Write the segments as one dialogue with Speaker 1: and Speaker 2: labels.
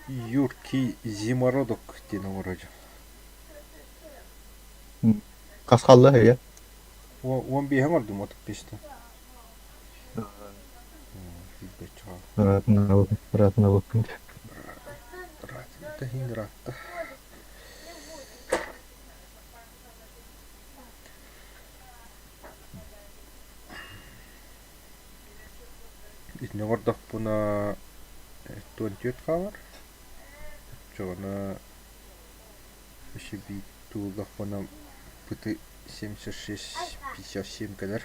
Speaker 1: Юркий зимородок диэн оҥорор
Speaker 2: Хас хаалла эһиги?
Speaker 1: 15 оҥордум 35-тэн.
Speaker 2: Ыраатынабыккын.
Speaker 1: Ыраатында иһин ыраатта. Итини оҥордохпуна 44 хаалар. Оччоҕуна Еще биир туоллахпына пыты 76,57 кэлэр.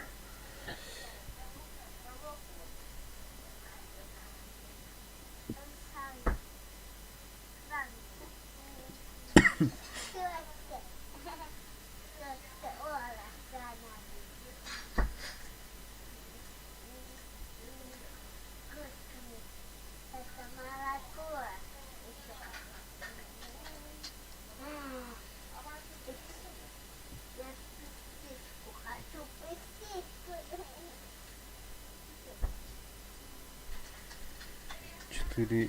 Speaker 1: Четыре,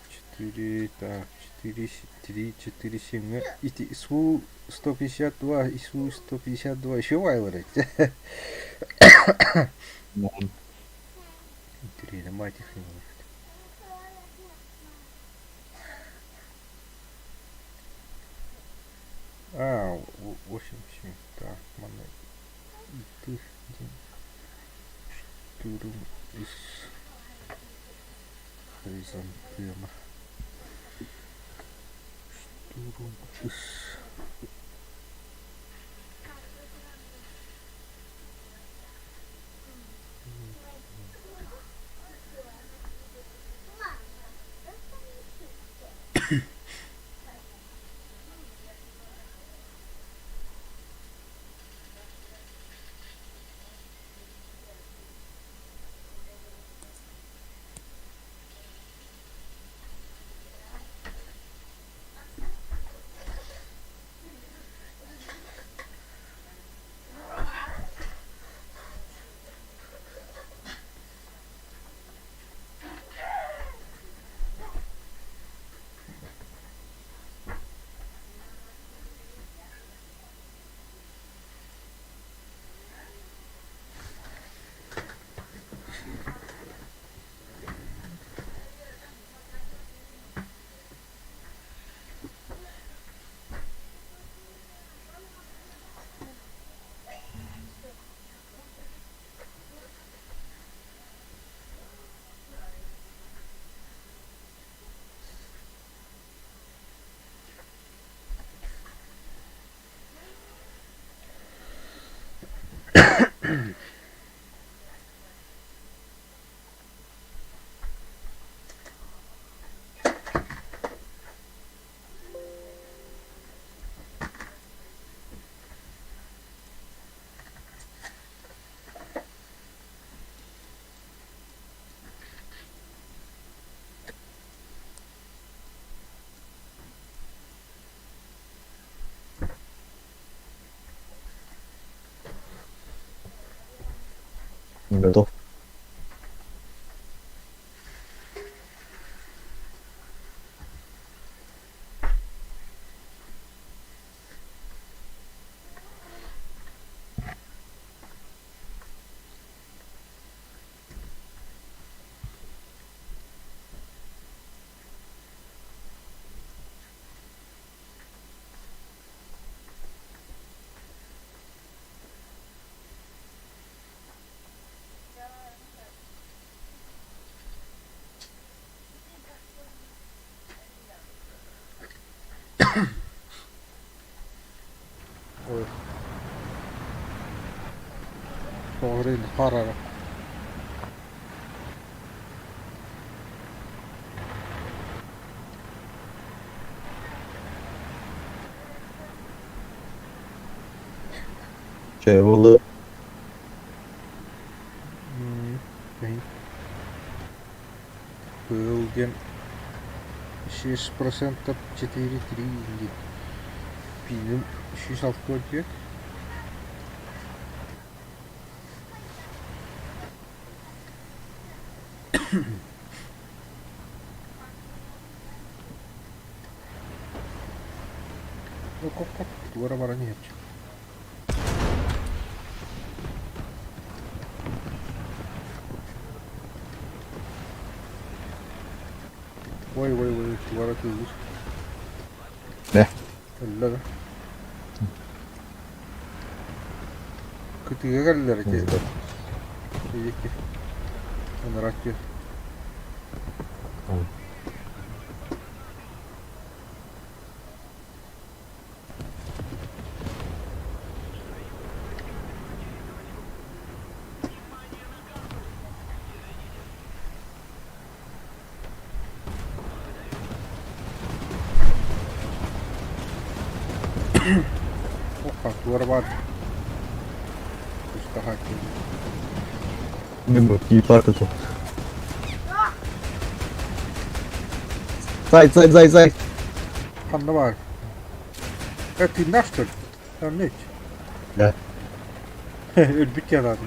Speaker 1: четыре, так, четыре, три, четыре, семь. Ити ИСУ 152, ИСУ 152 еще вайлар эти. Интересно, мать их не может. А, 8, 7, так, манна итих диэн штурм из хризантема. Штурм из
Speaker 2: Готов.
Speaker 1: Ой. Тоҕо харара.
Speaker 2: Чэ буолла.
Speaker 1: Пыл диэн 6% 4,3 диэн пиинин 164. Хоп-хоп, туора баран иһэрчи. Ой, ой, ой, туора тыылыр.
Speaker 2: Бэ.
Speaker 1: Өллө да. Кытыыга кэллэр ити. Ики. Ыныраччы. Туора баар. Тустаха
Speaker 2: Киипарка тут. Зай, зай, зай, зай.
Speaker 1: Ханна баар? Э, тыыннаах что ли? Там
Speaker 2: Да.
Speaker 1: Өлбүт диэн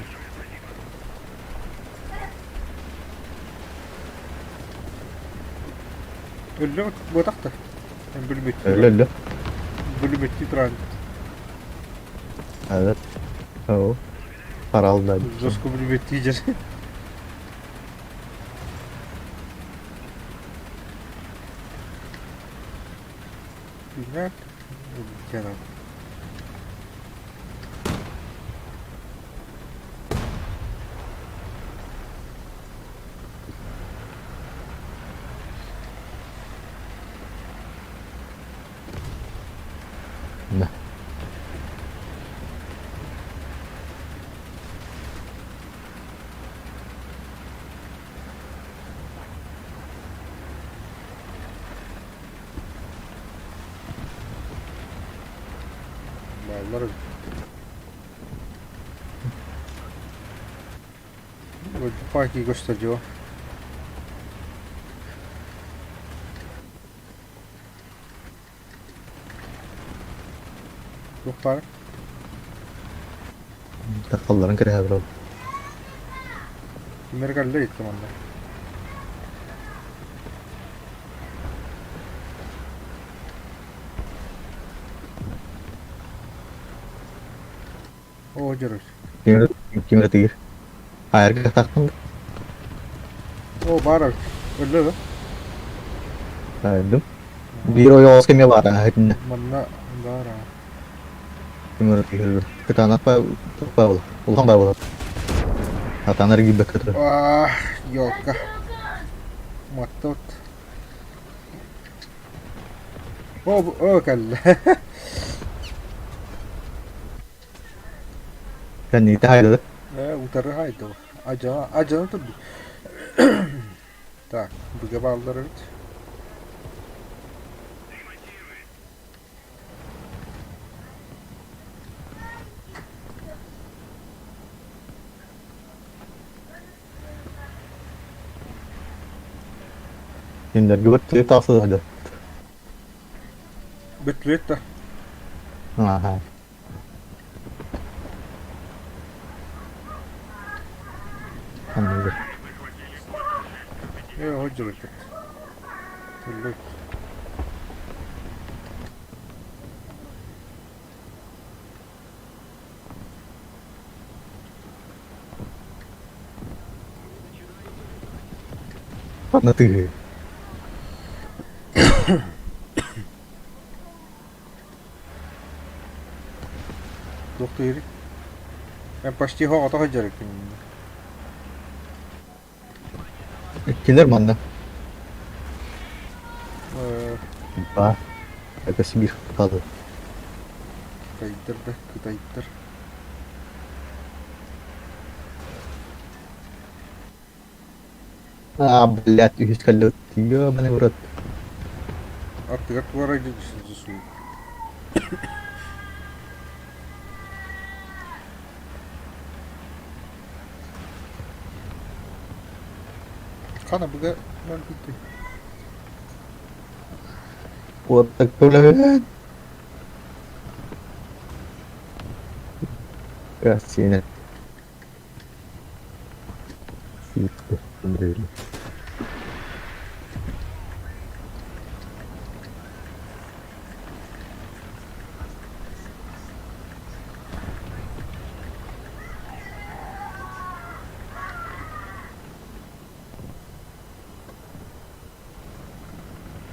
Speaker 1: Өллө буотах да. Бүлүмүттүү
Speaker 2: Өллө, өллө.
Speaker 1: Бүлүмүттүү туран.
Speaker 2: Evet. Oo. Паралда.
Speaker 1: Жестко бүлүмүттүү дьэр. Тыыннаах өлбүт диэн
Speaker 2: Да.
Speaker 1: Бааллар эбит. Паки gösteriyor. Туох баар?
Speaker 2: Тахалларын кэрэһэ бро.
Speaker 1: Кимэр кэллэ иттим онно. Оо, дьөрөс.
Speaker 2: Ким ким тигир. Аярга тахтын.
Speaker 1: Оо, баар эбит. Өллө да?
Speaker 2: Өлдүм. Биир ойоҕос кэмҥэ баара аһытынна.
Speaker 1: Манна баар аа.
Speaker 2: Ким тигир. Кытаанах ба улахан ба буолар. Атаанар киирбэккэ турар.
Speaker 1: Аа, елка. Маттыбыт. Оо, оо кэллэ.
Speaker 2: Кэнниитэ хайдады.
Speaker 1: Ээ, утары хайдыба. Адьана, адьана турду. Так, быга бааллар эбит.
Speaker 2: Кинилэргэ бөттүлүк тахсыһады.
Speaker 1: Бүттүлүт да.
Speaker 2: Аха. Анныгы.
Speaker 1: Ээ, ходжуруйбут. Өллөйт.
Speaker 2: Ханна тыһы.
Speaker 1: Туох тыырый? Эн почти хоҕото сылдьар
Speaker 2: Кинилэр манна.
Speaker 1: Э,
Speaker 2: Ба. Это Сибирь хаалла.
Speaker 1: Кытайдар да, кытайдар.
Speaker 2: А, блядь, үһүс кэллэ. Ёбаный в рот.
Speaker 1: Аттыгар туора суу. Хана быга бар киттэ.
Speaker 2: Вот так блядь. Картина.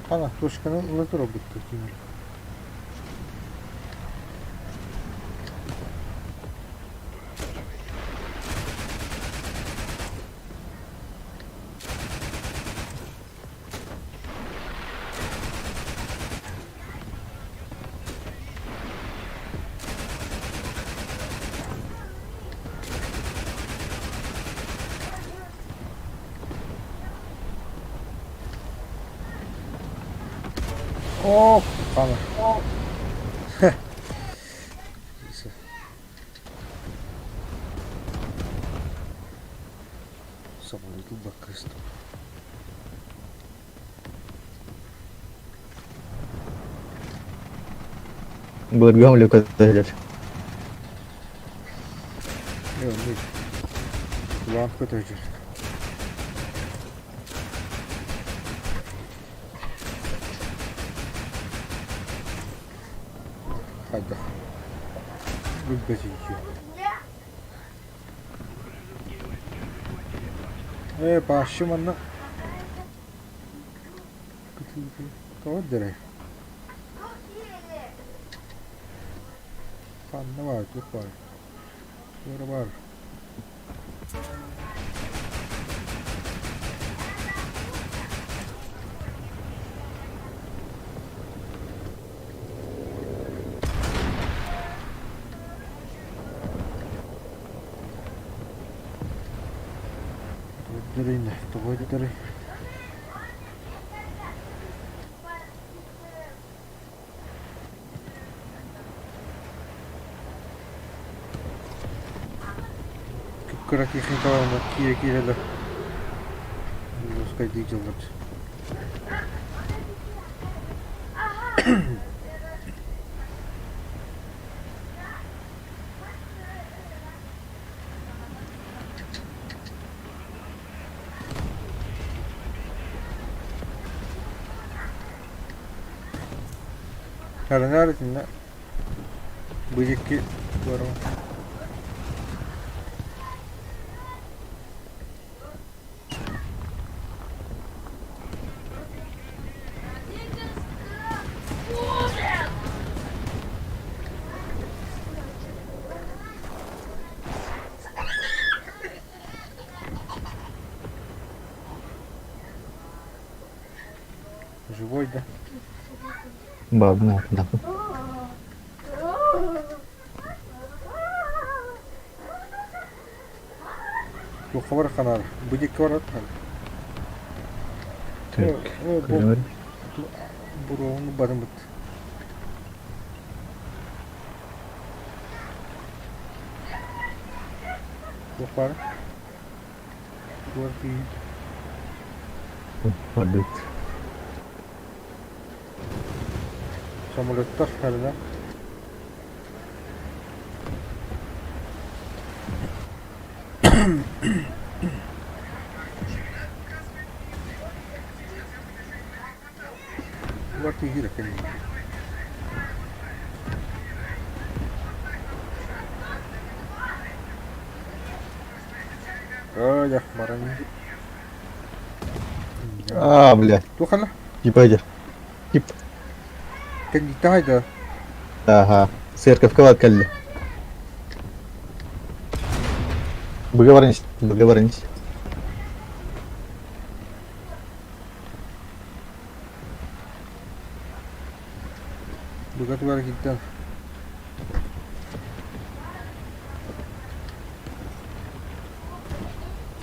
Speaker 1: Хана точканы ыла турабыт Тимир. Оо, хана. Самолету баккыстым.
Speaker 2: Былыргы самолетка көтөллөр.
Speaker 1: Улаан көтөжөр. Хайдах? Билбэтийдиэ. Ээ, баащы манна Тоҕо дэрэй? Ханна баар, туох баар? Туора баар. Тоҕо тоҕо дэрэй? Кыра техникаларына киирэ-киирэлэр Русскайдыы дьыллар. Хараҥаар итиннэ бу диэки туораҕа. Живой, да?
Speaker 2: Бабна, да.
Speaker 1: Туохха бар ханаар? Бу диэки барат
Speaker 2: Так,
Speaker 1: Бу буруоҥу барымыт. Туох баар? Туох тиийит?
Speaker 2: Барбыт.
Speaker 1: Самолеттар ханна? Улар тиийэр экен. Ой, баран.
Speaker 2: А, бля.
Speaker 1: Туохана?
Speaker 2: Типа эти. Тип.
Speaker 1: Кэнниттэ да?
Speaker 2: Ага. Церковка бар кэллэ. Быга баран ис. Быга баран ис.
Speaker 1: Быга тугар киттен.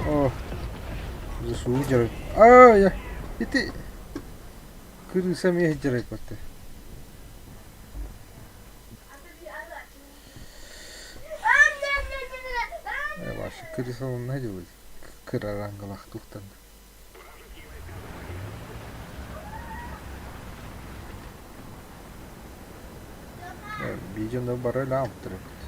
Speaker 1: О, засуу дьарык. А, я. Ити кырыса эмиэ дьарык батты. Э, Ваша кырыса онно делает. Кырарангалах тухтан. Видеоны бары ылаабыттар эбит.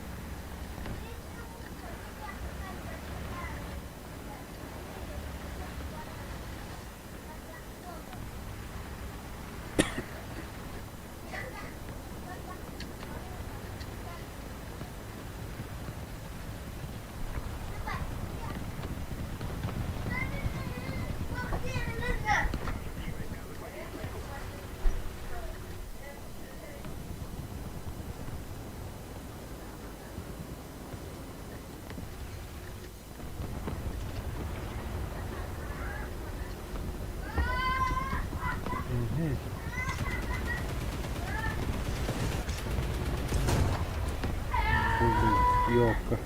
Speaker 1: Ёлка.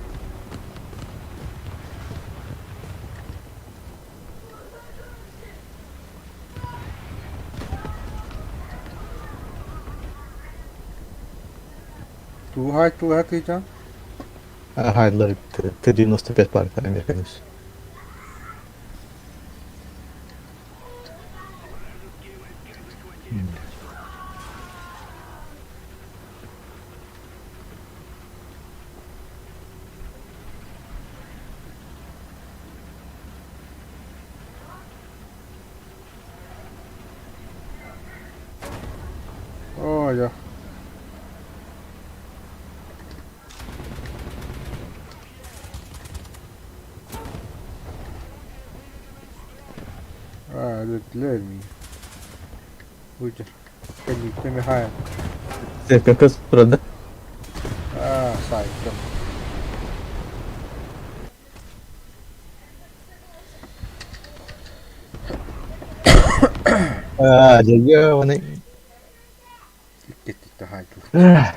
Speaker 1: Тугу тылыһа
Speaker 2: Хайдылар Т-95 баар американец.
Speaker 1: Ой, я. Аа, өлөрдүлэр мии. Быдьар. Кэнниттэн Михаил.
Speaker 2: Как правда?
Speaker 1: Аа, саайтым.
Speaker 2: Аа, дьэ, оны
Speaker 1: Иккиттик хаайтылар.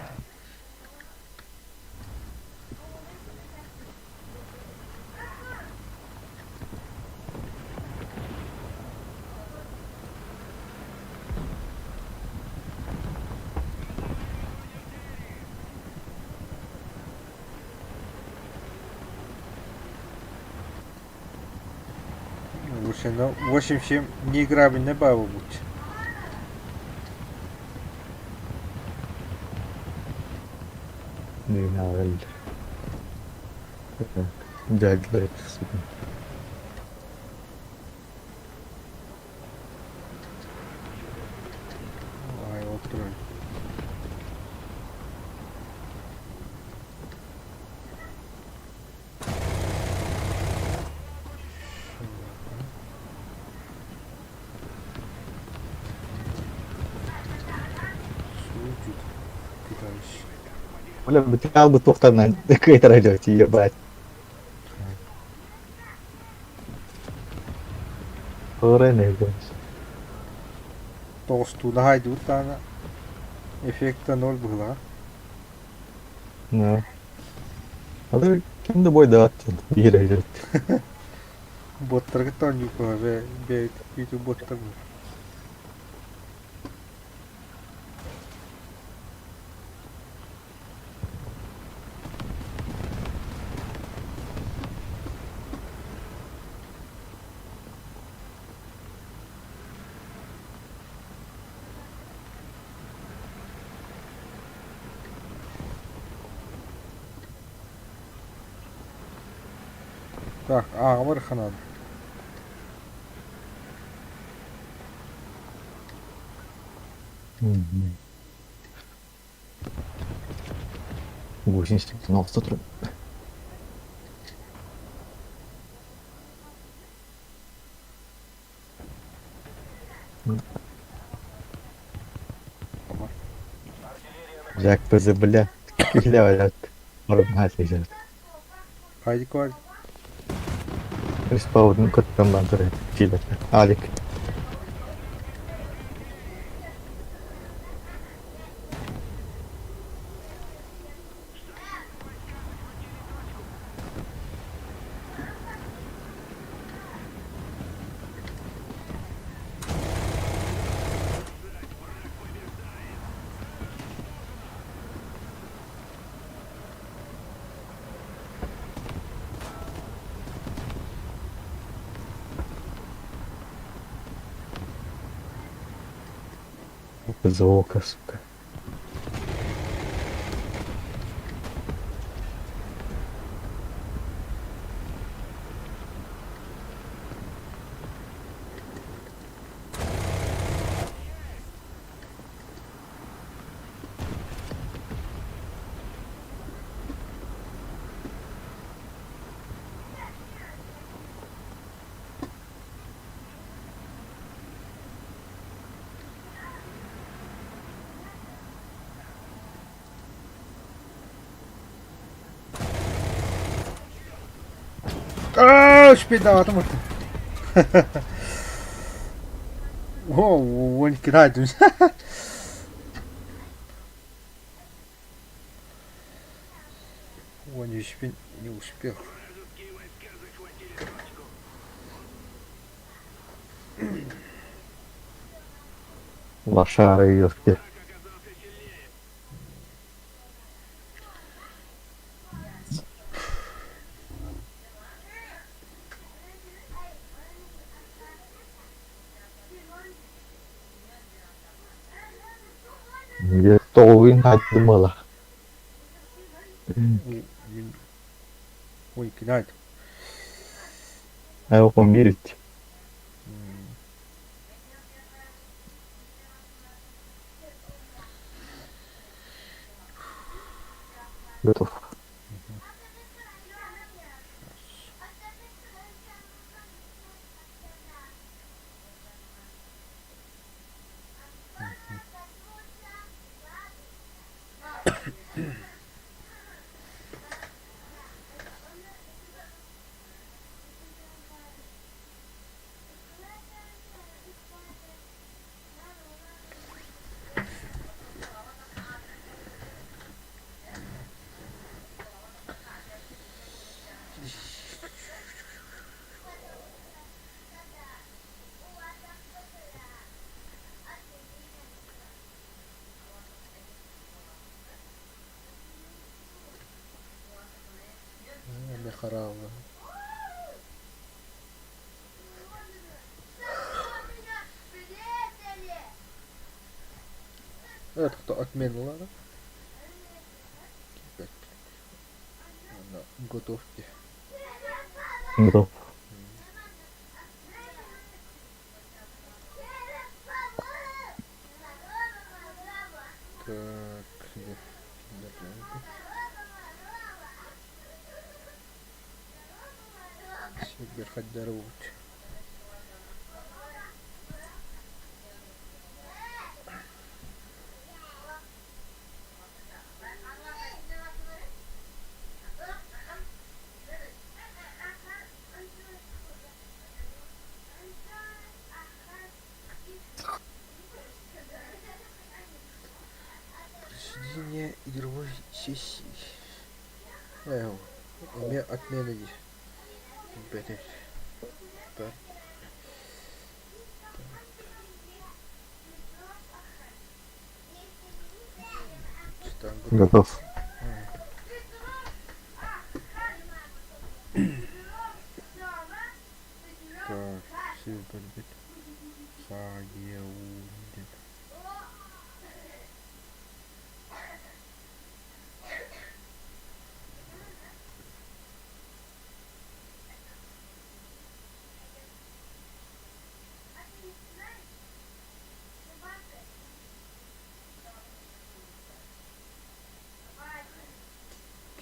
Speaker 1: 8-7 неиграбельный баба будет.
Speaker 2: Дядя,
Speaker 1: Ай, вот тролль.
Speaker 2: Бля, бытыал бы туохтарынан кыйтара ебать.
Speaker 1: Тоҕустууна хаайдыбыт даҕаны эффекта ноль быһыылаах.
Speaker 2: Ну. А ким да бойдаат биир өйдөт.
Speaker 1: Боттаргыт оонньууккуһа бэйэ бэйэбит боттар Так, ааҕабар ханаада.
Speaker 2: 80 турар. Жак ПЗ, бля. Кихля,
Speaker 1: Хайдик var.
Speaker 2: Респаун көттөн бантыр. Килер. Алик. Звука, сука.
Speaker 1: Оо, успейдаатым О, 12 айтым. 13 не успел.
Speaker 2: Лошары ёлки. Тоҕуһун хаайтым ыла.
Speaker 1: Ой, кидает.
Speaker 2: Айылҕам биэрит. Готов.
Speaker 1: Хараалла. Это кто отменила? Готовьте.
Speaker 2: Готов.
Speaker 1: Так, Сибир хаддаруут. Присоединение игровой сессии. Э, эмиэ отмена дии. Бэтэй. Так.
Speaker 2: Готов.
Speaker 1: Так, сир бит. Саагиаун диэн.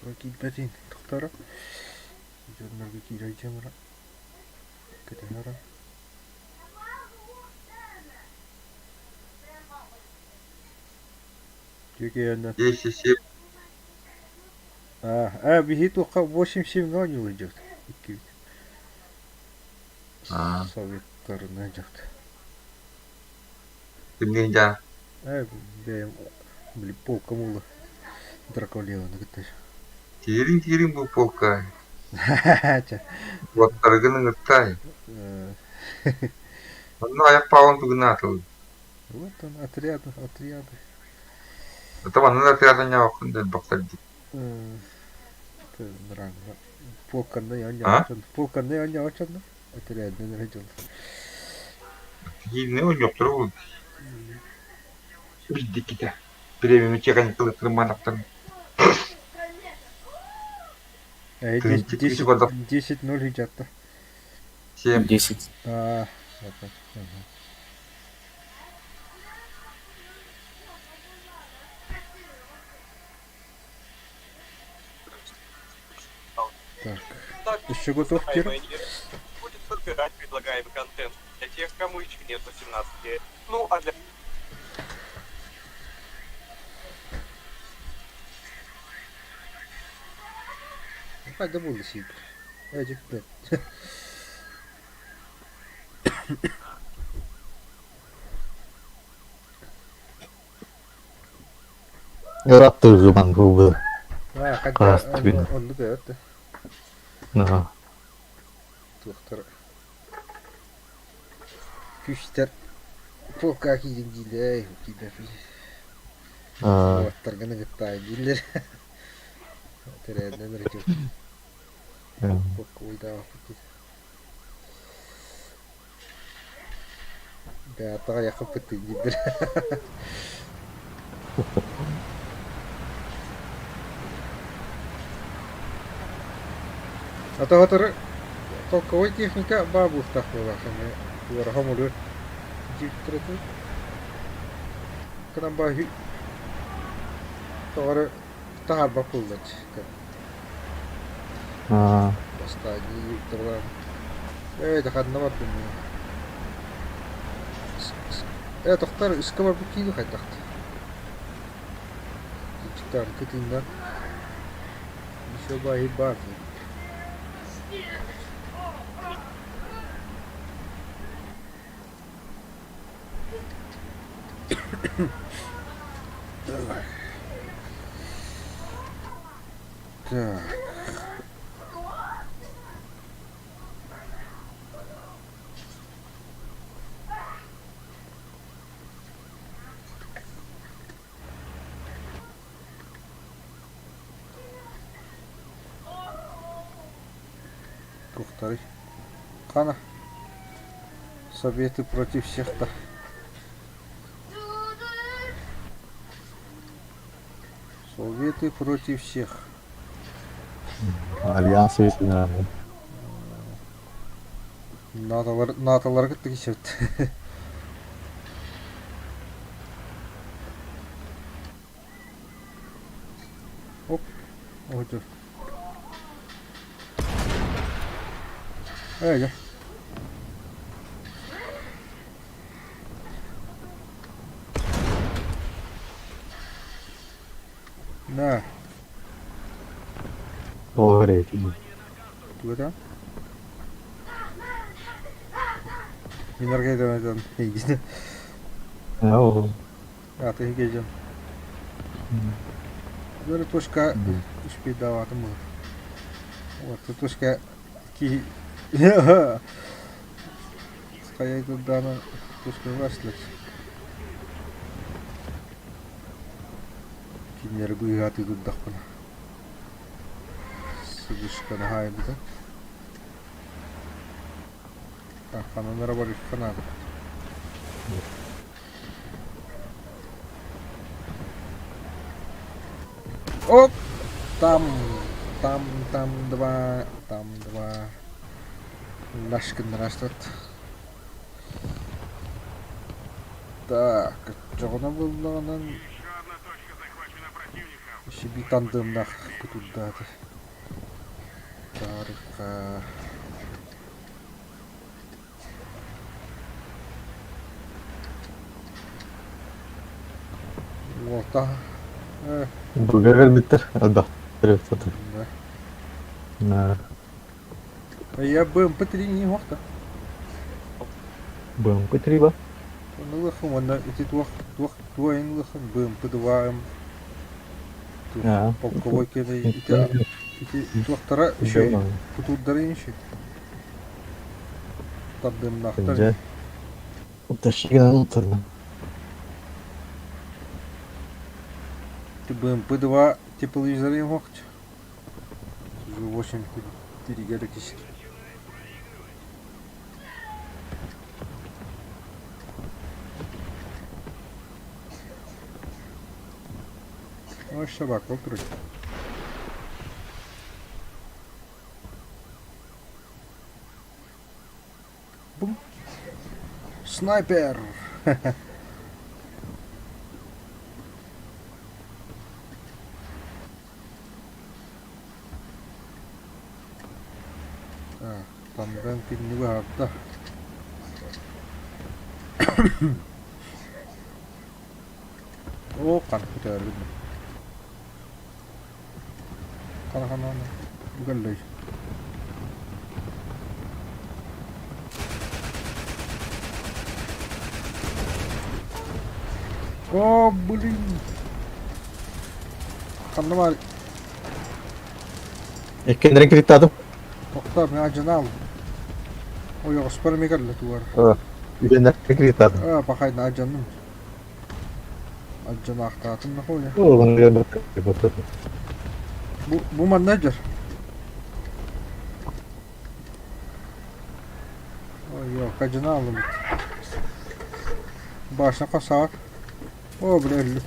Speaker 1: Тура киирбэтин тохторо. Дьоннорго киирэ дьиэмара. Кэтэһэрэ. Дьүкэйэннэ.
Speaker 3: 10,7.
Speaker 1: А, биһи туохха 8-7 оонньуулар дьиэбит. Иккибит.
Speaker 3: А,
Speaker 1: Советтарына дьиэбит.
Speaker 3: кимниин дьаа?
Speaker 1: Э, бэйэм били полкам ула Драколеваны кытта.
Speaker 3: Тиириҥ-тиириҥ бу полка,
Speaker 1: Чэ.
Speaker 3: уоттаргын ыҥыртай. Онно айах паҕын тугунаатылын.
Speaker 1: Вот он, отряды, отряды.
Speaker 3: Это манна да отряда ньаҕаххын дэлбэхтэр дии.
Speaker 1: Полканнай
Speaker 3: А?
Speaker 1: оонньооччун, полканнай оонньооччун, отрядынан эрэ дьыл.
Speaker 3: Киинэ ойнохторо буолуо. Билдиккитэ. Премиум техникалыттырманахтан тыынчык үс
Speaker 1: 10 10-0 хиджатта.
Speaker 3: 7.
Speaker 4: 10.
Speaker 1: А, вот. Так. Еще готов Кир?
Speaker 5: Будет подбирать предлагаемый контент для тех, кому еще нет 18. Ну, а для
Speaker 1: Хайда буолла сиик. Эдик
Speaker 2: Ырааттыыргыман буолбута.
Speaker 1: Аа, ханна
Speaker 2: Хаастыбын.
Speaker 1: оннук эбит.
Speaker 2: Аа.
Speaker 1: Туохтар күүстэр полка киирин дииллэр, киирбэппин.
Speaker 2: Аа.
Speaker 1: Уоттаргын ыгыттаайын дииллэр. Тэрээһинэн эрэ Боккуйдаабыт дии. Бэйэҕэ айаххыппыт дииллэр. Атаҕатары толковай техника баа буолуохтаах буоллаах эмиэ туораха оҥорор дьиктирэтин гынан баа тоҕо эрэ таһаарбат буолла
Speaker 2: Аа.
Speaker 1: Бастаанньы Викторлаан ээ да ханна бардым ээ тохтор үскэ барбыт киһи хайдах Тыынчытаанкы тыыннар еще баайы баар Давай. Так. Туохтарый? Хана? Советы против всех-то. Советы против всех.
Speaker 2: Альянс союзунан.
Speaker 1: НАТО-лар, НАТО-лары кытта киирсэбит. Оп, ойду. Öyle. На,
Speaker 2: Тоҕо эрэйдиин.
Speaker 1: туга Минаргайдан эйгини.
Speaker 2: Оо.
Speaker 1: Аты кежен. Бөрө точка успейдаватым был. Вот, точка ки Хайайдана точка вашлык. Кинилэри быыһаатыы турдахпына сыгышканы хаайбыта. Ханан эрэ барыахха наада. Оп! Там, там, там два, там два. Наш гыннараштат. Так, оччоҕуна буоллаҕынан Сиби тандыымнаах кутурдааты. Таарыкка Уолта э
Speaker 2: Быга кэлбиттэр элбэхтэр сатыр.
Speaker 1: Да. Я БМП-3 не уохта.
Speaker 2: БМП-3 ба?
Speaker 1: Оны ылыхым уонна ити туох туох туойун ылыхым БМП-2 м
Speaker 2: Аа.
Speaker 1: полковой кэлэй ити ити туохтара үчүгэй кутуурдара үчүгэй тардыымнаахтар
Speaker 2: Дьэ. Тащигынан утарна.
Speaker 1: Ити БМП-2 тепловизоры уохчу. 8 тиригэр кисир. Ой, собака турар. Бум. Снайпер! Так, Тандем кинини быһаарда. Оо, ханна көтөөрүгүн Хана хана хана. Бу кэллэй. О, блин! Ханна баар?
Speaker 2: Иккиэннэрин кириттаатым.
Speaker 1: Тохтоо, мин адьынаал. Ойоҕоспор эмиэ кэллэ тугар.
Speaker 2: Үһүөннэрин кириттаатым.
Speaker 1: Аа, пахайна адьанным. Адьанаахтаатым нахуй. Бу, бу манна дьэр. Ой, хадьына алыбыт. Башня хасаат. О, бля, өллү.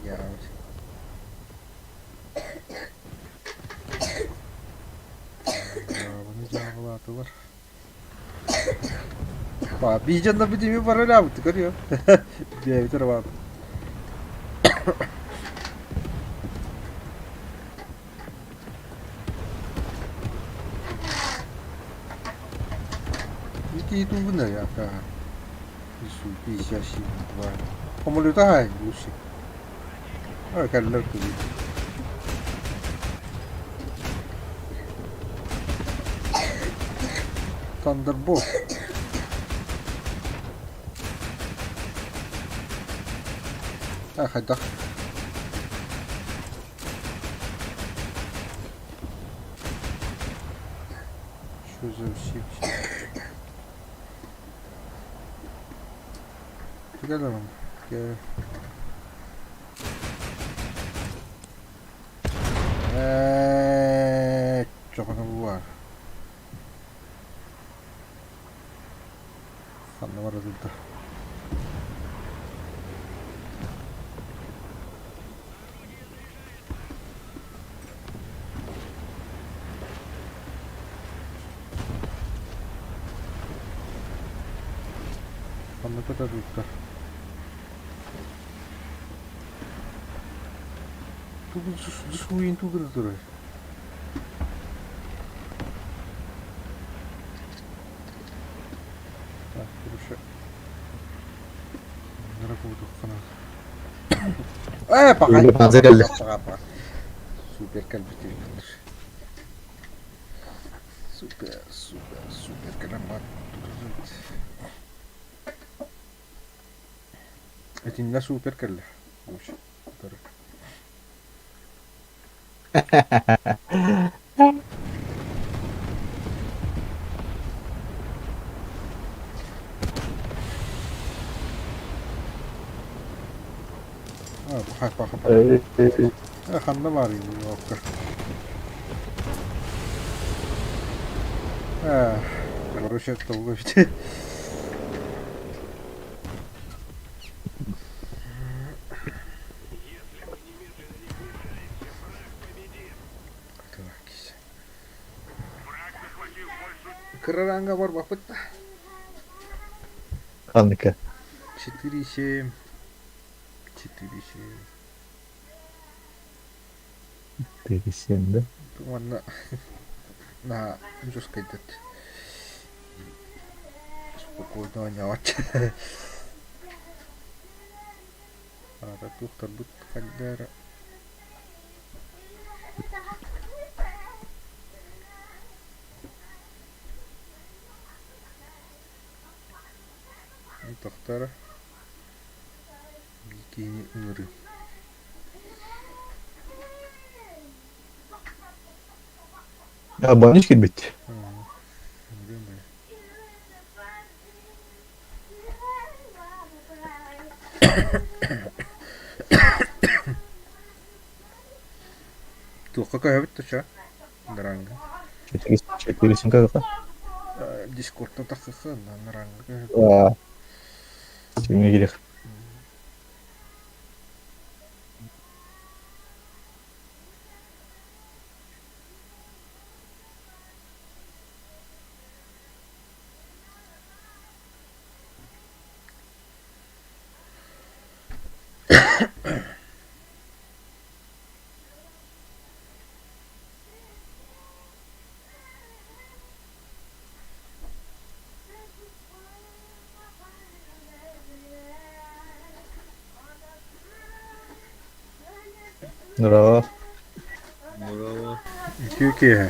Speaker 1: Я дьаабылаатылар. Ба, биижанна бүтүмү барылаабыт көрүө. Биэбитер баар. Ити тугуна яка. 57 два. Хомолюта лучше. А, кэллэр тугу. Thunderbolt. А, хайдах. Что за все? Gel hemen. Gel. Eee, çok bu var. Ханна бара турда. Ханна көтө турда. Тугу суйын тугуна турар. Так, хорошо. Э, пока. Пока, пока. Супер кэлбит. Супер, супер, супер кэлэн Итиннэ супер кэллэ. Лучше. А, паха, паха, паха. Ханна бар окка. А, короче, толгой. Кыраранга бар бапыт.
Speaker 2: Ханныка.
Speaker 1: 4-7. 4-7.
Speaker 2: 4-7 да?
Speaker 1: Уонна на жесткайдат. Спокойно оонньообот. Аата туохтарбыт хайдара. Тохтара бикини ыҥырыы.
Speaker 2: Абонич кэлбит.
Speaker 1: Ыҥырыам бай. Туохха көһөбүт туча? Наранга.
Speaker 2: 4 7
Speaker 1: Дискордтан тахсыхха наранга көһөбүт.
Speaker 2: Сиҥҥэ кириэх. Браво.
Speaker 3: Браво.
Speaker 1: Үтүө киэһэ.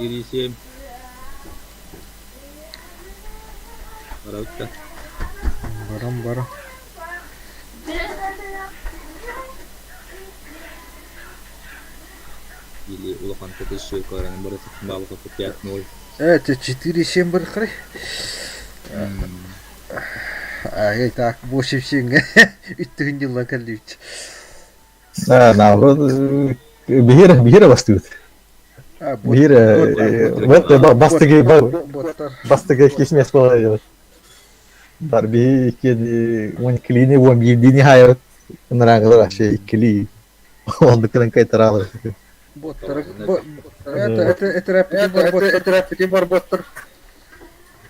Speaker 4: 4,7. Барабыт да.
Speaker 1: Барам барам.
Speaker 4: Или улахан кытыш көрөн бары бабыка 5-0.
Speaker 1: Это 4,7 бархары. Ай, так, 8-7 үттүһүн дьылла кэллибит.
Speaker 2: Да, наоборот, биһиэрэ биһиэрэ бастыыбыт. Биһиэрэ вот бастыгы бастыгы кисмес буолар. Бар биһи икки уон иккилиини уон биирдиини хаайабыт. Ынырааҥылар вообще иккилии. Оннуккунан кайтараалар.
Speaker 1: Боттар это это бар боттар.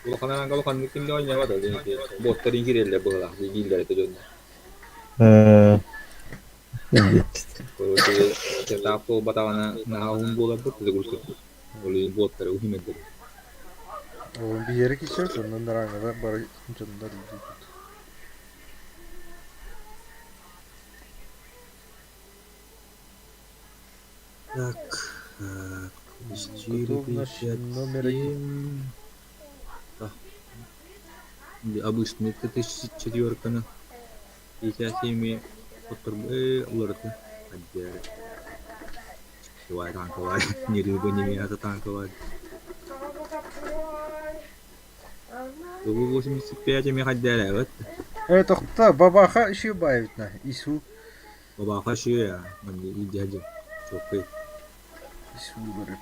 Speaker 4: Улахан аҥга улаханнык ким да оонньообот боттар иҥкирэллэр быһыылаах дииллэр этэ дьонно. Короче, сетап буолбатаҕына наһаа уһун буоларбыт загрузка. Ол иһин боттары уһун эрдэ.
Speaker 1: Ол биһиэри киччэ сонун нараҥҥа бары дьоннор диибит.
Speaker 4: Так,
Speaker 1: Готовность номер один.
Speaker 4: 4,57. Обычный Т-34 57 уларыта отделе. Давай танковай, ни рыба, ни мясо танковать. 85 эми хаддээлээбэт.
Speaker 1: Тохто, бабаха еще баевитна, Ису.
Speaker 4: Бабаха шүө, манна илдьэ чоккай.
Speaker 1: Ису барып.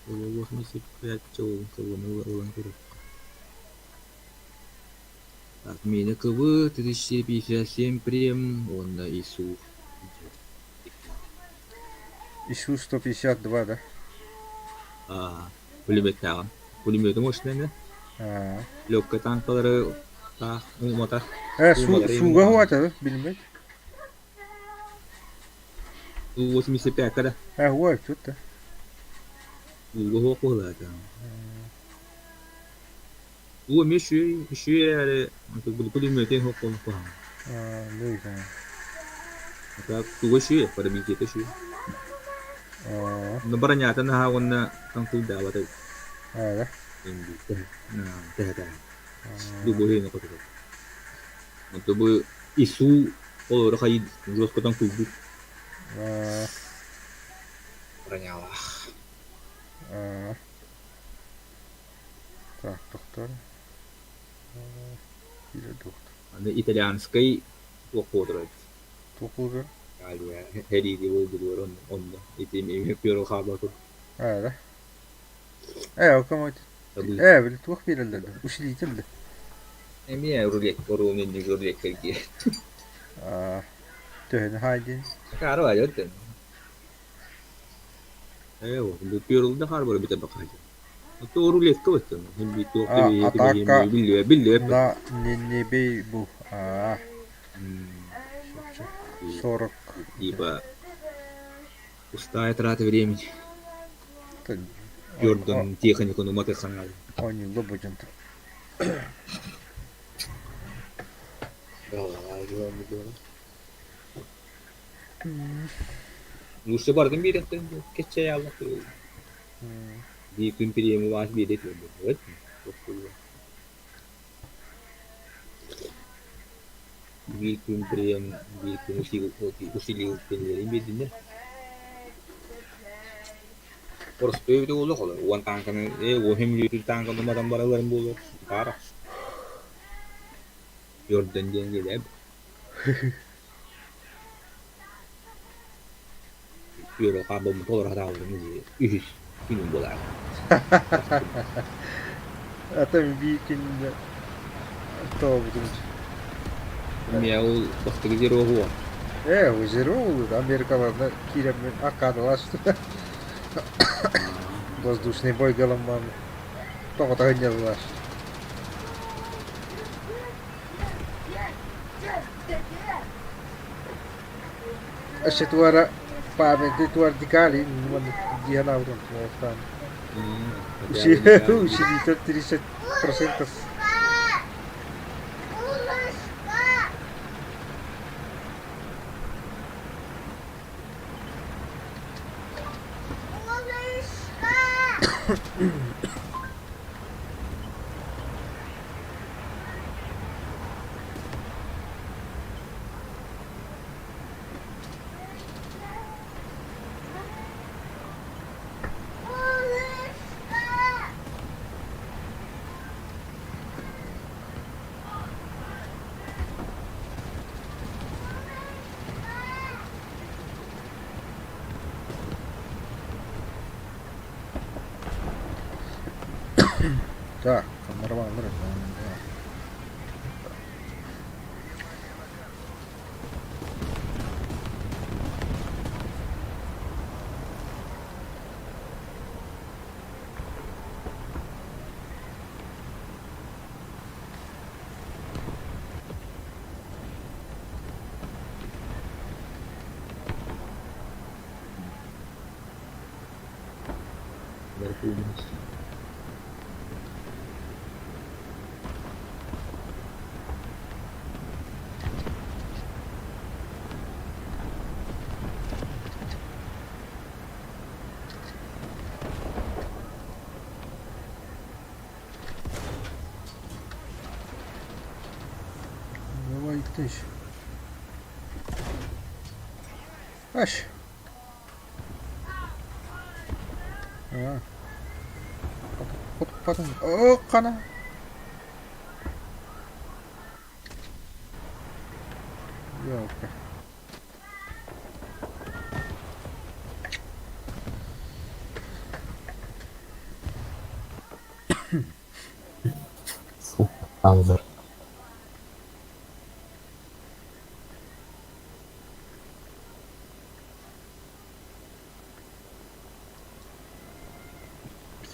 Speaker 4: 85 чолун кылыны ылан көрөр. Отмена КВ 3757 прем, уонна ИСУ.
Speaker 1: ИСУ 152, да?
Speaker 4: А, пулеметтааҕын. Пулеметы мощный Легкая танкалары таах уматар.
Speaker 1: Сууга хуата билбэт.
Speaker 4: 85 да.
Speaker 1: Хуа тут.
Speaker 4: Ууга хуа куһалаата. Уу эмиэ үчүгэй үчүгэй эрээри пулеметы хуа куһаҕан. Так туга үчүгэй, парамедита үчүгэй. Но бронята наһаа уонна таҥкуйдаабат эбит. Тэһэтэ. Дубуһуйаны хотугу. Онто бу ИСУ олору хайы жестко таҥкуйдуур. Бронялаах.
Speaker 1: Так, доктор.
Speaker 4: Аны итальянскай туох буолар эбит.
Speaker 1: Туох буолар?
Speaker 4: Хэрииди буолдулар онно. Ити эмиэ Перл Харбор.
Speaker 1: Аа, кому били туох биэрэллэр да? Усилитель да?
Speaker 4: Эмиэ рулетка, рулетка, рулетка дии.
Speaker 1: Аа, төһөнү хаайдын?
Speaker 4: Каары бар өттөн. Бу Перл да Харбор бите бакаажы. То рулетка баттан. Хим туох
Speaker 1: Атака
Speaker 4: билле билле.
Speaker 1: На не не бей бу. Аа. 40.
Speaker 4: Типа пустая трата времени. Йордан технику ну маты ханал.
Speaker 1: Они лободен.
Speaker 4: Лучше бардым bir keçe yallah. Bir gün premi var bir de Evet. Bir gün prem, bir gün усилил пенлерин биэрдиннэр. Ороспуй эбитэ буолуох олор. Уон тааҥканы, уон мүлүтүн тааҥканы уматан баралларын буолуо. Баара. Йордан диэн кэлээбит. Үөрэ хаабаммыт олоро сатаабытым үһүс күнүм буолар.
Speaker 1: Ата биир күн тообутум.
Speaker 4: Эмиэ ол бастакы зеро уһуо.
Speaker 1: Зеро улут Америкаларна киирэммин аккаадалаастым. Воздушный бой галамман тоҕото ынньаллар. Өссө туора памяти туардикали дии санаабытым Усилитель 30%. Так, нормально. Давай тысяч. Аш. А. Потом. О, хана. Ёлка.
Speaker 2: Анзер.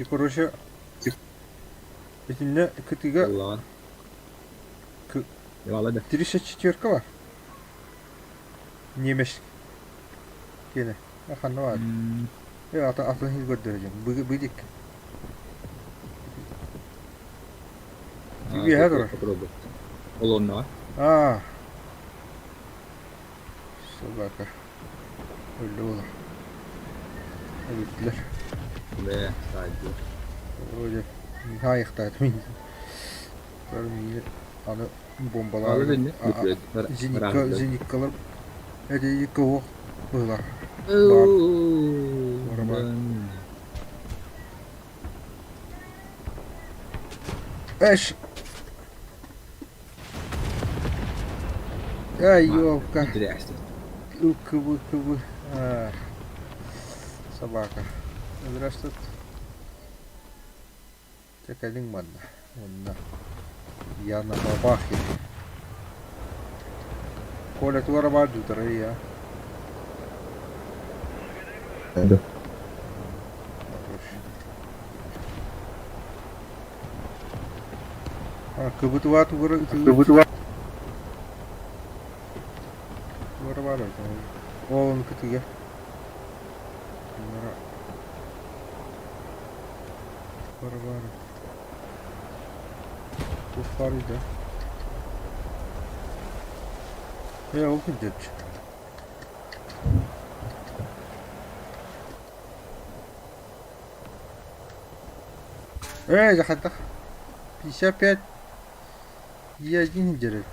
Speaker 1: Короче, итиннэ кытыга
Speaker 4: Улаҕан. Явала да.
Speaker 1: 34 бар. Немеш. Кene. Ханна бар. Ата атын хил көрдөрөжөм. Быдик. Үөһэ турар.
Speaker 4: Попробуй. Ол онно.
Speaker 1: А. Собака. Өлдү буолар. Өлүттүлэр.
Speaker 4: Бээ, саадьы.
Speaker 1: Вроде хаайыктаатым. Аны бомбалар.
Speaker 4: Алы бинне.
Speaker 1: Зенитка, зениткалар. Эти кого было? Эш! Ай, ёлка.
Speaker 4: Здрасте.
Speaker 1: Кыбы, кыбы. Собака. Здравствуйте. Чекалин манна. Онна. Я на бабахе. Коля, туара бар дутара я.
Speaker 2: Да.
Speaker 1: А, кыбытыва тугара кыбытыва. Туара бар. Ол кытыга. Туара бар. Туфары да. Я ол күндөт. Эй, захаттах. 55. Я один дерет.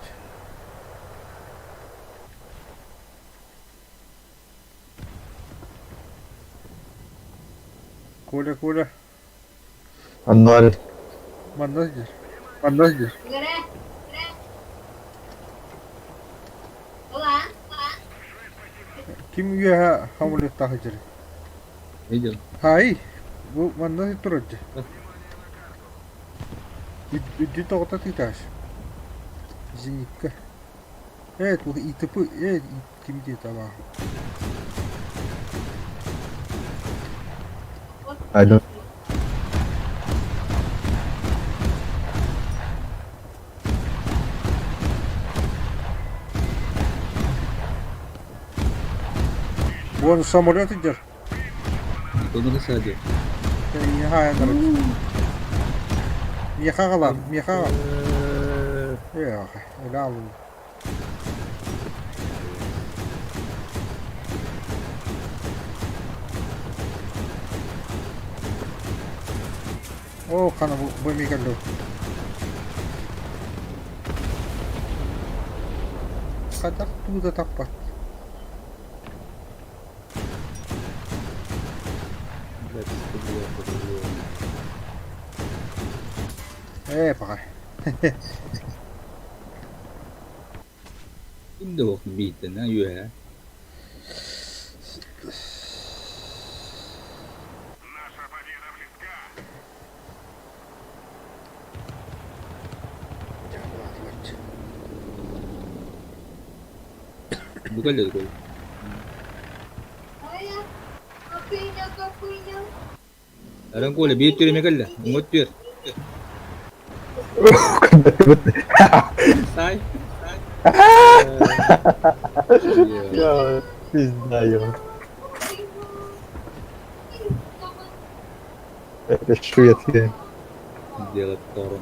Speaker 1: Коля, Коля.
Speaker 2: Аннары.
Speaker 1: Манна здесь. Манна здесь. Ким үйе хамылет тахы жер.
Speaker 4: Видел?
Speaker 1: Хай. Бу манна турады. Үдді тоғыта тыташ. Зенитка. Бу ИТП, ким дейді ала.
Speaker 2: Алло.
Speaker 1: Вон самолет идет.
Speaker 4: Кто сади?
Speaker 1: Меха меха. Эх, лял. Оо, хана бу, бу эмиэ кэллэ. Хайдах тугу да таппат. Ээ, паҕа.
Speaker 4: Ким да суох биирдэн үөһэ. Бу кэллэ кой. Аран Коля биир түрүмэ кэллэ. Уҥа түөр. Сай.
Speaker 2: Я пизда его. Это шведские.
Speaker 4: Дело торон.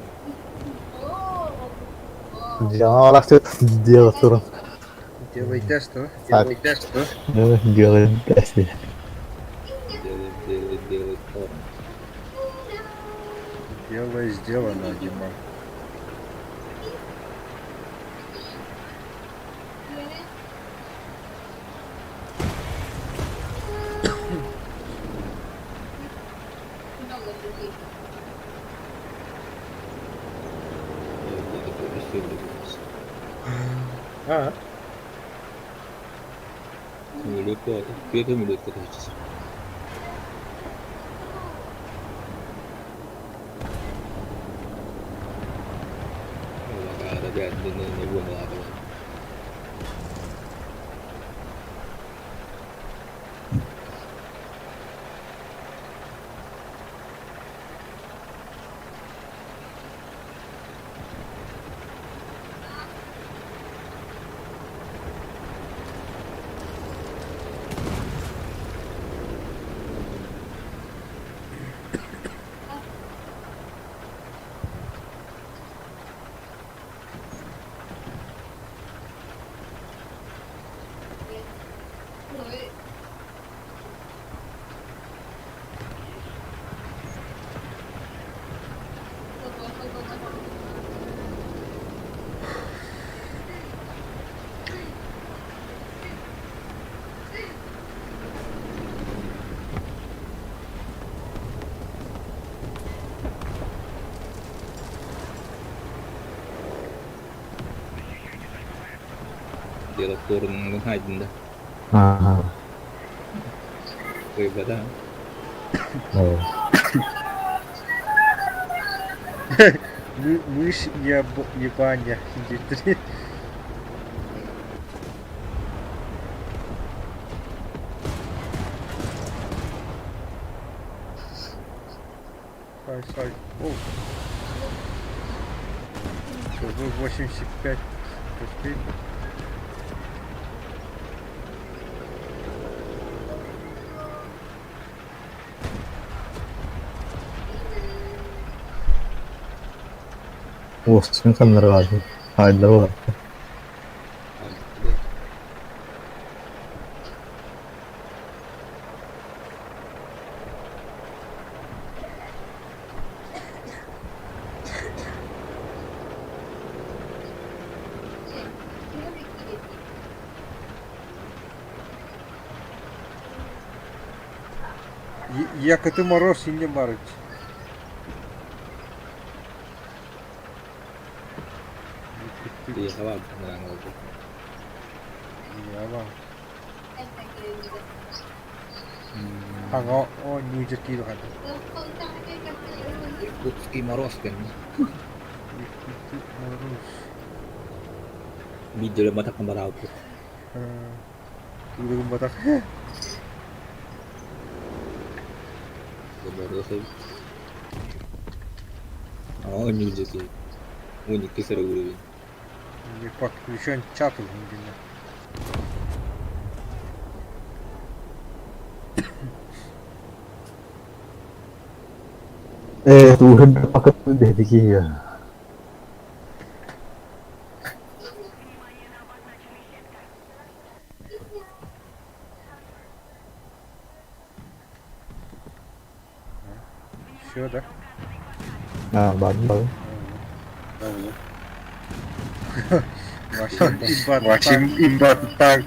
Speaker 2: Дело дело торон.
Speaker 1: Делай тест, а?
Speaker 2: Делай тест, а? Делай тест.
Speaker 4: Делай, делай, делай торон.
Speaker 1: Дело сделано, Дима. Аа.
Speaker 4: Көмүлүөккө көмүлүөккө Дело торунун хайдында.
Speaker 2: Ага.
Speaker 4: Кыйбата.
Speaker 1: Мышь ебаня. Три. Сай, сай. Оу. 85 успеть.
Speaker 2: Уоспун ханнарҕаатым, хаайдара улаатта.
Speaker 1: Якоты мороз и не марыть. Хаҥа оонньуу киирҕэ
Speaker 4: Якутский мороз кэннэ.
Speaker 1: Мороз.
Speaker 4: Биирдэ матахха бараабыт.
Speaker 1: Тугун батах.
Speaker 4: Мороз эбит. Оонньуу дьэ 12 сыра уровень.
Speaker 1: Не подключен чат уже.
Speaker 2: Ээ, туһун пакатын дэһдики.
Speaker 1: Все, да?
Speaker 2: Бар бар.
Speaker 1: Вообще имба танк.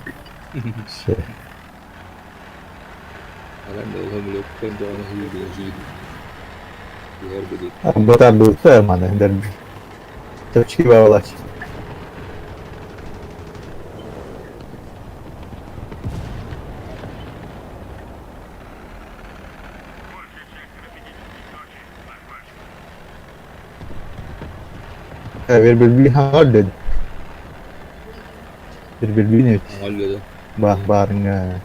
Speaker 2: Все. Быта маны дерби. Чэпчэки баҕалааччы. Вербелбии хаҥа Вербелбиин эбит. Баар баарыҥа.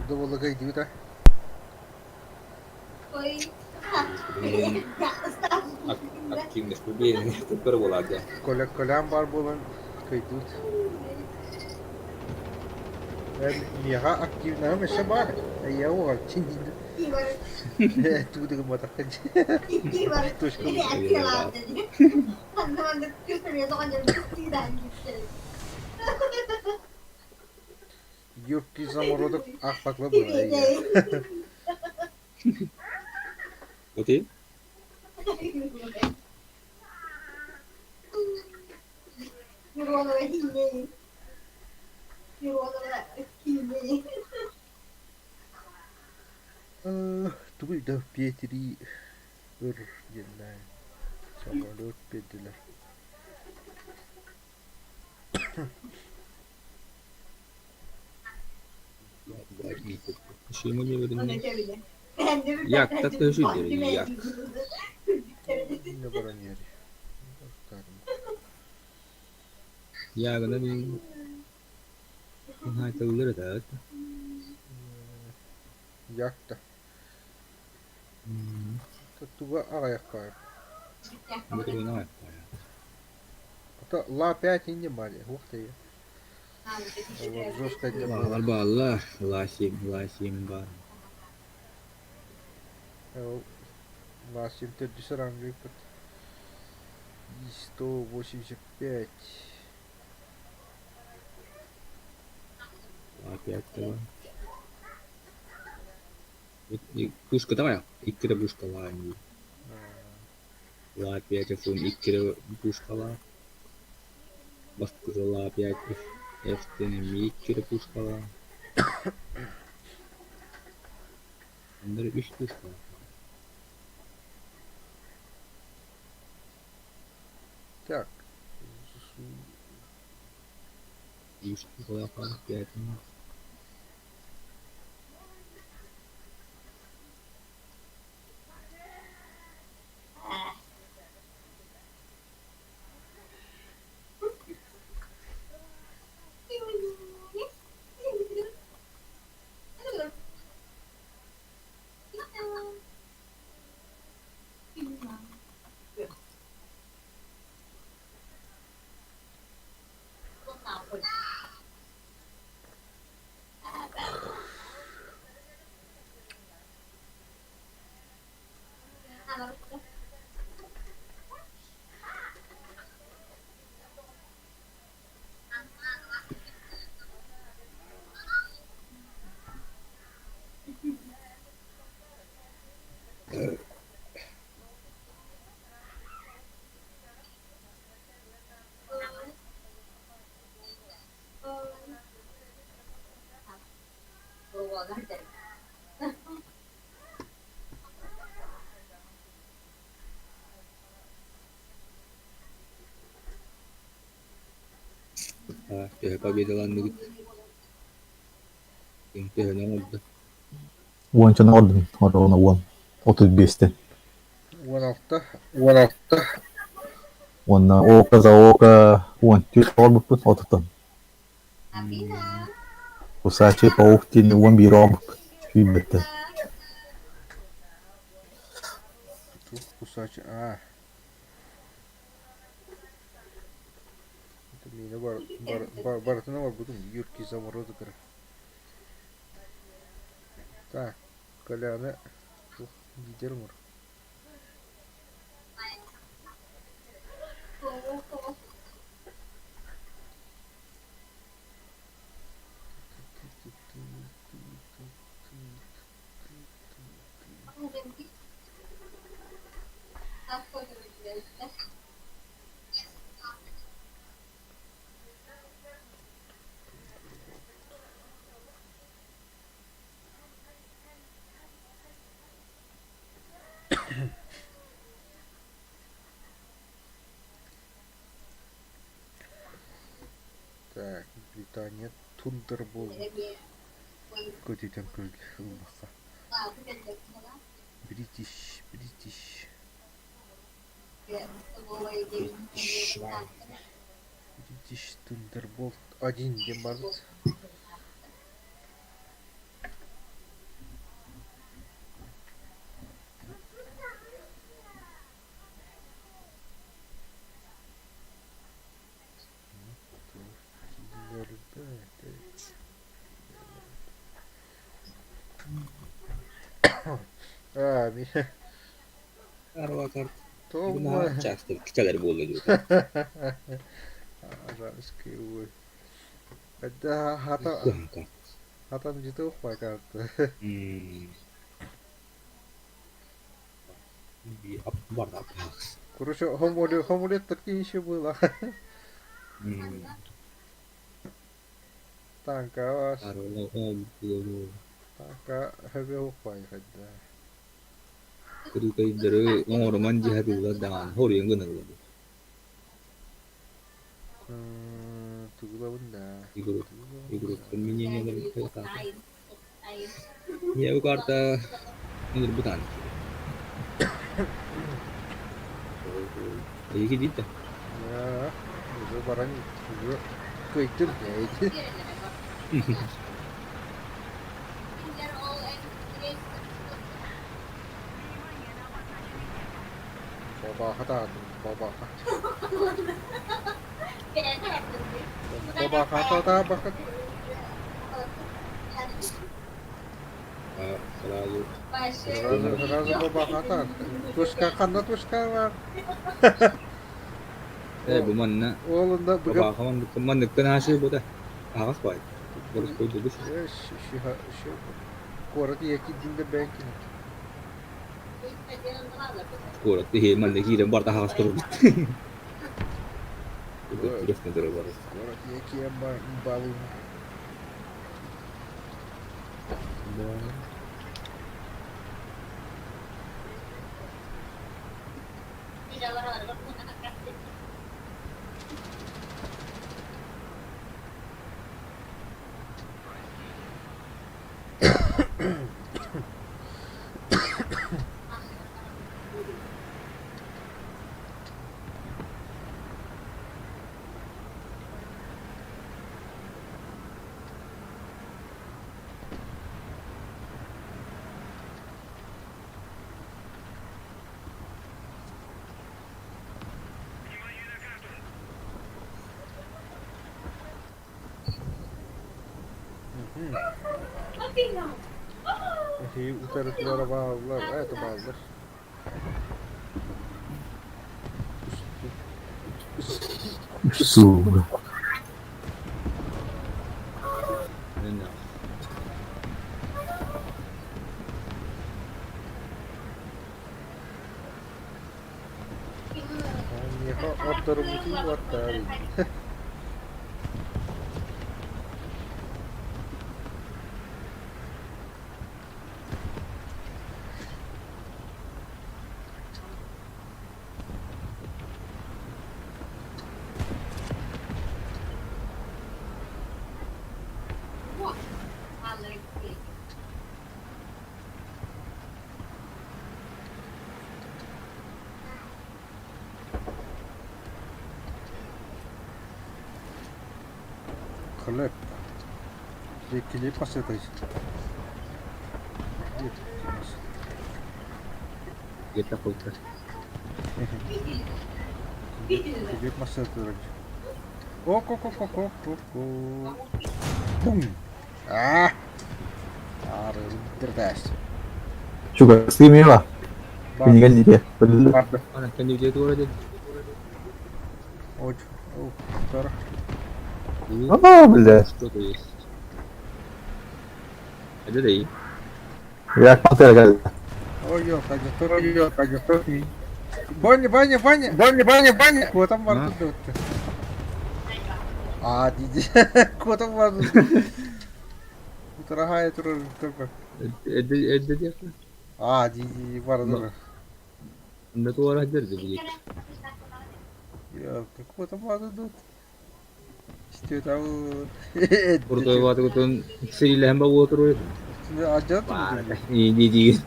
Speaker 1: Добологайдыбыта.
Speaker 4: Активность победили, буолаады.
Speaker 1: Коля Колян бар буолан кыйдыбыт. Миэхэ активнаһым өссө баар. Я уҕар чиндиин. Тугу гымматаххын. Точка. Юркий самородок ахпаклы была.
Speaker 4: Окей?
Speaker 1: Тугуй да Петри ыр диэннээн самолет биэрдилэр.
Speaker 4: Як так жили, як.
Speaker 1: Не баран иһэр.
Speaker 4: Ягына мин тыллар этат.
Speaker 1: Як да. Туга аҕыйах баар. Ото ла 5 инде баар уох ты. Жестко
Speaker 4: Баалар бааллар, ла 7, ла 7 бар.
Speaker 1: Ла 7 төрдүс рангыппыт. 185.
Speaker 4: Ла 5 бар. Пушка давай, иккире пушка ла Ла 5 фун иккире пушкала. Бастыкы Ла 5 F-тен иккире пушкала. Оннор үс пушка.
Speaker 1: Так.
Speaker 4: Үс пушка 5. Төһө победаланныгыт? Ким төһөнү оҥордо?
Speaker 2: Уончаны оҥордум, оруобуна уон, 35-тэн.
Speaker 1: 16.
Speaker 2: 16. Уонна ока за ока 14 оҥорбуппут 30-тан. Кусачий паук диэн 11 оҥорбуппут сүүрбэттэн.
Speaker 1: Туох кусачий? Аа. Это миэнэ бар, бар, бар, барытын оҥорбутум. Юркий заморозок эрэ. Так, Коляны туох лидер оҥор. Так, Британия тундра буолбут. Көтүтэн ыллахха. British, British. British Thunderbolt один диэн барбыт. Аа,
Speaker 4: Арба карт.
Speaker 1: Тома.
Speaker 4: Часто кичалар буолла дуу.
Speaker 1: Арабский ой. Это хата хатан житок карты.
Speaker 4: Барда.
Speaker 1: Короче, хомолет, хомолет такие еще было. Танка танка хөбө хуппай хадда.
Speaker 4: Кырыыкайдары оҥоруман дьиһатыылар даҕаны хоруйан гыналлар.
Speaker 1: Тугулабын да.
Speaker 4: Игрок, игроктар мнениеларын хайҕатаата. Ийэ бу карта ынырбытаан. Эйиги диир да?
Speaker 1: Уже баран уже кыайтыр эти. Бабаха бабаха. Бабаха та баха.
Speaker 4: Сразу.
Speaker 1: Сразу, сразу бабаха Тушка ханна тушка бар.
Speaker 4: Э, бу манна.
Speaker 1: Ол онда быга.
Speaker 4: Бабаха манныктан манныктан ашы бута. Аҕас бай. Борус койдубус.
Speaker 1: Куорат ийэки динде бэнкин.
Speaker 4: Куорат иһи манна киирэн барда аҕас турбут.
Speaker 1: Куорат ийэки балын. Утарытылара бааллар, это бааллар.
Speaker 2: Сука.
Speaker 1: Биһиэхэ ордоруммутун уоттаар Хлеб. Килиэп масыатай.
Speaker 4: Где-то полтора.
Speaker 1: Килиэп масыатыгар. О-ко-ко-ко-ко-ко-ко. Бум! А! Арырдырдас.
Speaker 2: Чугастыы мимо. Кинигэ диye.
Speaker 4: Ана кэннибитигэр туора диэн.
Speaker 1: Оч. О, втора.
Speaker 2: О, бля.
Speaker 4: Что-то есть. Это да и.
Speaker 2: Я пантера geldi.
Speaker 1: Ой, ё, кадетор, ё, кадетор. Баня, баня, баня! Баня, баня, баня! Куда там бар тут? А, диди. Куда там бар тут? Дорогая турар только.
Speaker 4: Это это диэхэ.
Speaker 1: А, диди, бар тур.
Speaker 4: Онно туора дэрди билик.
Speaker 1: Я, какого там бар тут? Что там?
Speaker 4: Уртуйбаатыгытын сирилэһэн бабула туруйт.
Speaker 1: Ажат.
Speaker 4: Иди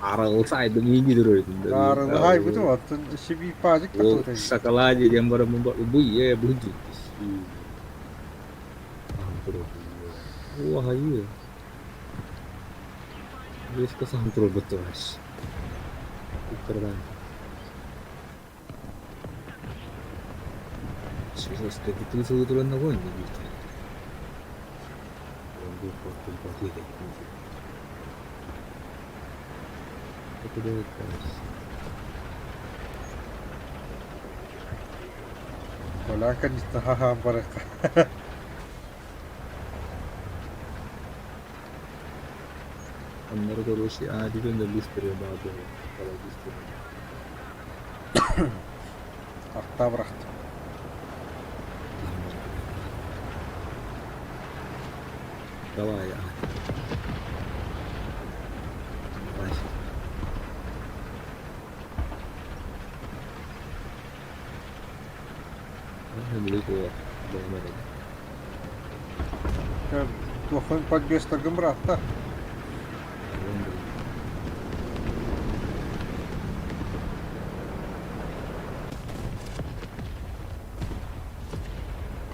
Speaker 4: Арылсайдым иди туруйт.
Speaker 1: Арылхай буту аттын шиби пажык
Speaker 4: Ол
Speaker 1: тату.
Speaker 4: шоколаде диэн бараммын бу е бу Уахайы. Резко сам турбутуаш. Укрдан. Жестко бутылка туран ногой не видит.
Speaker 1: Полянка не ха барыка.
Speaker 4: Аннары короче, а дигәндә быстро барды. Быстро.
Speaker 1: Арта бырахты.
Speaker 4: Давай, а. Давай. Далеко.
Speaker 1: Тухон подбестагым братта.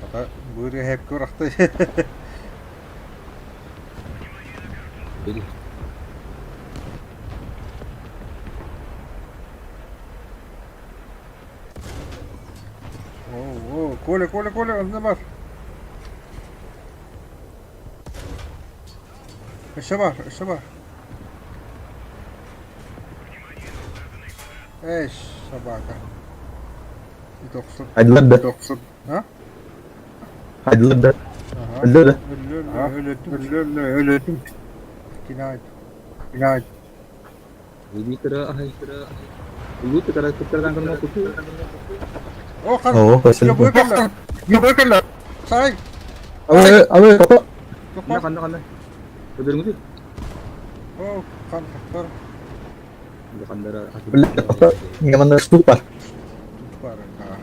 Speaker 1: Ата быры хеп көрахты.
Speaker 4: Бери.
Speaker 1: О, о, Коля, Коля, Коля, онда бар. Еще бар, еще бар. Эй, собака. 90.
Speaker 2: Айдылар
Speaker 1: 90. А?
Speaker 2: Айдылар
Speaker 1: Ага.
Speaker 2: Өллө
Speaker 1: Өллө, өллө, өллө, өллө. Кинайт. Кинайт.
Speaker 4: Виктора, ай, Лут кара кыттардан кырма куту.
Speaker 1: О, кар.
Speaker 2: О, спасибо.
Speaker 1: Ябыкалла. Ябыкалла. Сай.
Speaker 2: Абы, абы, папа.
Speaker 4: Канда канда канда. Өдөрүңү.
Speaker 1: О, кан тактар.
Speaker 4: Кандара.
Speaker 2: Бля, папа. Гаманда штука.
Speaker 1: Барака.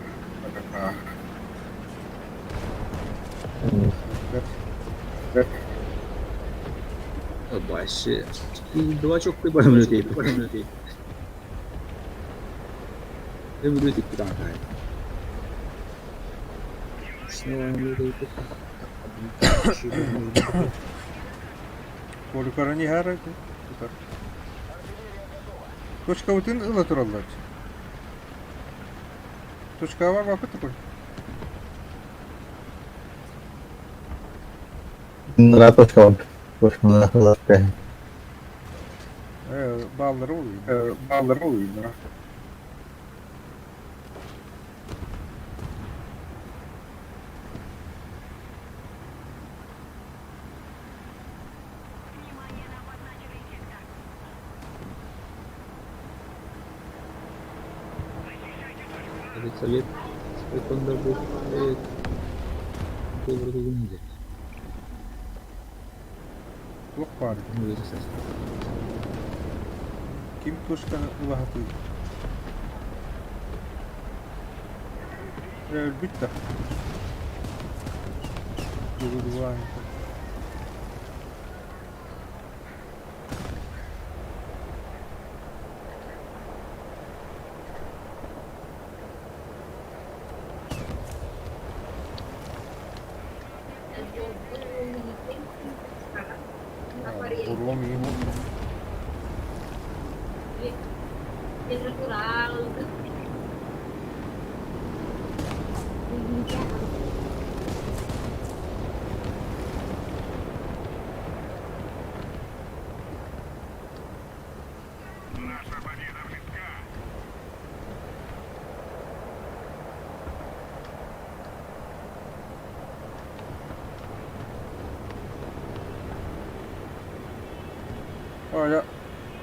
Speaker 1: Барака.
Speaker 4: Вообще. Два чокты бар минут. Минут. Минут куда
Speaker 1: Коля карани хара. Точка утын ыла тураллар. Точка бар бакы такой.
Speaker 2: Нра точка бар. Точка на
Speaker 1: Баллары oluyor. Баллары oluyor.
Speaker 4: Совет
Speaker 1: Туох баар? Ким пушканы улаһатыы? Өлбүт да. Дугудугаан. Буруом иһин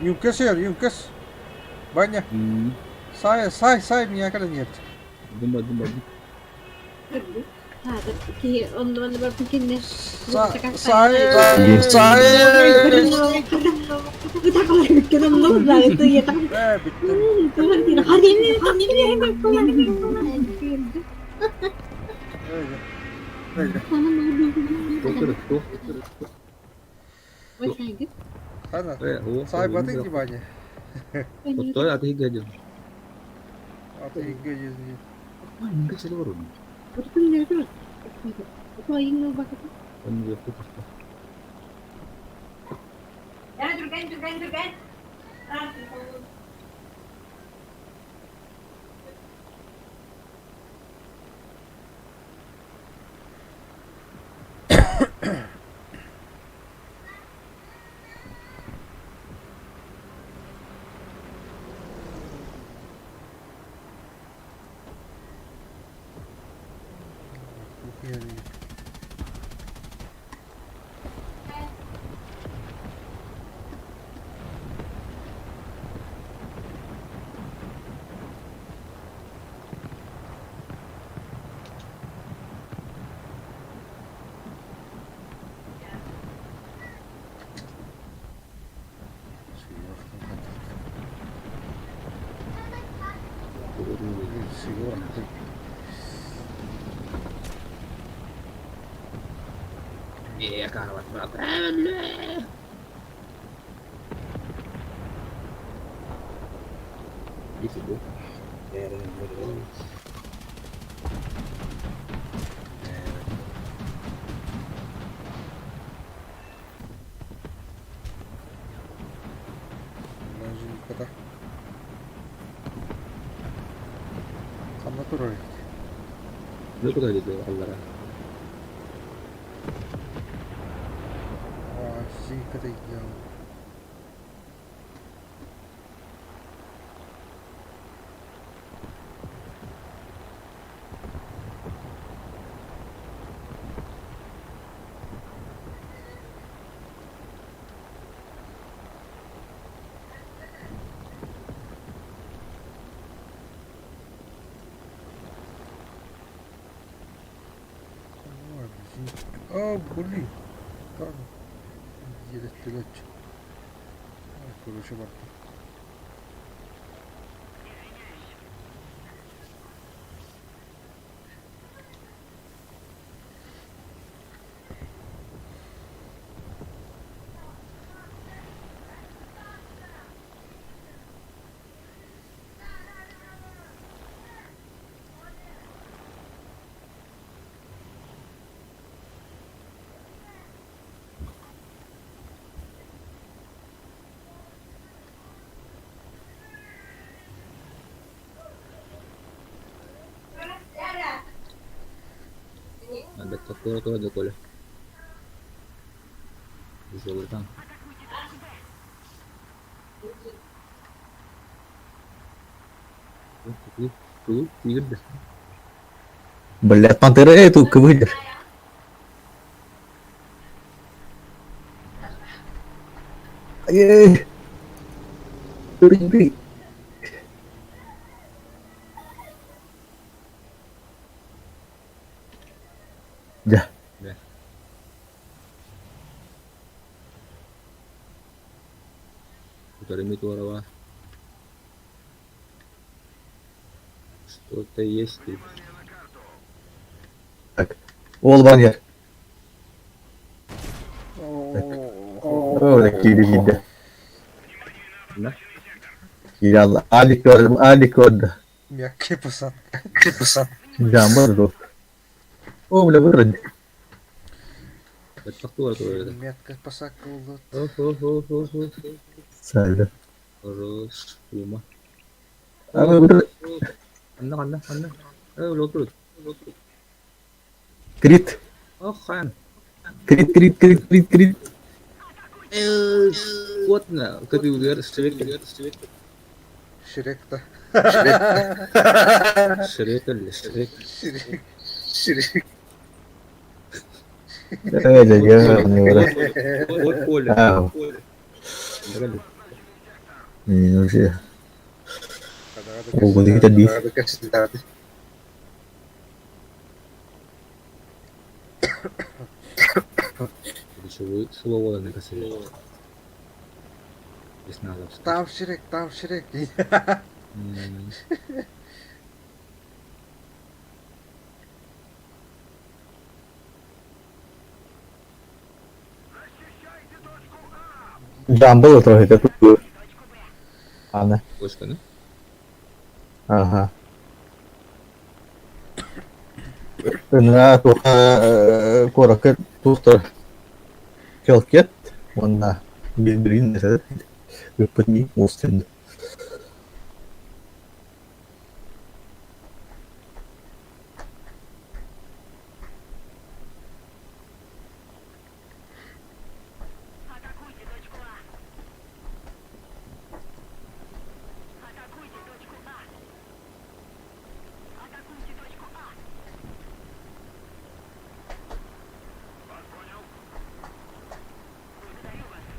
Speaker 1: Юнкес эр, Юнкес. Ваня. Сай, сай, сай, меня когда нет.
Speaker 4: Думай, думай.
Speaker 1: Сай, сай. Э, бүттүм. Хана, сай батын ди Ваня.
Speaker 4: Отой аты гаден.
Speaker 1: Аты гаден. Ханна турар
Speaker 4: Аллара.
Speaker 1: О, блин. Там еле Короче, барда.
Speaker 4: Коля. Золотан.
Speaker 2: Блядь, пантера эту выйдешь. Эй! Бери. Дьэ.
Speaker 4: Дьэ. Утары туорава. Что-то есть тут.
Speaker 2: Так. Ол бар иһэр. О, киири киирдэ.
Speaker 4: Да?
Speaker 2: Киири алла. Алик көрдүм, Алик көрдө.
Speaker 1: Мягкий посадка.
Speaker 2: Жамбар дуо. О, бля, вырод.
Speaker 4: Баттах туора турар этэ.
Speaker 1: Мягкая посадка буолбут.
Speaker 4: Оп, оп, оп, оп, оп.
Speaker 2: Сайлы.
Speaker 4: Хорош. Ума.
Speaker 2: Аны вырод.
Speaker 4: Ханна, ханна, ханна. Э, олору.
Speaker 2: Крит.
Speaker 4: Ох, хан.
Speaker 2: Крит, крит, крит, крит, крит.
Speaker 4: Э, Куотна. Көтүгэр Шрек, Шрек.
Speaker 1: Шрек-то.
Speaker 4: Шрек или Шрек.
Speaker 1: Шрек. Шрек.
Speaker 2: Э, дьэ, не вырод.
Speaker 4: Вот поле.
Speaker 2: Ау.
Speaker 4: Поле.
Speaker 2: Не, вообще. Ого, это биф.
Speaker 4: Слово не касается.
Speaker 1: Там Шрек, там Шрек.
Speaker 2: Дамбл трохи тут. Аны.
Speaker 4: Точка,
Speaker 2: Ага. Ына туха куоракка туохтар Келкет уонна билбирин ыппыт уустун.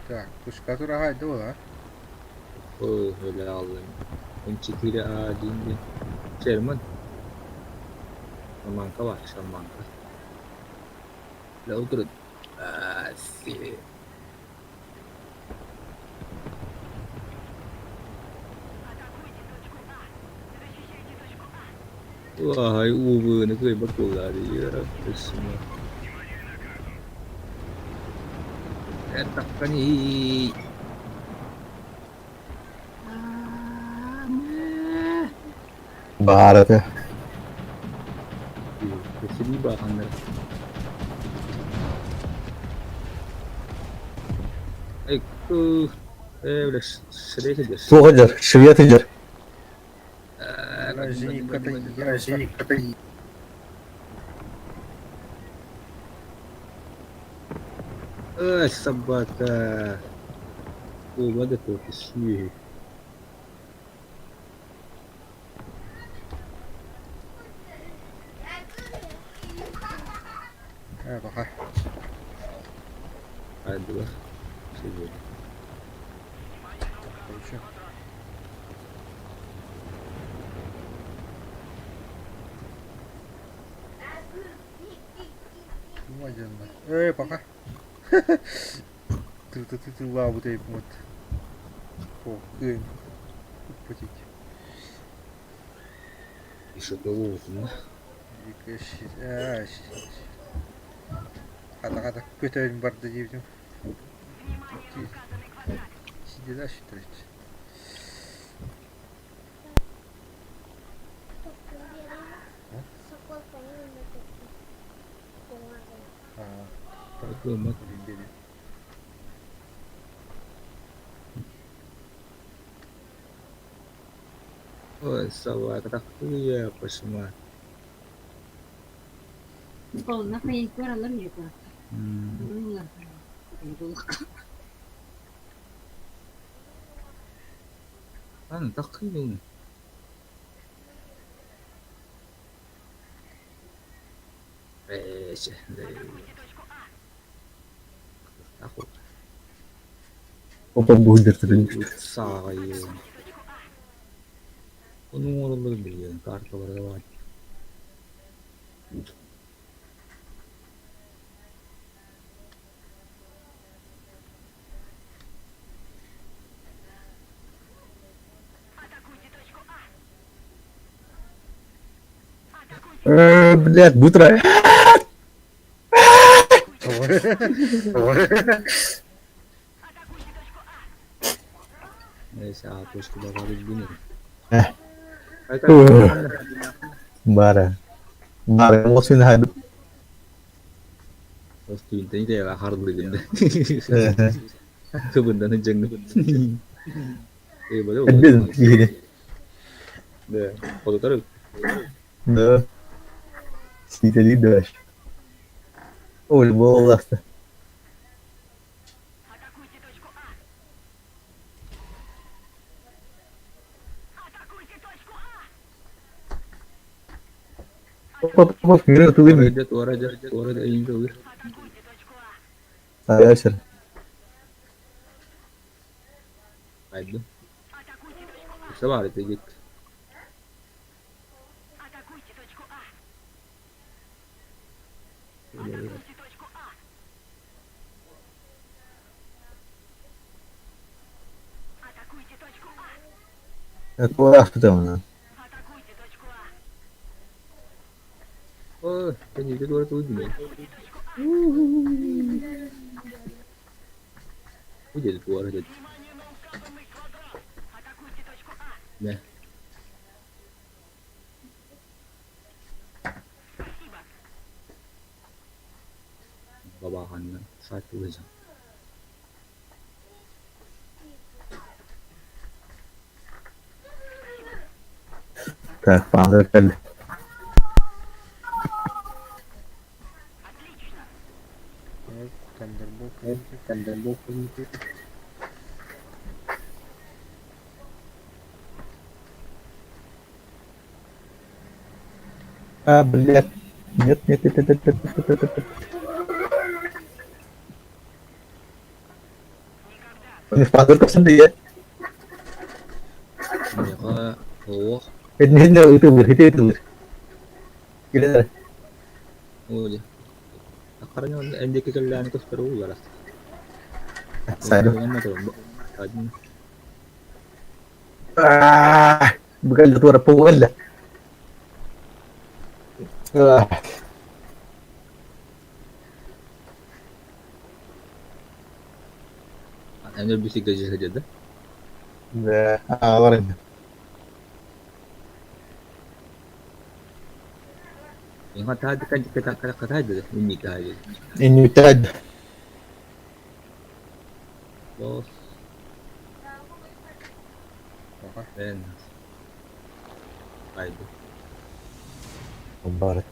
Speaker 1: Так, пушка тура дуо.
Speaker 4: Öyle aldım. 14 A deyince. Sherman. Шарманка var, шарманка. Лаудры. А, си. Вай, увы, на какой бакуларе. Это кони.
Speaker 2: Баар этэ.
Speaker 4: Сиби бааханнар. Эй, э, бля, шрек идешь.
Speaker 2: Суох сылдьар, швед сылдьар.
Speaker 1: Зенитка-то
Speaker 4: Ай, собака. О, вода тут, ищи.
Speaker 1: Э, пока.
Speaker 4: Ай, было. Сиди.
Speaker 1: Короче. Э, пока. Ты ты ты ты лаву ты вот. О, кын. Путить.
Speaker 4: Еще того, ну.
Speaker 1: Хата хата көтөрүн барды диибитим. Сидела считать. А,
Speaker 4: Такой мат. Ой, собака, такую пошла. Ан, такую. Э,
Speaker 2: Опа буһдыр
Speaker 4: Сааҕайы. Ону оҥороллорун билигин карталарга баар.
Speaker 2: Блядь, быстро.
Speaker 4: А точка баҕар билбин.
Speaker 2: Бара. Бара, мосфин хайды.
Speaker 4: Остуинтэн итэ хардыгын. Кыбындан дьаҥ.
Speaker 2: Эддин киһини.
Speaker 4: Да, хотутар.
Speaker 2: Да. Ситэли даш. Ой, буолласта. Оп, оп, мира тулын.
Speaker 4: Туора дьэ,
Speaker 2: Саяшыр.
Speaker 4: Айдым. Все бар это гит.
Speaker 2: Туора аспытамына.
Speaker 4: Ой, конечно, туора тулын. Уйдет туора дед. Да. Бабаханна саат улыжан.
Speaker 2: Так, панзер кэлли.
Speaker 1: Тандерболт.
Speaker 2: А, блядь. Нет, нет, нет, нет, нет, нет, нет, нет, нет. Не панзер капсын дия.
Speaker 4: Меха ох,
Speaker 2: Не, не, ытылыр, ити ытылыр. Килер.
Speaker 4: оли. Акарны эндеки келләне көстөрү улар.
Speaker 2: Сайды. А, Бгал тура пугalla. А.
Speaker 4: Әне бисик дәҗәһә
Speaker 2: Да, а, бар инде.
Speaker 4: Инга таад кан ката ката ката инни каайы.
Speaker 2: Инни тад.
Speaker 4: Бос. Мен. Айды.
Speaker 2: Бар.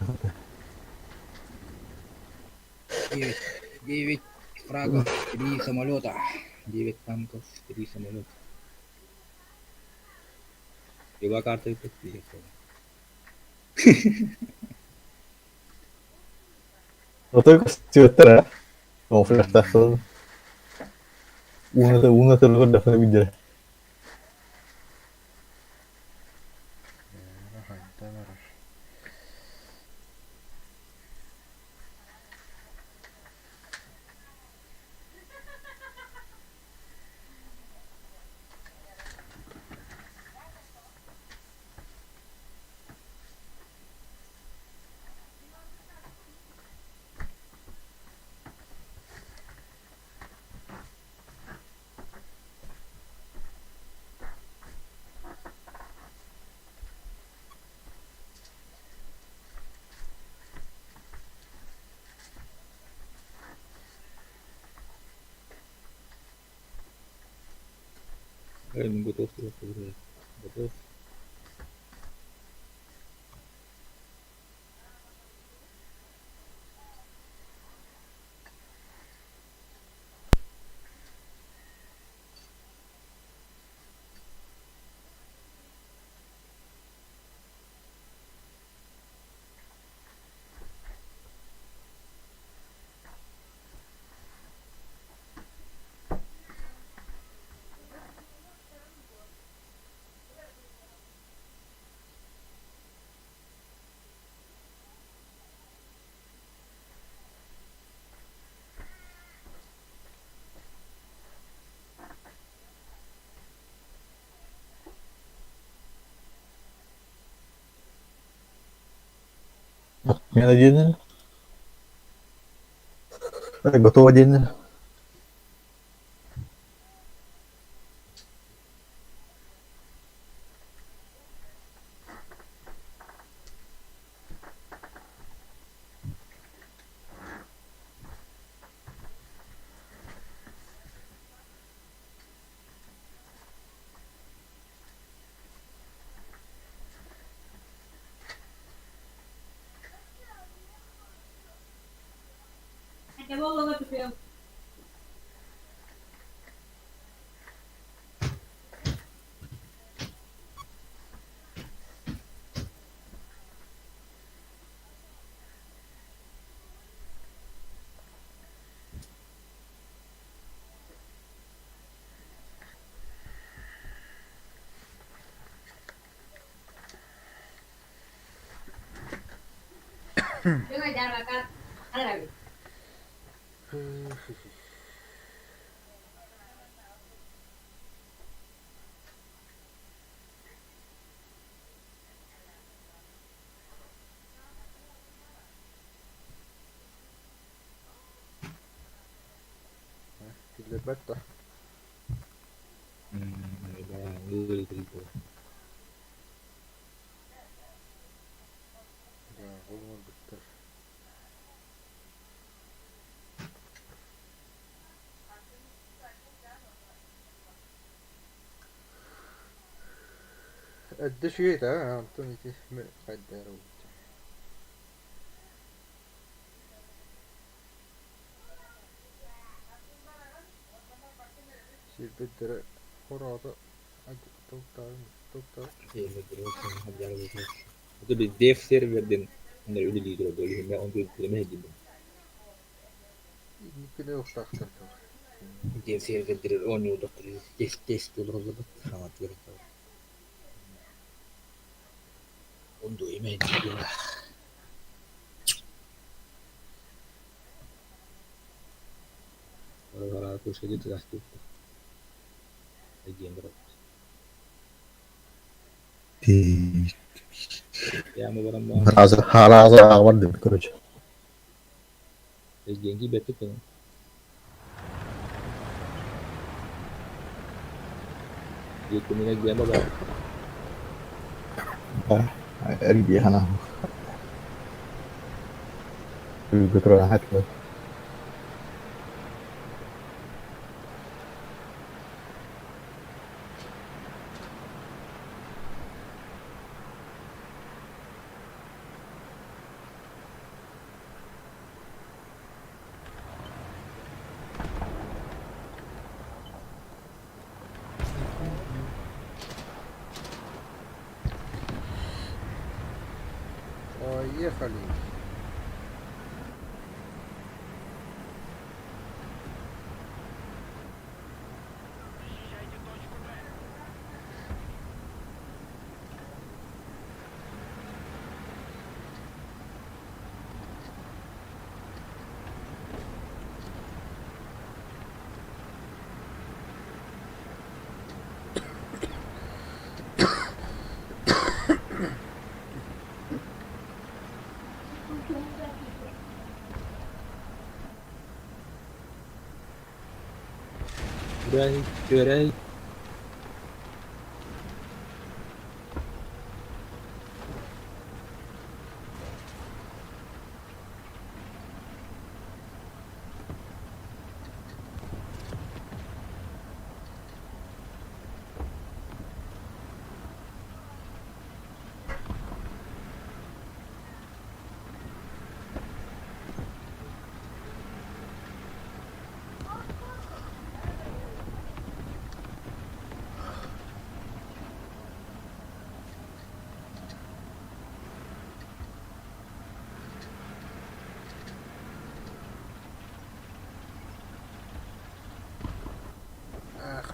Speaker 4: 9, 9 фрагов, 3 самолета. 9 танков, 3 самолета. Юга карта и
Speaker 2: Отой көстүөттөр, а? Офлертахтан. Уна уна төлгөр дафна видер.
Speaker 4: Эй, готов, готов.
Speaker 2: Отмена диэнин? Готово диэнин?
Speaker 1: Киллэрбэт да? Да, ол оҥорбуттар. Эрдэ үчүгэй этэ, онтон ити хайда эрэ буолбута. Сирбиттэрэ хороото
Speaker 4: Это Dev серверден үлэлии турар диибин.
Speaker 1: Инникини охтаахтар
Speaker 4: Dev сервердер оонньууллар тест олороллор хаҥатыгар Онду имэһин
Speaker 2: Раза бардым, короче. Эргиэхана. Көтөр
Speaker 1: Поехали.
Speaker 4: Көрөй.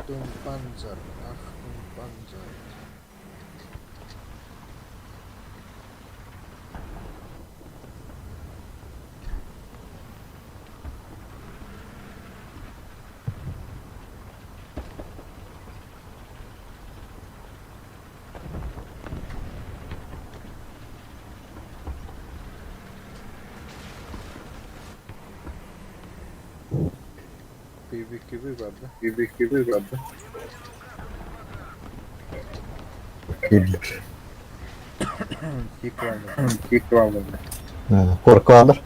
Speaker 1: Achtung Panzer, Achtung Panzer. Киби бар да?
Speaker 2: Киирдилэр.
Speaker 1: Тик
Speaker 2: Куоракка бааллар.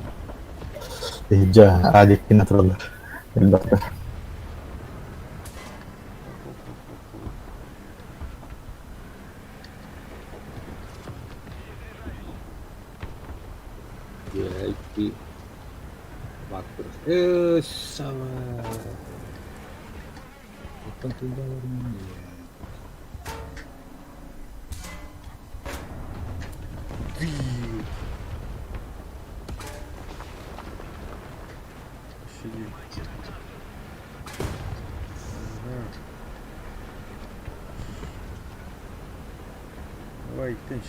Speaker 2: Иһирдьэ Адиккина тураллар. Элбэхтэр.
Speaker 4: Үөһэ икки бааттыр. Ээ, саба. Оттон тылдаларым
Speaker 1: Сидим. Ага. Давай, тынч.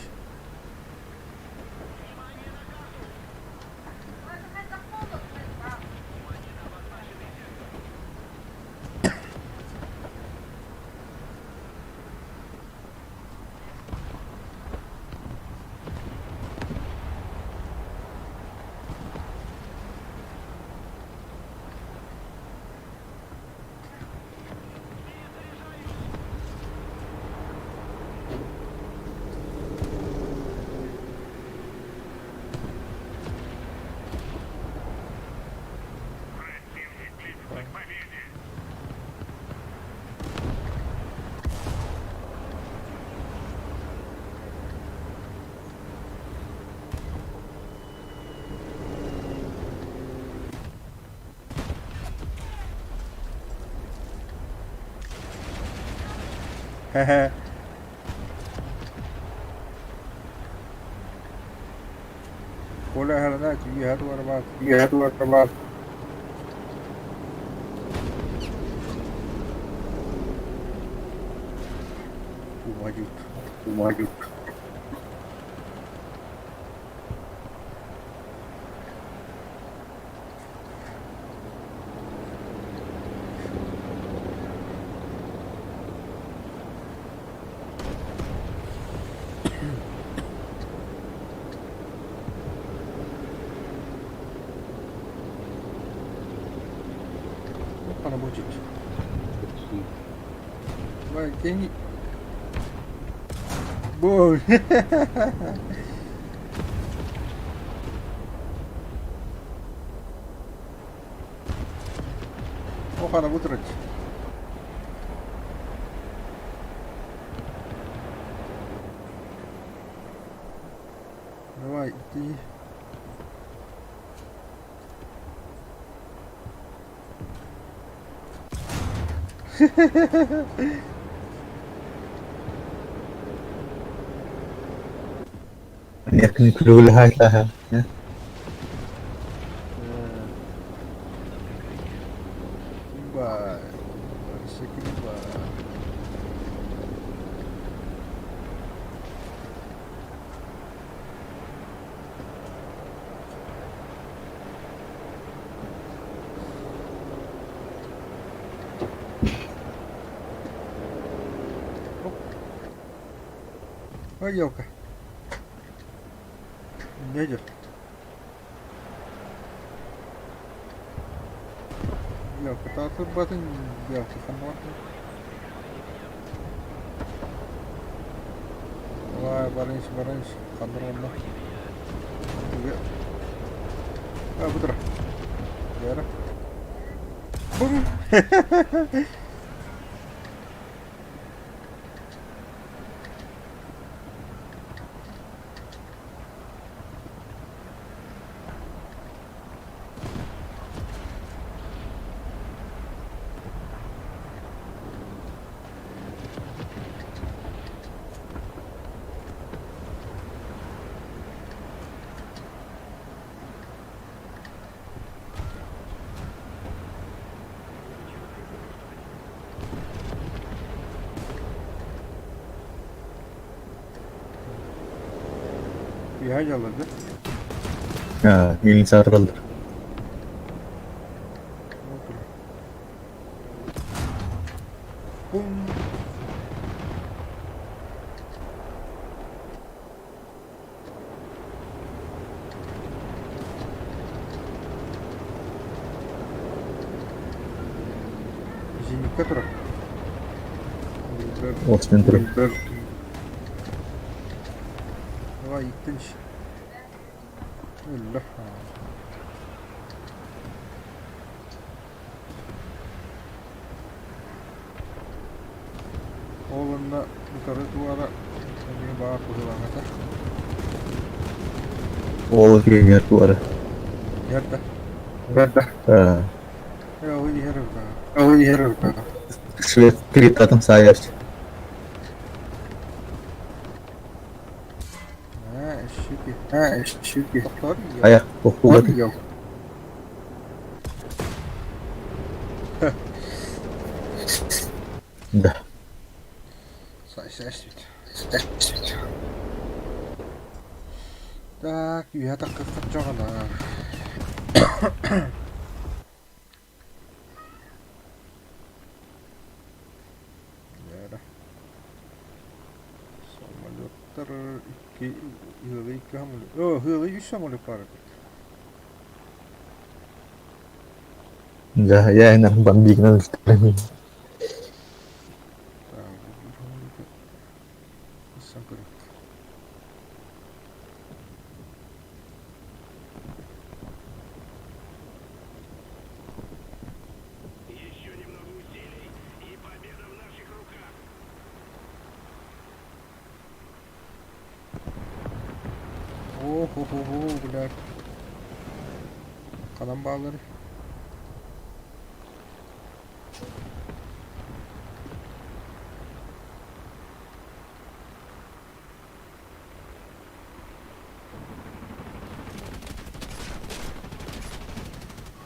Speaker 1: Хе-хе. Коля херна үөһэ туора баар. Умадют. Пора будет. Давай, тяни. Бой. Ох, она вытрать. Давай, иди.
Speaker 2: Якын күлүгүлэһэ
Speaker 1: Ба, ба. Ой, елка. Не идет. Елка, та батын елка ханварка. Давай, барынш, барынш, ханварна. А, бутра. Яра. Бум! Үөһэ дьалларды.
Speaker 2: Милиция тураллар.
Speaker 1: Бум!
Speaker 2: Осмин турар.
Speaker 1: Давай, иттинч. Өллө. Ол онно утары туора эмиэ баар быһыылаах этэ.
Speaker 2: Ол киһигэр туора.
Speaker 1: Иһэр да?
Speaker 2: Э,
Speaker 1: Э, ол иһэр эбит.
Speaker 2: Швед критатын саайар.
Speaker 1: Э, щуки. Тохтоор ийэ.
Speaker 2: Аяқ тохтуулар. Да.
Speaker 1: Сай-сай Так, үөһэ таххыппыт дьоҕуна. Самолеттар икки ыалы икки самолет. О, ыалы үс самолет баар эбит.
Speaker 2: Да, я иногда бомбигнан
Speaker 1: Так, Иссан көрөк. О-хо-хо-хо, блядь. Ханан бааллары.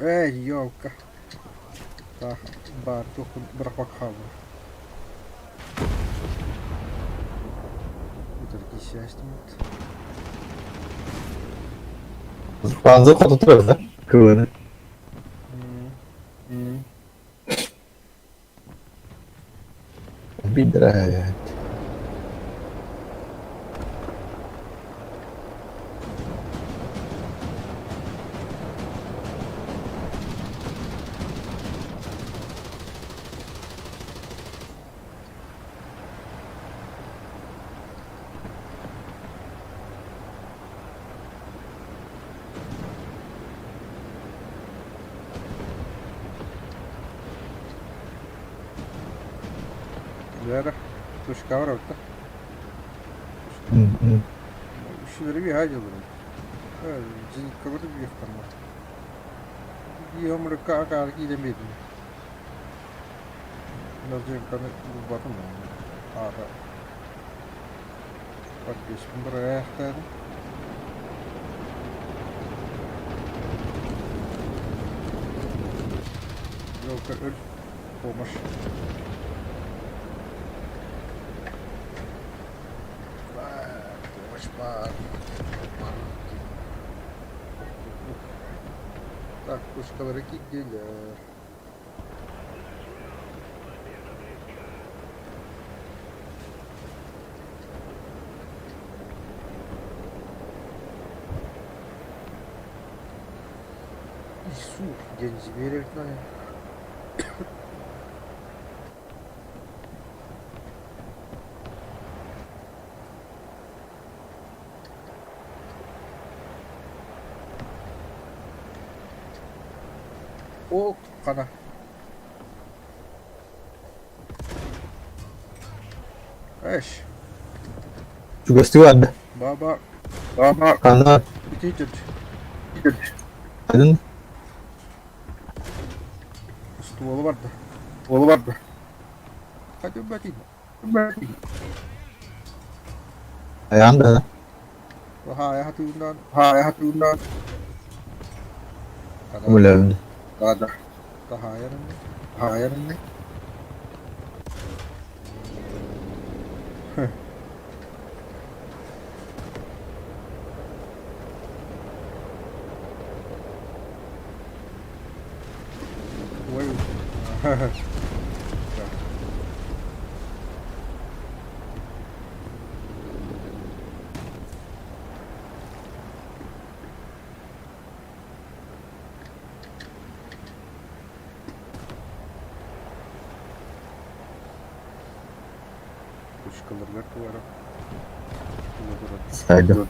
Speaker 1: Эй, ёлка. Так, бар, туох бырахпак хаалла. Утары киисээстиммит.
Speaker 2: Панза хоту турар да? Кылыны. Бидра.
Speaker 1: Бээрэ, тушкабар орто. Үчүлэри биһаа дьыллар. Зениткалары биэхтэрмэ. Биһомрукка акаары киирэн биэрдим. Назимканы булбатым. Аата подпискам бырайаахтаатым. Елка өл помощь. Помощь бар. Так, пушкалары киирдилэр. Ису диэн зверь эбит О, хана. Эш,
Speaker 2: Чугастыы анда.
Speaker 1: баба,
Speaker 2: Хана.
Speaker 1: ити түт.
Speaker 2: Один.
Speaker 1: Стволу барда. Хати бати.
Speaker 2: Аянда.
Speaker 1: Хаая хатыынан. Тада.
Speaker 2: Үләвин.
Speaker 1: Тахаярын. Ой. Точкаларыгар туора
Speaker 2: Сайдым.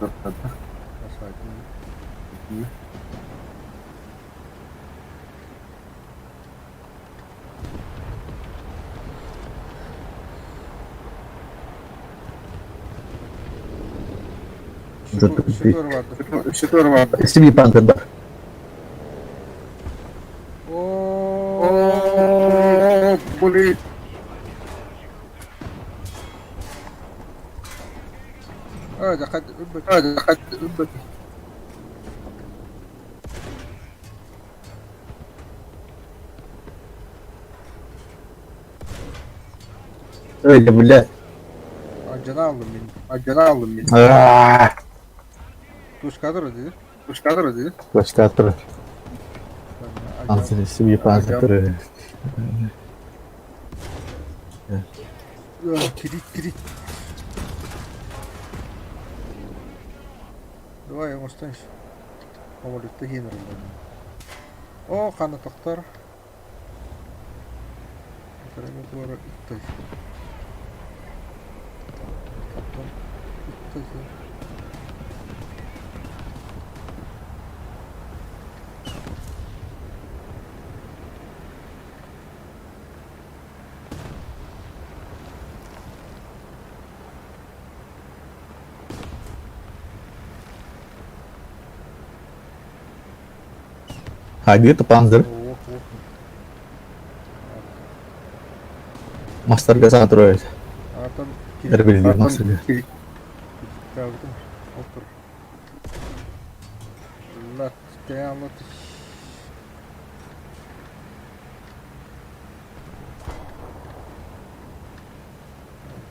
Speaker 2: Семи пантер бар.
Speaker 1: О, блин.
Speaker 2: Öyle бля.
Speaker 1: Алдьана аллым мин. Алдьана аллым мин.
Speaker 2: Аа.
Speaker 1: Тушкадыр диир. Тушкадыр диир.
Speaker 2: Точка Ансен семи пантер.
Speaker 1: Кирит, кирит. Давай, оҥостон Хомолютта иһин Оо, ханна тохтор? Туора ыттай. Оттон ыттай.
Speaker 2: Хайдыы панзер. Мастарга саҥа турар Эрбилдиир мастарга.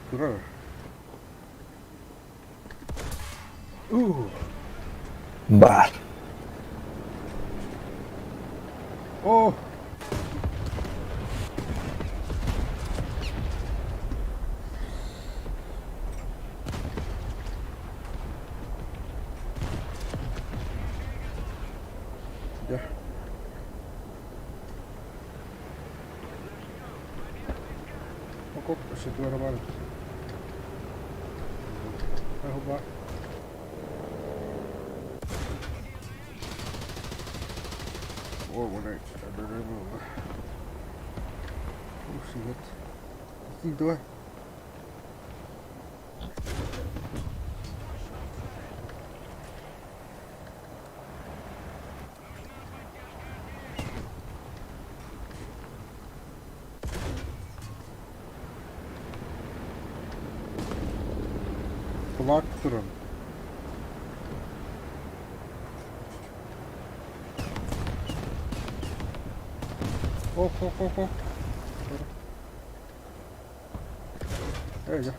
Speaker 1: Турар.
Speaker 2: Баар.
Speaker 1: О! Дьэ. Окоп өссө баар. Баар. Давай. Kulak durun. Hop hop hop hop. Öyle.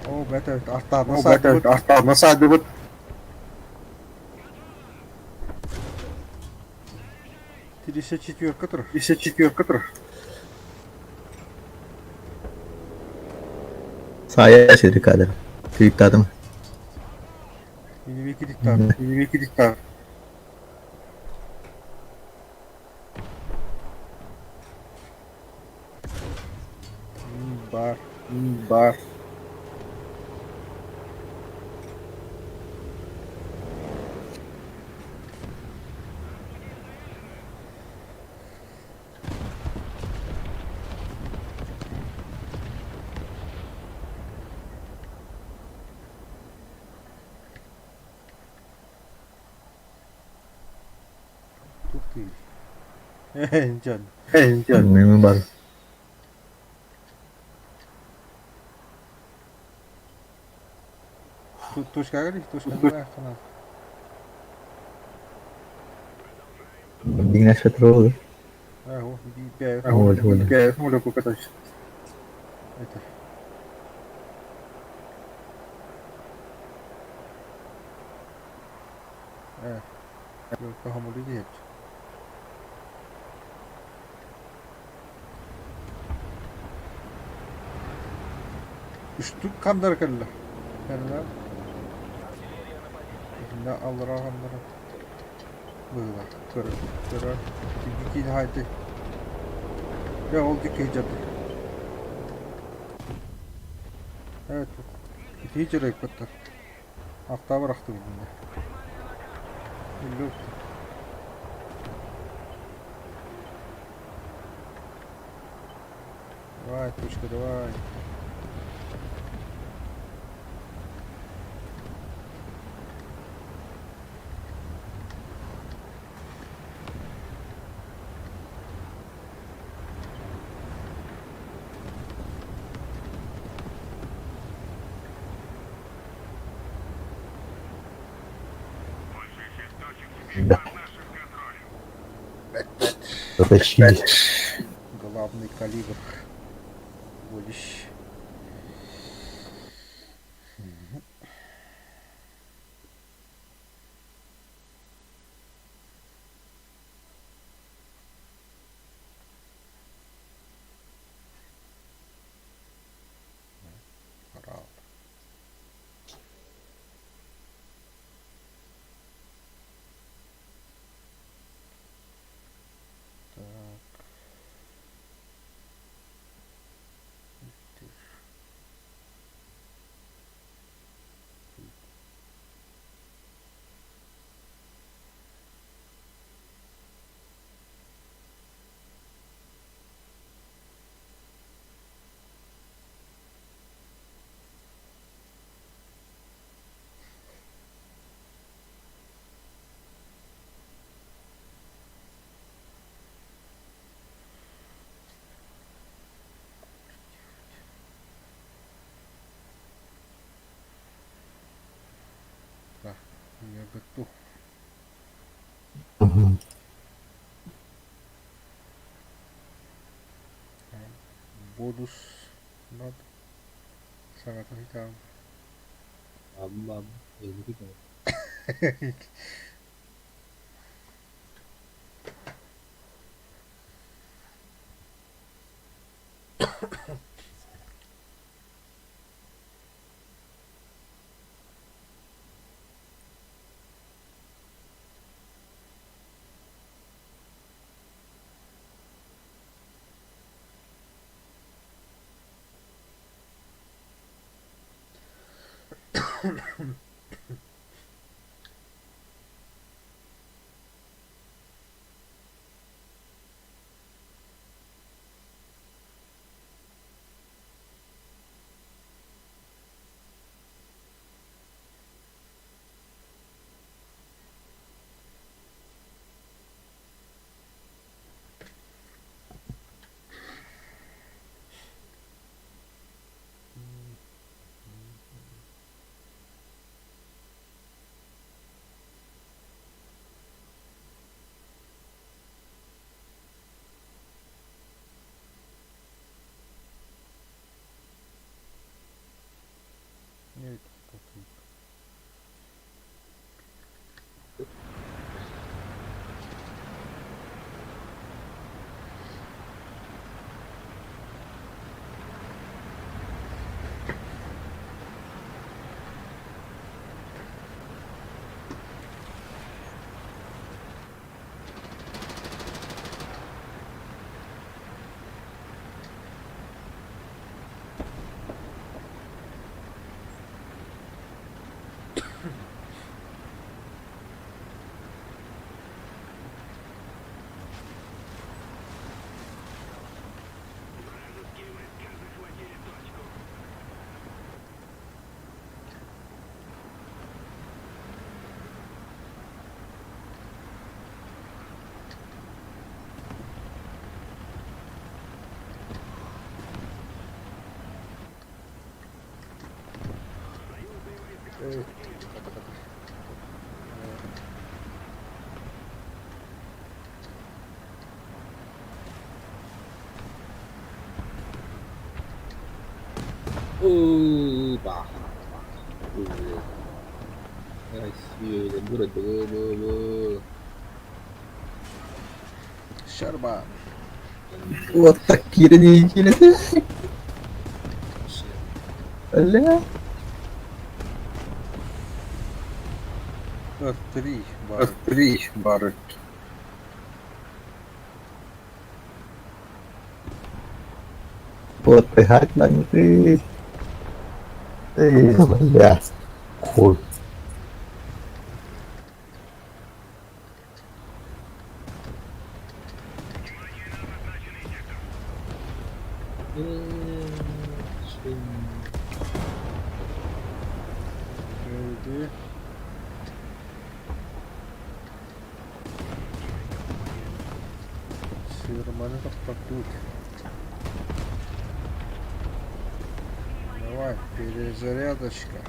Speaker 1: Оо, бэт артаабын саадыбыт. Артаабын саадыбыт. 34 тур. 34 тур.
Speaker 2: Саайа сири кадр. Кириктаатым.
Speaker 1: Миними кириктаат. Миними кириктаат. Бар. Бар. Тух ты. Дьон. Дьон.
Speaker 2: Мен бар.
Speaker 1: Точка говори, точка канал.
Speaker 2: Дигнеш петрол.
Speaker 1: Ага,
Speaker 2: Оля, оля.
Speaker 1: Это. Кахамулы диэт. Үстүк камдар кэллэ. Кэллэ. Итиннэ аллараа хамнара. Быһыылаах. Көрө, көрө. Итинки киин хаайты. Дьэ ол диэки сылдьар Evet, итии дьарыйбыттар. Ахтаа бырахтым иннинэ. Давай, точка, давай.
Speaker 2: Да. Затащили.
Speaker 1: Главный калибр. Будешь. Орал. Так. Я готов.
Speaker 2: Мгм.
Speaker 1: Бонус надо. Саҥата там.
Speaker 4: Бам-бам.
Speaker 1: Нет,
Speaker 4: Опа. Россия, город,
Speaker 1: Щерба.
Speaker 2: Вот такие родители. Бля.
Speaker 1: Три бары.
Speaker 3: Три бары.
Speaker 2: Отдыхать на ты. Эй, бля. Хуй.
Speaker 1: Иди. Сырманы тохтоппут. Давай, перезарядочка.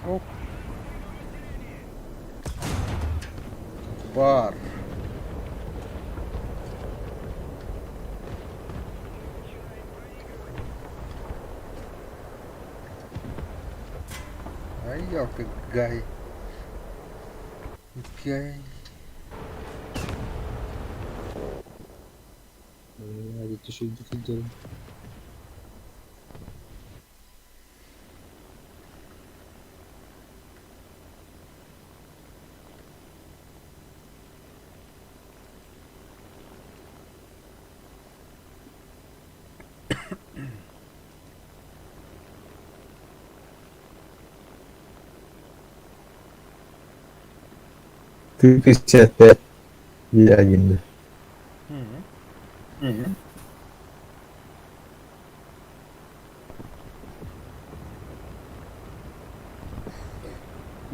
Speaker 1: Оп. Бар. Ай, ялка, гай. Гай.
Speaker 4: Түшүйдү.
Speaker 2: Ты 55 и один.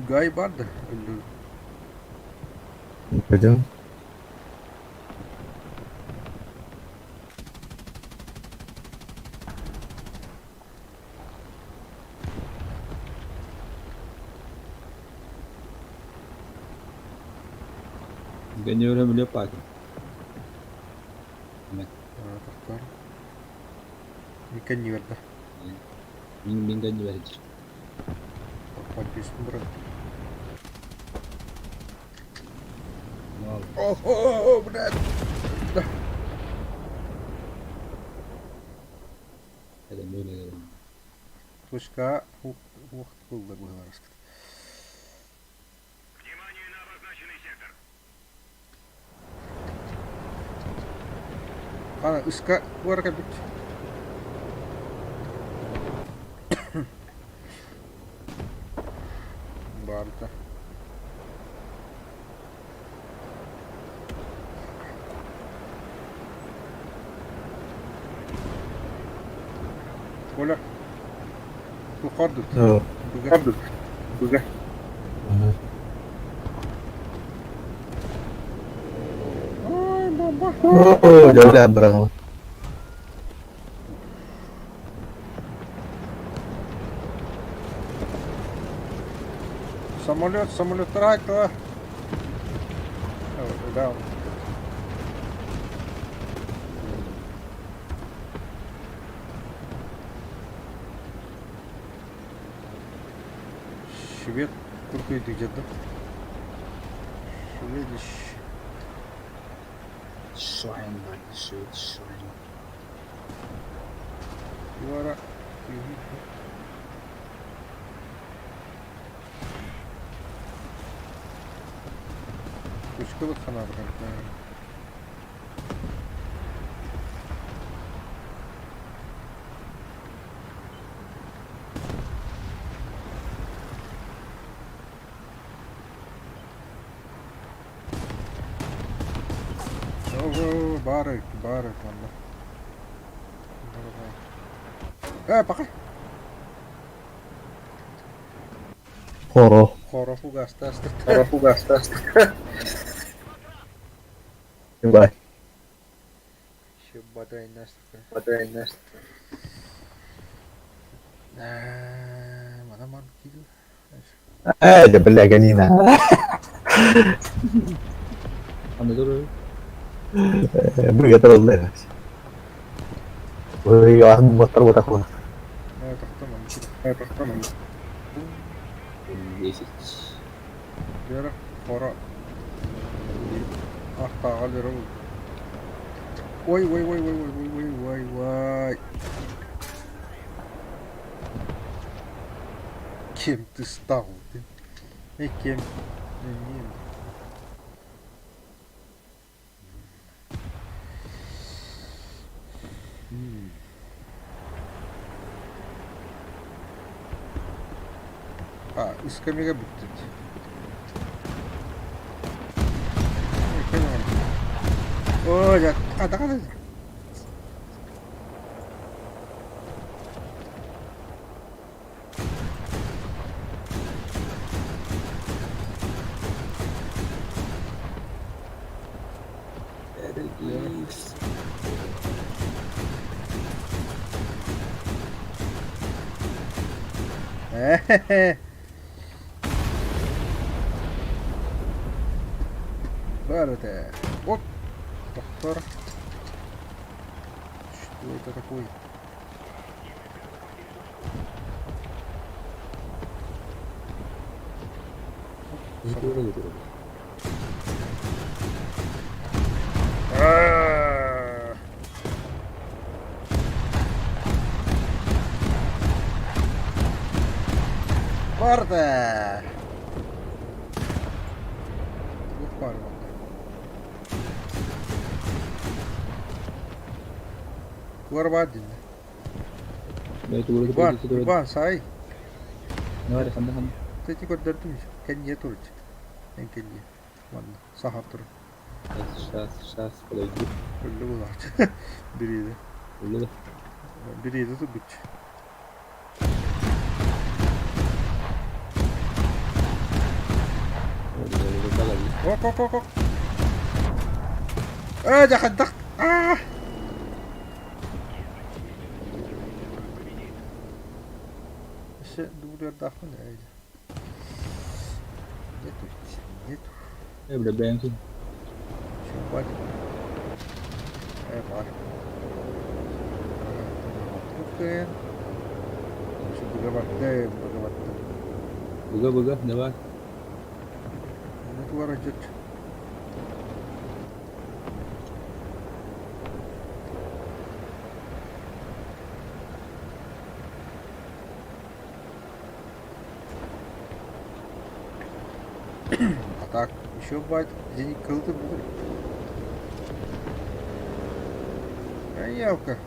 Speaker 1: Гай бар да.
Speaker 2: Пойдем.
Speaker 4: Гонером лепак.
Speaker 1: Тохтор. Микэн да.
Speaker 4: Мин мин гонером.
Speaker 1: Подписан, брат.
Speaker 4: Мал.
Speaker 1: О, о, о, блядь. Да.
Speaker 4: Это мин.
Speaker 1: Точка. Ух, был было. Ана, ыска куарка бит. Барта. Коля. Тухардут. Буга. Буга. Ой, бомба.
Speaker 2: О, бля, брал.
Speaker 1: Самолет, самолет трактора. Да. Швед крутой где-то. Шведищ.
Speaker 4: Шайн, швед, шайн.
Speaker 1: Юара. Точкалык хана О, бары, бары там. Пока.
Speaker 2: Хоро.
Speaker 1: Хоро фугастас.
Speaker 3: Хоро фугастас.
Speaker 2: Бай.
Speaker 1: Батайнас.
Speaker 3: Батайнас.
Speaker 1: Мана ман киду.
Speaker 2: Э, бля, Галина.
Speaker 4: Аны дуру.
Speaker 2: Быга троллера. Ой, ан мотор вот такой.
Speaker 1: Тохтоман.
Speaker 4: 10.
Speaker 1: Лера хоро. Ахтаға лера. Ой, ой, ой, ой, ой, ой, ой, ой, ой. Кем ты стал? Ты? Э, кем? Не. А, искамега бүттүт. О, я... А, да,
Speaker 4: Берегись.
Speaker 1: Баар этэ. Вот, доктор. Что это такое? Барда! Туох баар буолла? Тугар баар диннэ? Иван, Иван, сай. Тэти көрдөрдүм кэнниэ турч. Эн кэнниэ. Манна саха тур.
Speaker 4: Сейчас, сейчас, подойди.
Speaker 1: Өллө булааччы. Бирииде.
Speaker 4: Өллө
Speaker 1: Бирииде турбуччу. Ок, ок, ок, ок. Ээ, дьэ хайдах? Аа! Өссө дублердаахпын ээ. Нету, нету.
Speaker 4: Э, бля, бэнки.
Speaker 1: Чувак. Э, бар. Быгабаттым, быгабаттым.
Speaker 4: Быга, быга, давай.
Speaker 1: Оны туара жүт. А так, еще бать, денег кылды бугур. Аялка.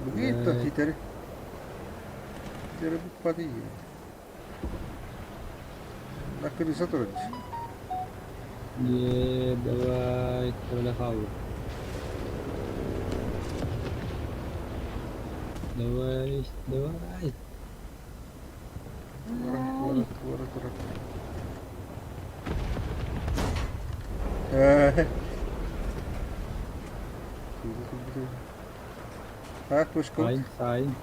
Speaker 1: Быгыйт титери. Титери букпаты На крыса турат.
Speaker 4: Е, давай, тролляхал. Давай, давай.
Speaker 1: Тура, тура, тура, тура. Так, точка.
Speaker 4: Сайн, сайн.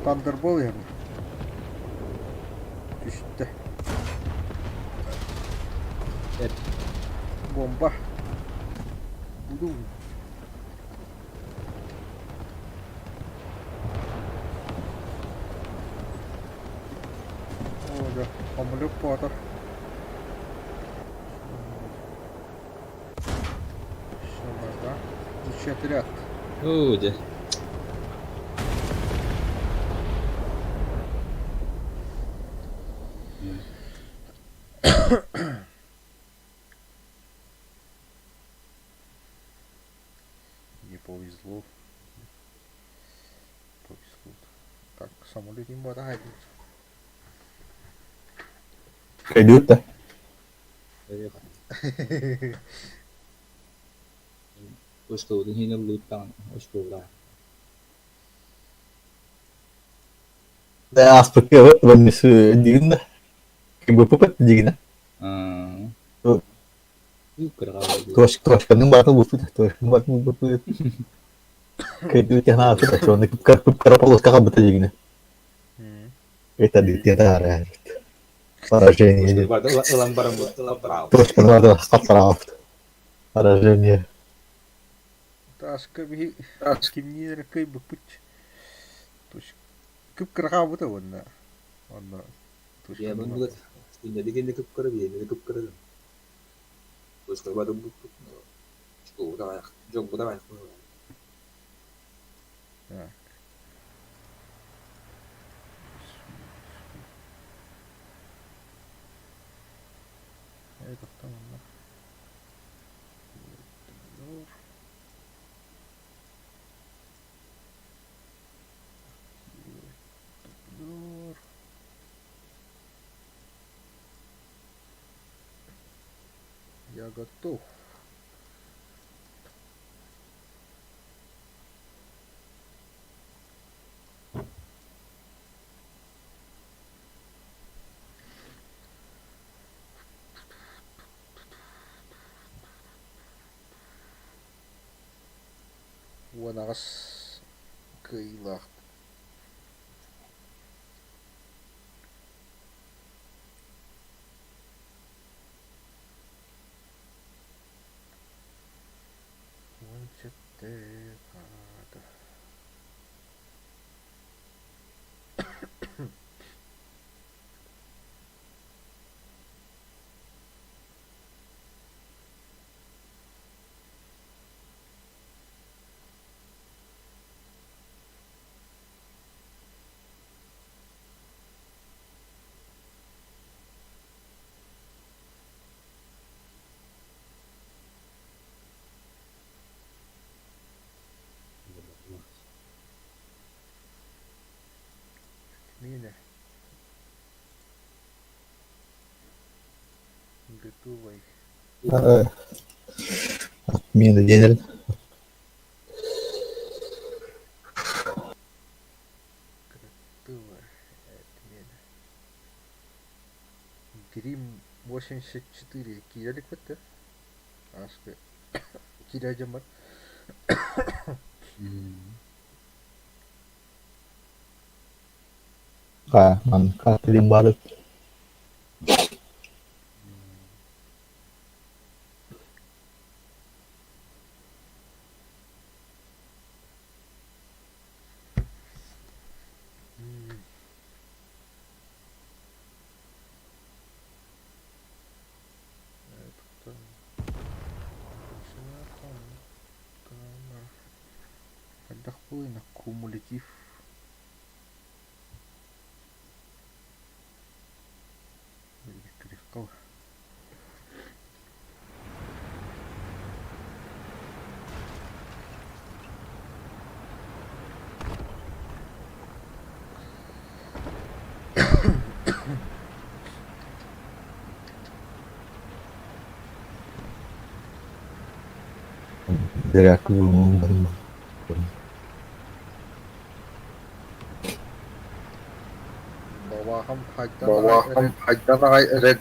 Speaker 1: Thunderbolt иһэбин. Түстэ.
Speaker 4: Эт.
Speaker 1: Бомба. Буду. О, да. Омлюк Поттер. Все, да. Изучать ряд.
Speaker 4: Оо, дьэ.
Speaker 1: Не повезло. Повезло. Так, самолет не бодает.
Speaker 2: Пойдут да?
Speaker 4: Осколотун иһинэн лууттаҕын оскуолаҕа
Speaker 2: Да, ааспыкка диигин да. КБП диигин
Speaker 4: Аа.
Speaker 2: Точканың батын буппут, точканың батын буппут. Кайду техна аты, кып полоска кабыта диигин. Это дитя Поражение.
Speaker 4: Ылан баран
Speaker 2: Точканың батын хапсараапт. Поражение.
Speaker 1: Таска биһи кимниир кыйбыппыт. Кып-кыраха уонна. Онно
Speaker 4: Я бу иннэ кып-кыра биэнэ кып-кыра. Точка батын буппут. Давай, жок, давай.
Speaker 1: Так. Это манна. Я готов. Уон аҕыс кыайыылаах. 17 хаата. Мина. Готовай.
Speaker 2: Отмена диэн
Speaker 1: Готовая отмена. Грим 84 киирэ иликпит Ааспы киирэ дьоммор.
Speaker 2: Манка баар
Speaker 1: Хайдах буолуой кумулятив Бабаахым хайдан аҕай эрэн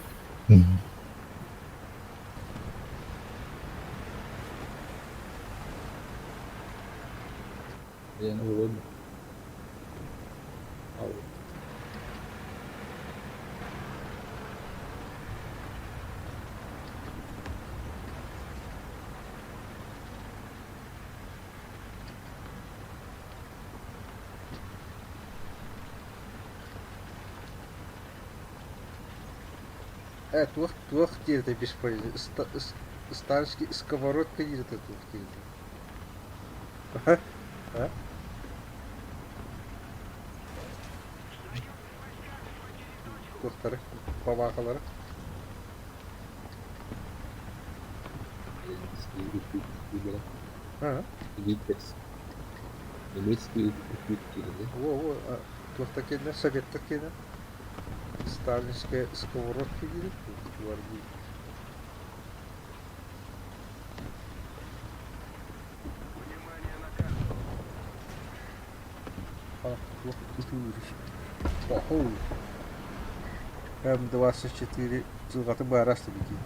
Speaker 1: Туох туох диэтэ бесполезно стальский сковородка диэтэ туох диэтэ а Туохтары бабаахалары
Speaker 4: Немецкий үппүт
Speaker 1: Во-во, туохта киэнэ советтар киэнэ сталинская сковородка диир гвардии. М24 дьылҕатын быһаарас дии.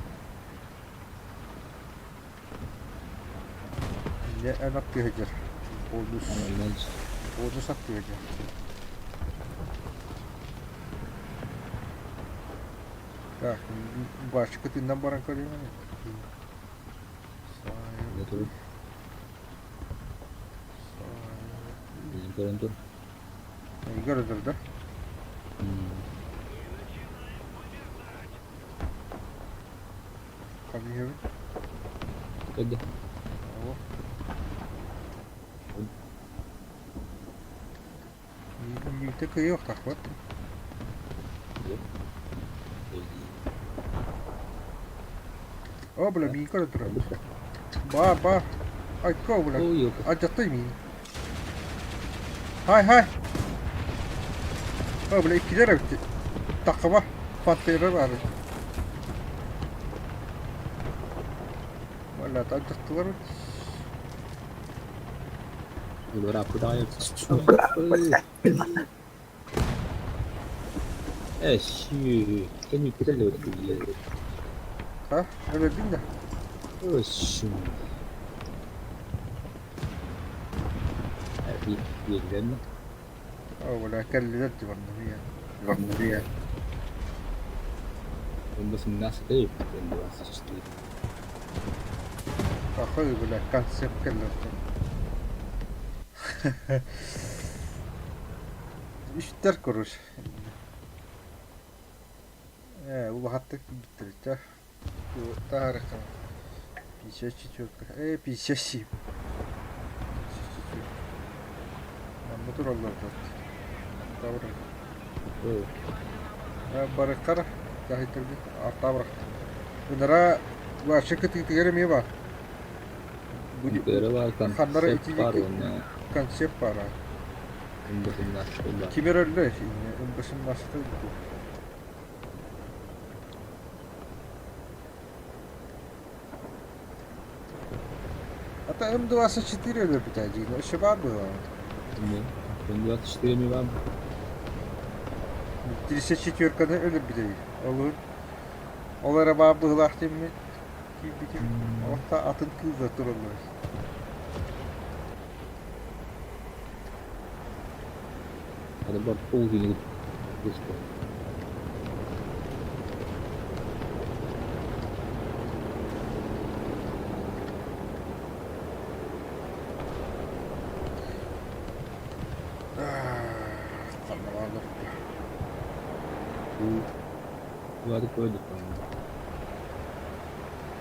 Speaker 1: Инньэ эн аттыы сылдьар. Бонус, бонус аттыы сылдьар. Так, бачкытынан баран көрүөм.
Speaker 4: Көрөн тур.
Speaker 1: Көрөдөр да? Ханна
Speaker 4: Көрдө.
Speaker 1: Биирдэ кыайыахтаахпыт. О, бля, миин көрөн турар. Ба, ба. Айко, бля. Алдьаттай миин. Хай, хай. О, бля, иккилэр эбит. Таххаба. Пантера баар. Бля, алдьаттылар. А? Өлөрдүҥ да? О, бля, кэллилэр дии барна. Ахай, бля, концепт кэллэр. Үстэр короче. Ээ, улахаттык бүттэриччэ. Таарыха. 54. 57. 54. Манна тураллар да. Тавра. Барыктар таһыйтарбыт артабрах. Ынара вообще кытыытыгар эмиэ баар. Ханнара ити концепт баара. Ким эрэ өллө МБ-17 Это М24 өлөрбүтэ дии, өссө баар быһыылаах.
Speaker 4: М24 ми баар.
Speaker 1: 34-каны өлөрбүтэ дии. Олуһун ол эрэ баар быһыылаах диэммит киирбитим. Олохто атын кыыллар тураллар.
Speaker 4: Это бар полдень пушка.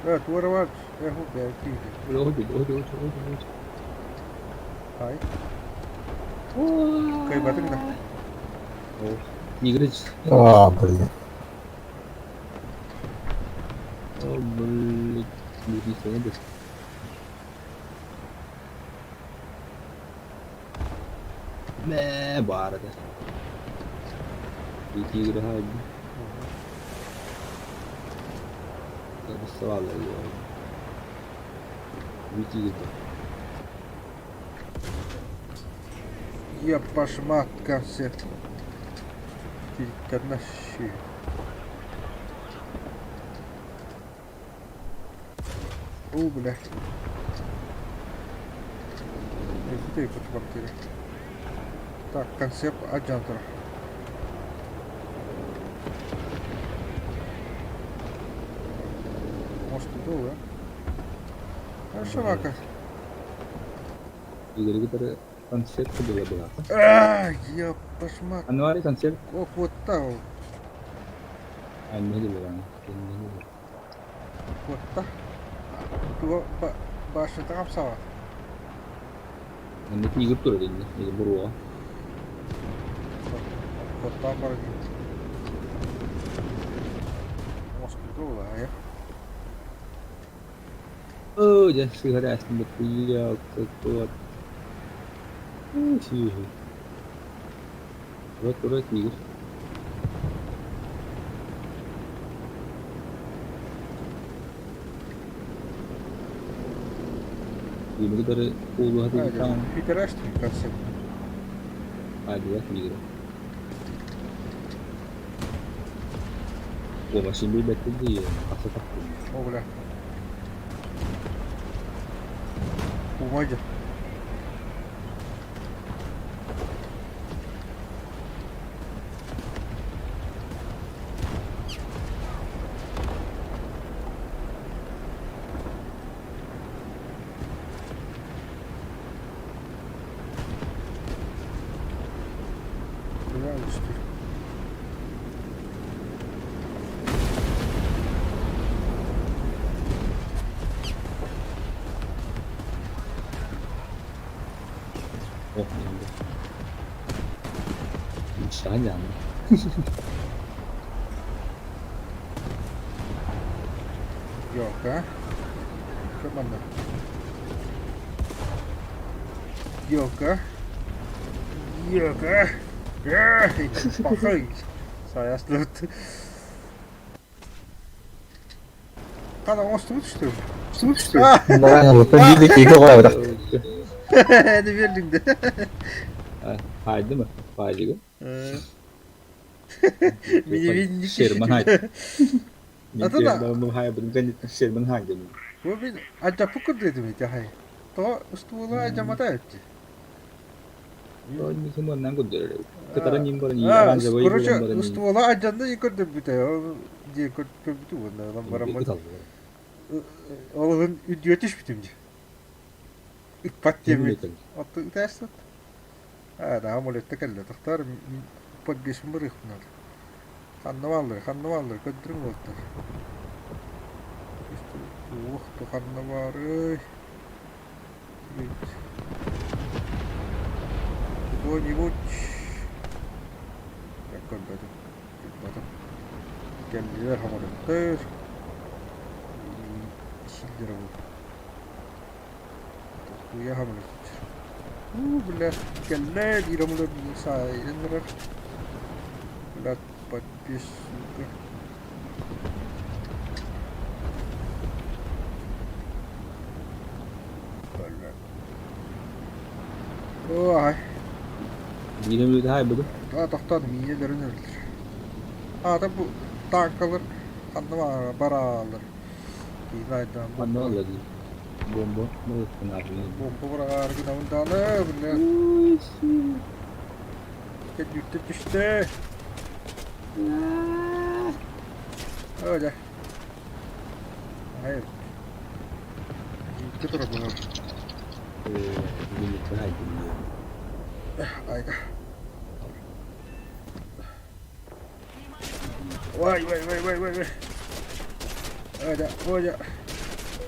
Speaker 1: Э, туора Хай. Кыайбатыҥ да?
Speaker 2: А, блин.
Speaker 1: Епаш матка все. Тириттернащи. О, бля. Так, концепт аджантра. Может, и был, да? Хорошо, Вака. А, епаш мат. Ох, вот так. Вот так. Башня хамсава. Хотан бар Москвада, я. Федеральный концепт. О, бля. Бумаги. Бля, что
Speaker 4: Шанян.
Speaker 1: Йока. Что манна? Йока. Йока. Пахай. Саяслыт. Хана оҥостубут что ли?
Speaker 2: Оҥостубут что ли? Наверное, биир оҕо
Speaker 1: Это вердик да.
Speaker 4: Haydi mi? Haydi.
Speaker 1: Мини
Speaker 4: Шерман хайды.
Speaker 1: А то да.
Speaker 4: Шерман хайды.
Speaker 1: Бу мин алдьаппыт курдук этим ити аһай. Тоҕо устуулаа алдьаммата эбит. Короче, устуула алдьанна и көрдөрбүтэ. Диэн көрбүтүм уонна ылан бараммын олуһун үрдүгэр түспүтүм дии. Ыкпат диэммин. Оттон ытаастат. Аа, да, амулетта кэллэ. Тохтоор, подбесим барыахпын наада. Ханна бааллар, ханна бааллар, көрдөрүҥ уолаттар. Уох, ханна баарый? Кто-нибудь? Көрбөтүм, көрбөтүм. Кэллилэр хамырыттар. Силдэрэ бу. Туйа хамырыттар. Уу, бля, кэллэ биир омулар саайан барар. Бля, подпись, сука. Ой.
Speaker 4: Биир хайбыды.
Speaker 1: Тохтоон миинэлэрин өлөр. Аата бу таанкалар ханна бараалар. Киин айдаан
Speaker 4: Ханна алар Бомба.
Speaker 1: Бомба быраҕаары гынабын даҕаны, бile кэлбиттэ түстэ. Оо дьэ. Айыл. Икки турабын. Айга. Ой, ой, ой, ой, ой, ой. Ой, да, ой, да.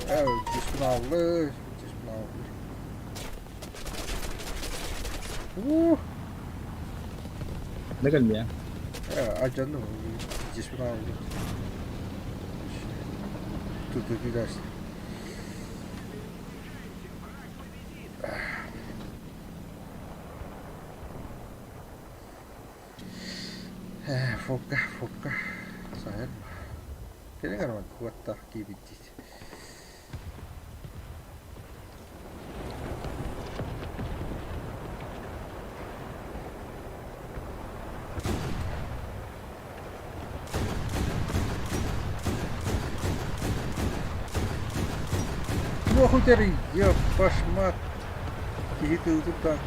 Speaker 1: Дисплаллы, дисплаллы. Ух.
Speaker 4: Ne gelmiyor?
Speaker 1: Алдьанным, дисплаллы. Тут видать. Фокка, фокка. Сайын. Кэлин арман куоттаах киирбит дии. Туох үтэрий, башмак киһи тылытыттан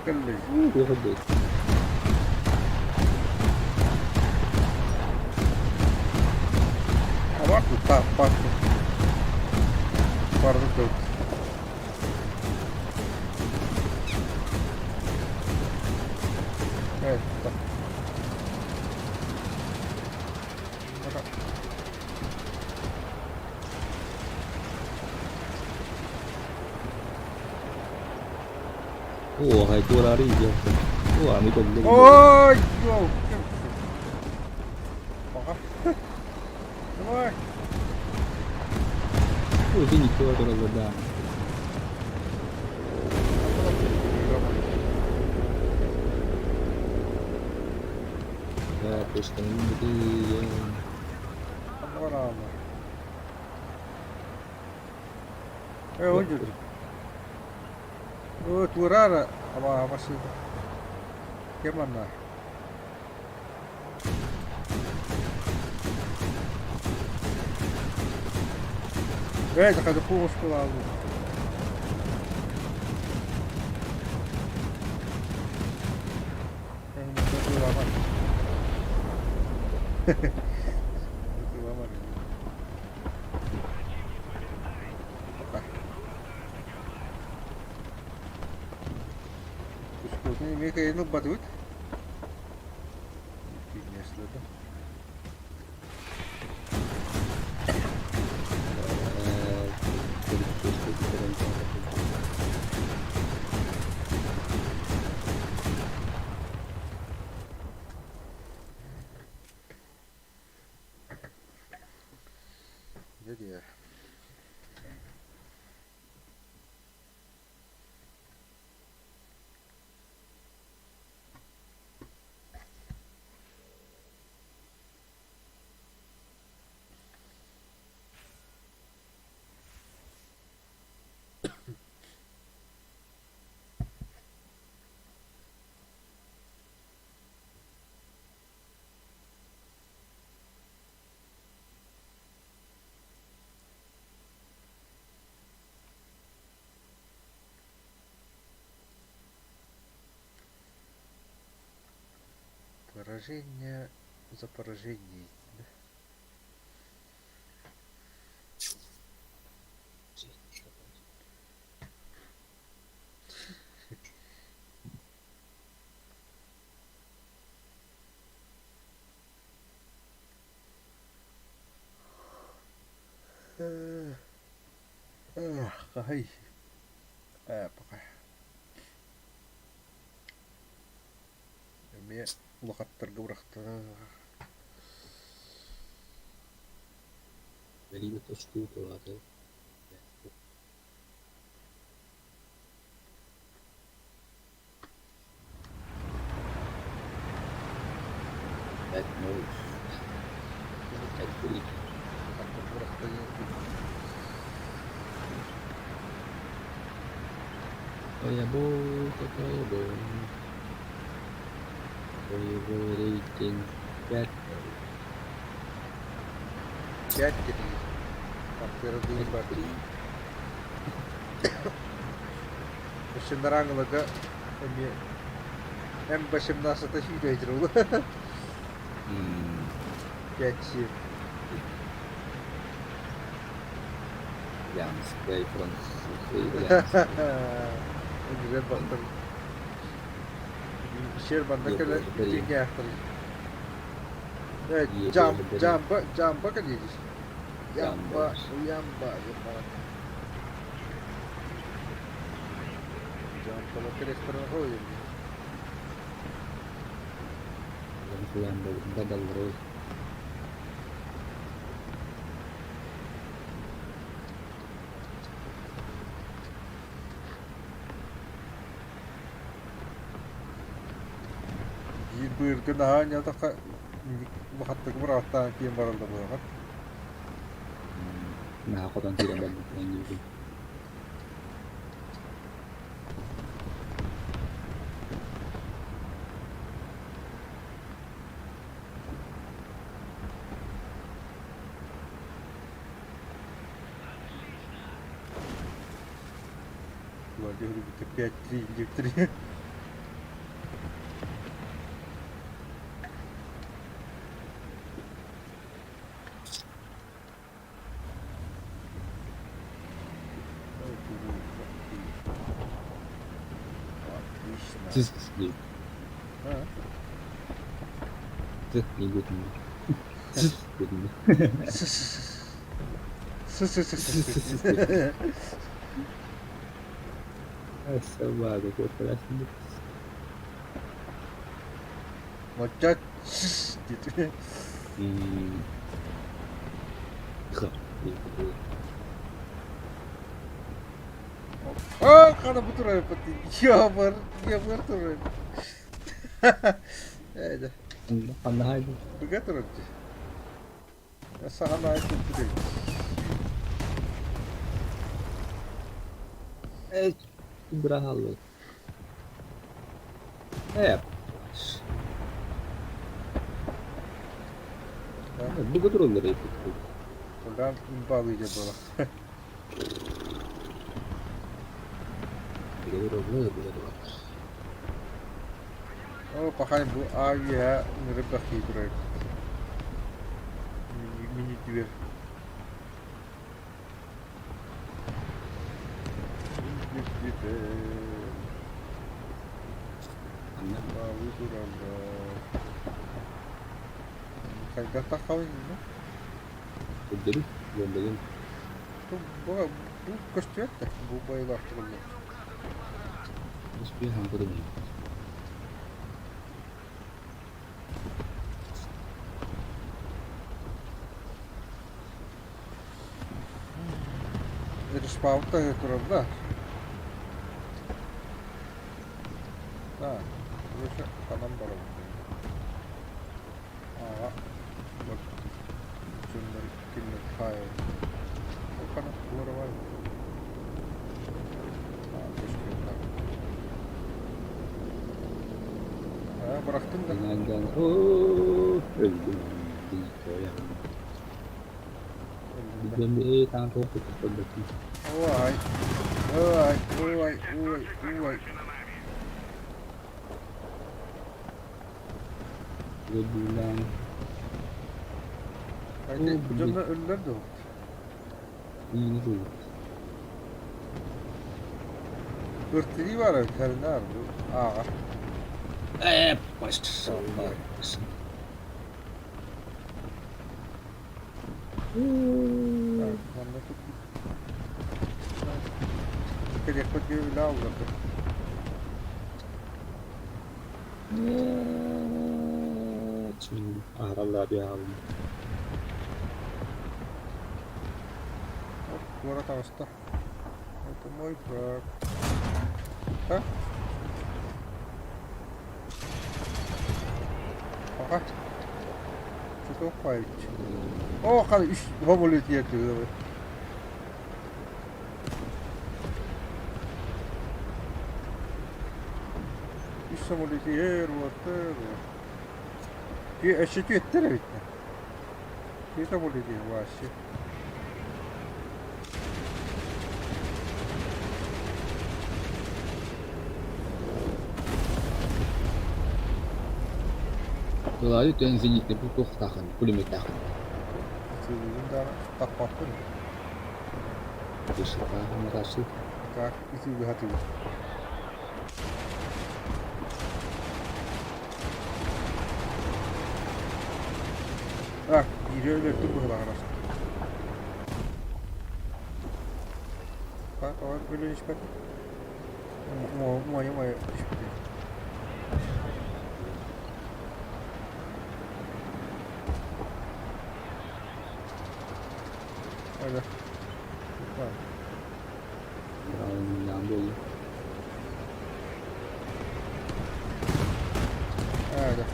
Speaker 1: кэллэй. Абак тааппат барды тут. Это.
Speaker 4: Оо, хайдуораары иһиэхтэр. Оо, аны кэллэ.
Speaker 1: Ой, йоу. Пока. Давай.
Speaker 4: Ой, ты ничего тураллар да. Да, просто
Speaker 1: Э, ойдур. Оо, туораара аба массыына. Кем манна? Э, захожу школу. Эмиэ кыайан ылбатыбыт. Киҥнэслэдэ. Поражение за поражение да? Хаһый ээ пока эмиэ улахаттарга бырахта
Speaker 4: Бэлиибит очкуу туораата. 5-0. 5-3.
Speaker 1: Улахаттарга бырахта
Speaker 4: Какая боль, какая боль. Боевой рейтинг 5-0.
Speaker 1: 5-3 Пантера бар
Speaker 4: 5-3.
Speaker 1: Өссө эмиэ М18 сүүрээдир ол 5-7
Speaker 4: Янская, французская, янская.
Speaker 1: Үгүрэн бахтар Шер банда кэлэн тиҥээхтэр Жам жамба жамба кэлиэдис Ямба ямба ямба Жамбала кэлэхтэрин хоойун
Speaker 4: Ямба,
Speaker 1: Биир быыргы наһаа ньатаха улахаттык бырааттаан киэн баралла буолаҕат.
Speaker 4: Наһаа хотон киирэн барбыт диибин.
Speaker 1: Владимир 5-3 9-3. Отлично.
Speaker 4: Сыс диир.
Speaker 1: А?
Speaker 4: Сых диибитин. Сыс диибин.
Speaker 1: С с с с с
Speaker 4: Собака, кот,
Speaker 1: Моча с диир.
Speaker 4: Ха, диибин.
Speaker 1: А, хана бу турар Ябар, ябар турар. Эйде.
Speaker 4: Ханна хайды.
Speaker 1: Быга турар. Сахана айтып
Speaker 4: Э, бырахаллы. Э, Быга тураллар эпит.
Speaker 1: Buradan имбалыйда буола.
Speaker 4: Быга тураллар, быга тураллар.
Speaker 1: О, пахай бу авиа рыбахи турар. Мини дверь.
Speaker 4: Ханна.
Speaker 1: Балы тураллар. Хайда тахалын
Speaker 4: Өддөрү, бомбалын.
Speaker 1: Бу бу бу көстүөт бу байлар тураллар.
Speaker 4: Успех хам көрүнү.
Speaker 1: Респаунта тураллар. Да, уже ханам барабын. Ага. Вот. Дьоннор кинилэр хаайар. Ол хана туора бар. Бырахтын да.
Speaker 4: Өлдүм.
Speaker 1: Ой, ой, ой, ой, ой. Дьонно өллөр дуо? Ыртырыы баар эбит, хэринээр бу ааҕар.
Speaker 4: Ээ, пошел.
Speaker 1: Так, манна тут кэлиэхпит диye үлэ алларда. Оп, куора таҕыста. Это мой брат. А? Аха. Что паевич? О, хана үс самолет тиэрдибит. Үс самолет иһэр уоттар. Өссө түөттэр эбит. Түө самолет иһэр вообще.
Speaker 4: Тылаайы тэн зенитный туохтаахын, пулеметтаахын.
Speaker 1: Ытыылыыбын даҕаны таппаппын.
Speaker 4: Тышытааһын расы.
Speaker 1: Так, ытыылыы сатыыбын. Так, биири өлөрдүм быһылаҕар Тоҕо өлөн испэт? Муойа-муойа түспүтэ. Öyle. Öyle.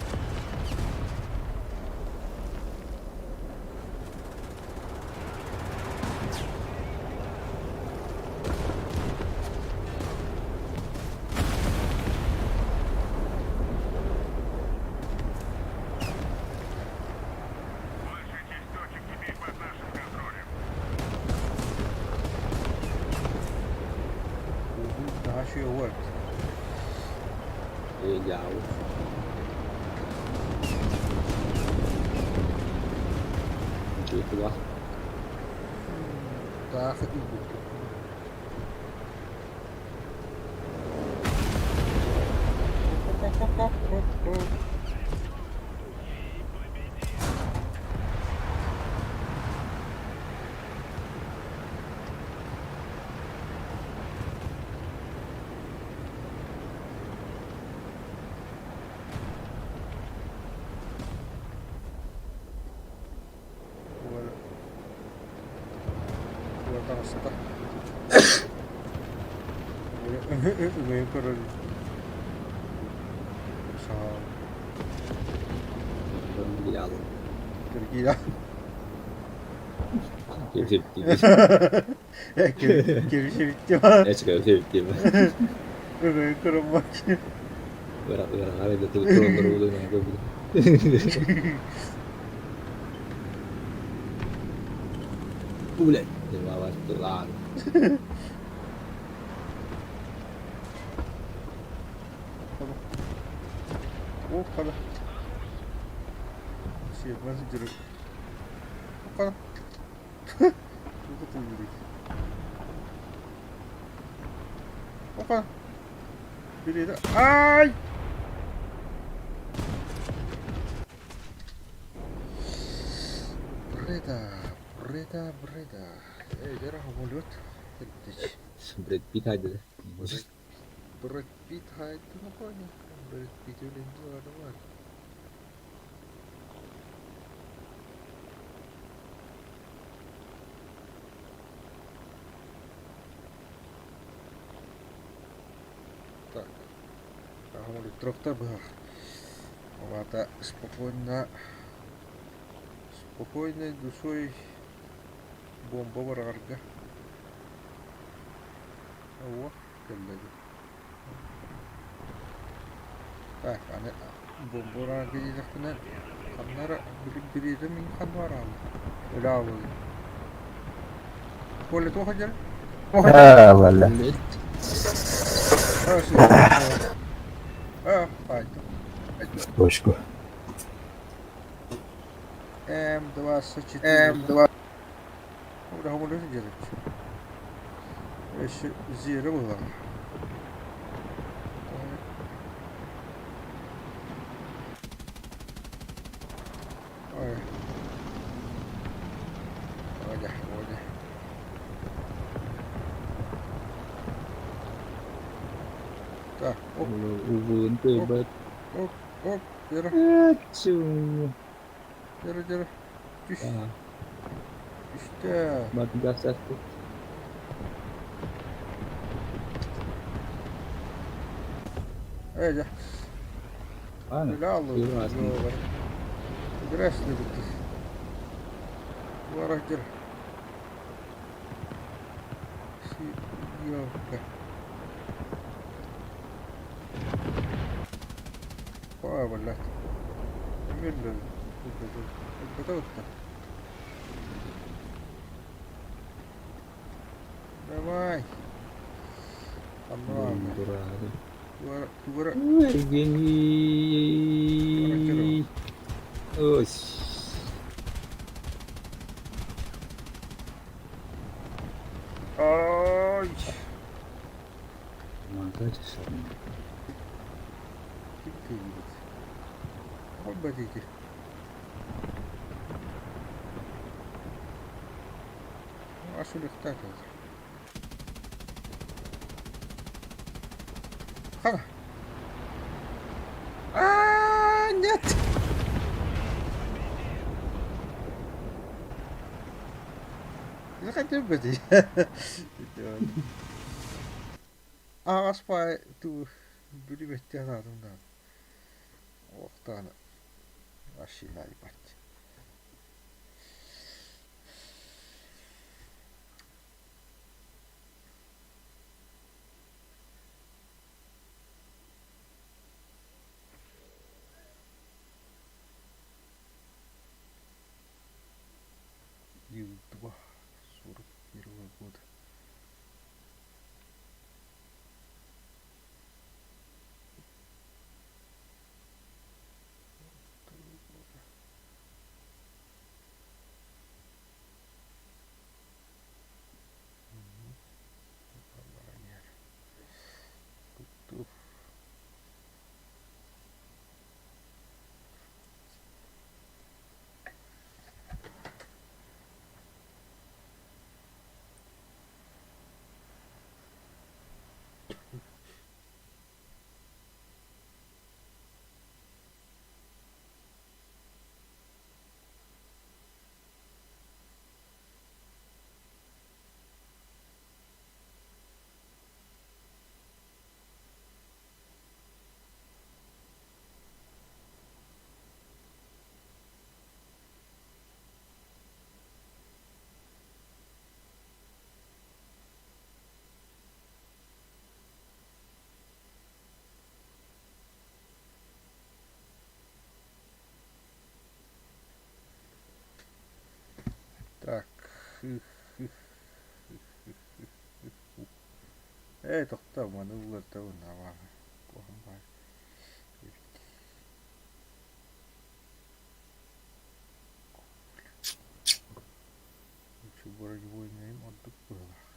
Speaker 1: Наһаа үчүгэй уол эбит.
Speaker 4: Ээ, дьаабы. Үчүгэй
Speaker 1: Таах ылбыккын. Уол таҕыста. Үҥэйэн көрөр. Саа. Киргиля. Киргиля. Үҥэйэн көрөн Опа. Сиэппэр сылдьар. Опа. Тугу тыллыырый? Опа. Били Ай! Бреда, бреда, бреда. Эй, самолет.
Speaker 4: Брэд Питт хайдыда.
Speaker 1: Брэд Питт хайдыны Брэд Питт өлүн бар. Так, самолет быһах. Ол спокойно, спокойной душой бомба барарга. О, кэллэги. Так, аны Бомбураан диэтэхпинэ ханна эрэ билиитэ мин ханна бараалла өлө хааллым. Коля туох дьэр?
Speaker 2: Аа, валя.
Speaker 1: Аа, пойду.
Speaker 2: Точку.
Speaker 1: М24. М2. Бля, хамылыты делать. Еще зере было. Ой. Оля, Оля. Так, оп,
Speaker 4: Увы,
Speaker 1: оп, оп, оп, бері, бері, бері. Түс, түстэ. Эй, дьэ. Үлэ аллар. Здравствуйте. Воротер. Съемка. О, блядь. Медленно. Готово-то. Давай. Ладно. Тугура.
Speaker 4: Евгений. Ой.
Speaker 1: Ой. Ободите. А что легко Хана. А, нет. Захотел бы Аҕаспай туу билибэттии санаатым да уохтаҕына машина ебать. Ил-два 41-го года. Так. Ээ, тохтоо, маны ыллартабын абааһы. Куһаҕан баҕайы. Бронебойнайым ордук быһыылаах.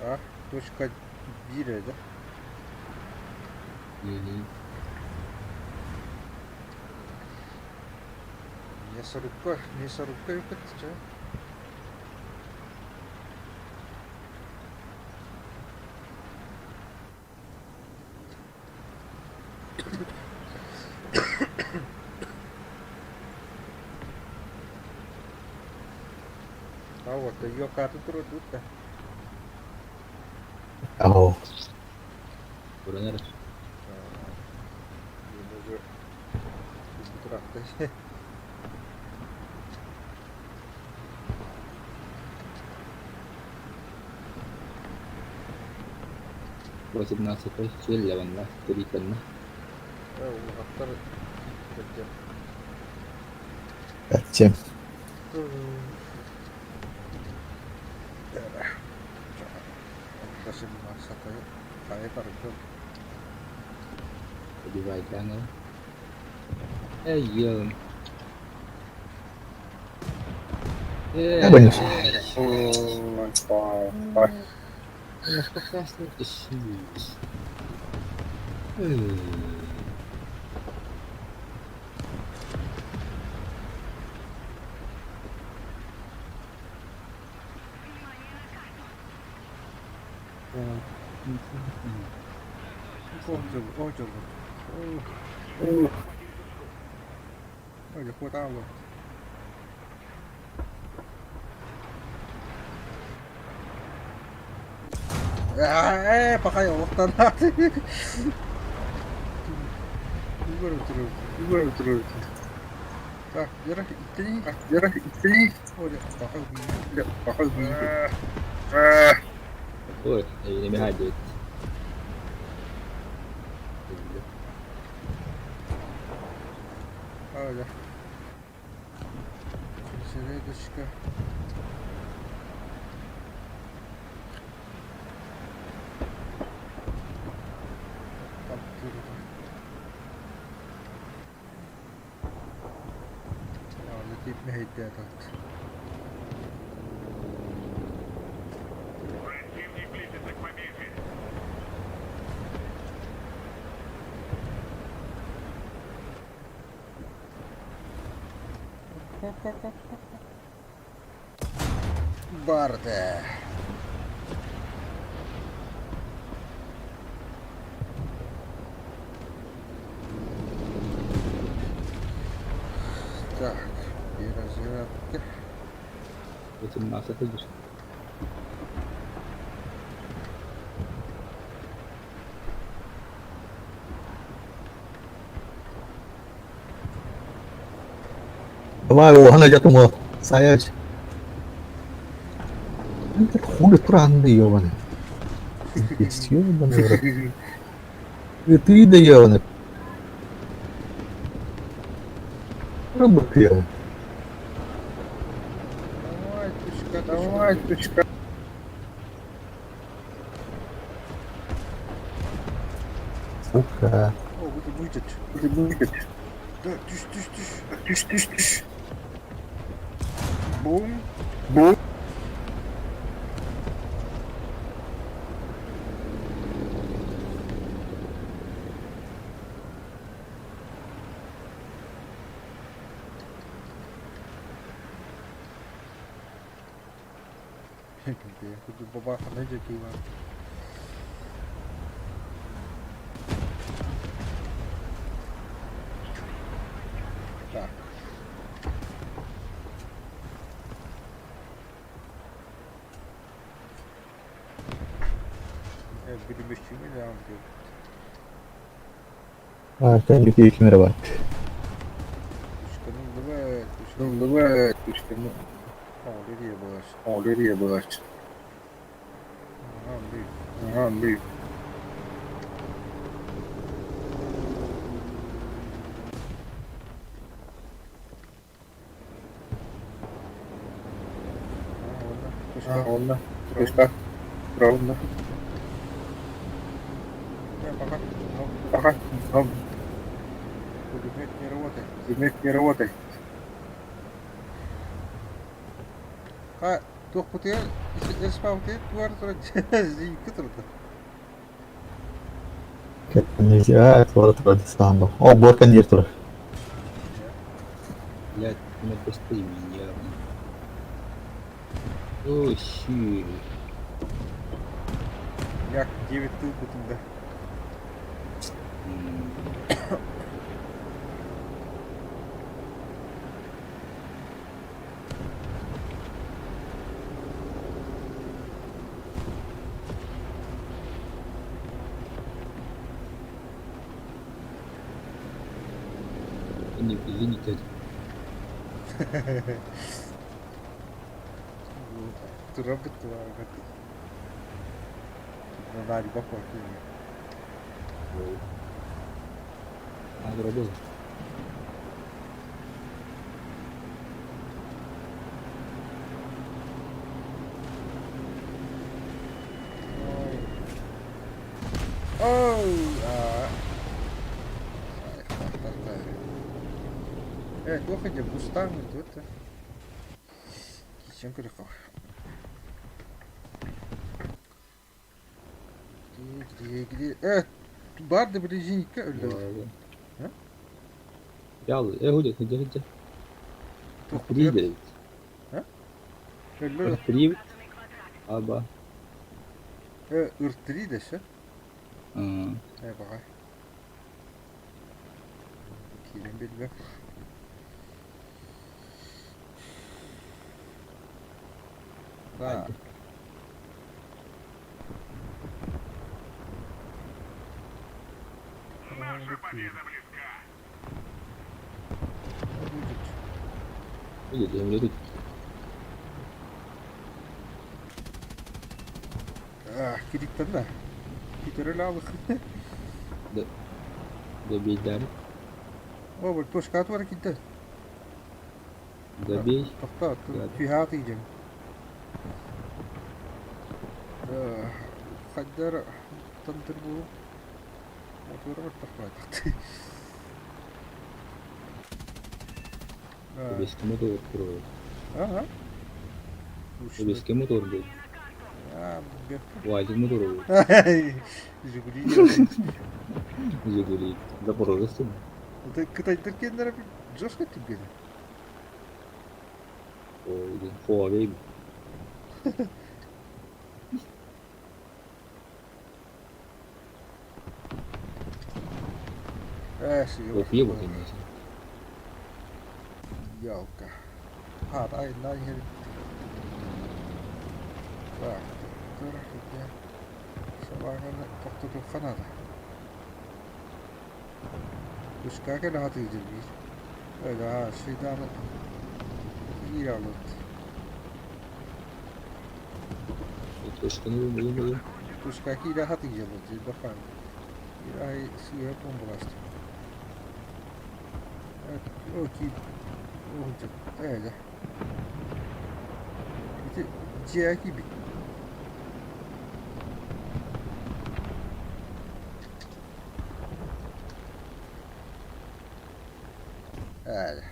Speaker 1: А, точка биир эрэ да? Мясорубка, мясорубка эбиппит чэ. А вот, ее карту тут да.
Speaker 2: Ау.
Speaker 4: Көрөн эрэ.
Speaker 1: Уже тракты.
Speaker 4: 18 сиэллэҕиннэ, тириитэннэ.
Speaker 1: Ээ, улахаттар киирдэр.
Speaker 2: Зачем?
Speaker 4: Убивайдаан ылан. Эй, ел.
Speaker 2: Я боюсь.
Speaker 1: Ээ, пахай олохтонаат. Так, Вера, иттини,
Speaker 3: Вера, иттини,
Speaker 1: Оля, пахай
Speaker 3: пахай
Speaker 4: Ой, не мешай делать.
Speaker 1: Оля. Середочка. Там Летит мэһэйдээтэ.
Speaker 5: Противник близится к победе.
Speaker 1: Барда. Так, перезарядка.
Speaker 4: 18 идешь.
Speaker 2: Давай, уһана дьатума. Саяч. Хули туранды, ёбаный. Ёбаный в рот. И ты да ёбаный. Работай.
Speaker 1: Давай, тучка,
Speaker 3: Давай, тучка.
Speaker 2: Сука.
Speaker 1: О, будет, будет.
Speaker 3: Будет.
Speaker 1: Да, түш, түш, түш.
Speaker 3: Түш, түш, түш.
Speaker 1: Бум.
Speaker 3: Бум.
Speaker 1: Я буду бабаха найдете его. Так. Bölümüşçümü devam ediyor.
Speaker 2: А, sen bir iki var.
Speaker 1: Тучканың давай,
Speaker 3: Ну, давай, тучка. Ну,
Speaker 1: О, лирия была.
Speaker 3: о, лирия была.
Speaker 1: Ага, блин.
Speaker 3: Ага, блин.
Speaker 1: А, ладно.
Speaker 3: А, ладно. Тучка. Ровно.
Speaker 1: Пока.
Speaker 3: Пока. Ну,
Speaker 1: Пулемет не работает.
Speaker 3: Пулемет не работает.
Speaker 1: А, туох путуйар, эспаутуйар туар тура зийки турда.
Speaker 2: Нельзя, тура тура дистан. О, боркан дир тура.
Speaker 4: Блядь, ну пусти меня. О, щи.
Speaker 1: Як 9 тыл бутында.
Speaker 4: Извините.
Speaker 1: Тура бутыла. Наадыйбат буолар
Speaker 4: Надо
Speaker 1: Oh! Э, туох дьэ бустаан тут Кичен көрөххө. Э, бар да ближинька өллө.
Speaker 4: Ял, э, худи, худи, худи. Привет.
Speaker 1: Өллө.
Speaker 4: Привет. Аба.
Speaker 1: Э, ыртри десе. Э, баҕай. Киирэн билбэт. Так.
Speaker 6: Наша победа близка.
Speaker 1: Будет.
Speaker 4: Будет,
Speaker 1: Кириттэннэ. Китерелаалых.
Speaker 4: Добейдам.
Speaker 1: О, вот пушка отвора киттэ.
Speaker 4: Добей.
Speaker 1: Тохто, түһаат иидем. Хайдар тантыр бу. Мотура бартахпайтахты.
Speaker 4: Беске мотор куру.
Speaker 1: Ага.
Speaker 4: Беске мотор был. Уазик мотор был.
Speaker 1: Жигули.
Speaker 4: Жигули. Запорожец.
Speaker 1: Кытайдар кеннер жестко тебе.
Speaker 4: Ой, Хуавей. Опьего, конечно.
Speaker 1: Ялка. А, ай, на Так, тур, где? Собаканы тохтотуохха наада. Пускай кэлэ сатыыр биир. Өлө свиданы киирэ Пускай киирэ сатыыр бахан. Ай сыыһа буолбуласта. О, ки Öyle. Ити дьиэ киирбит. Öyle.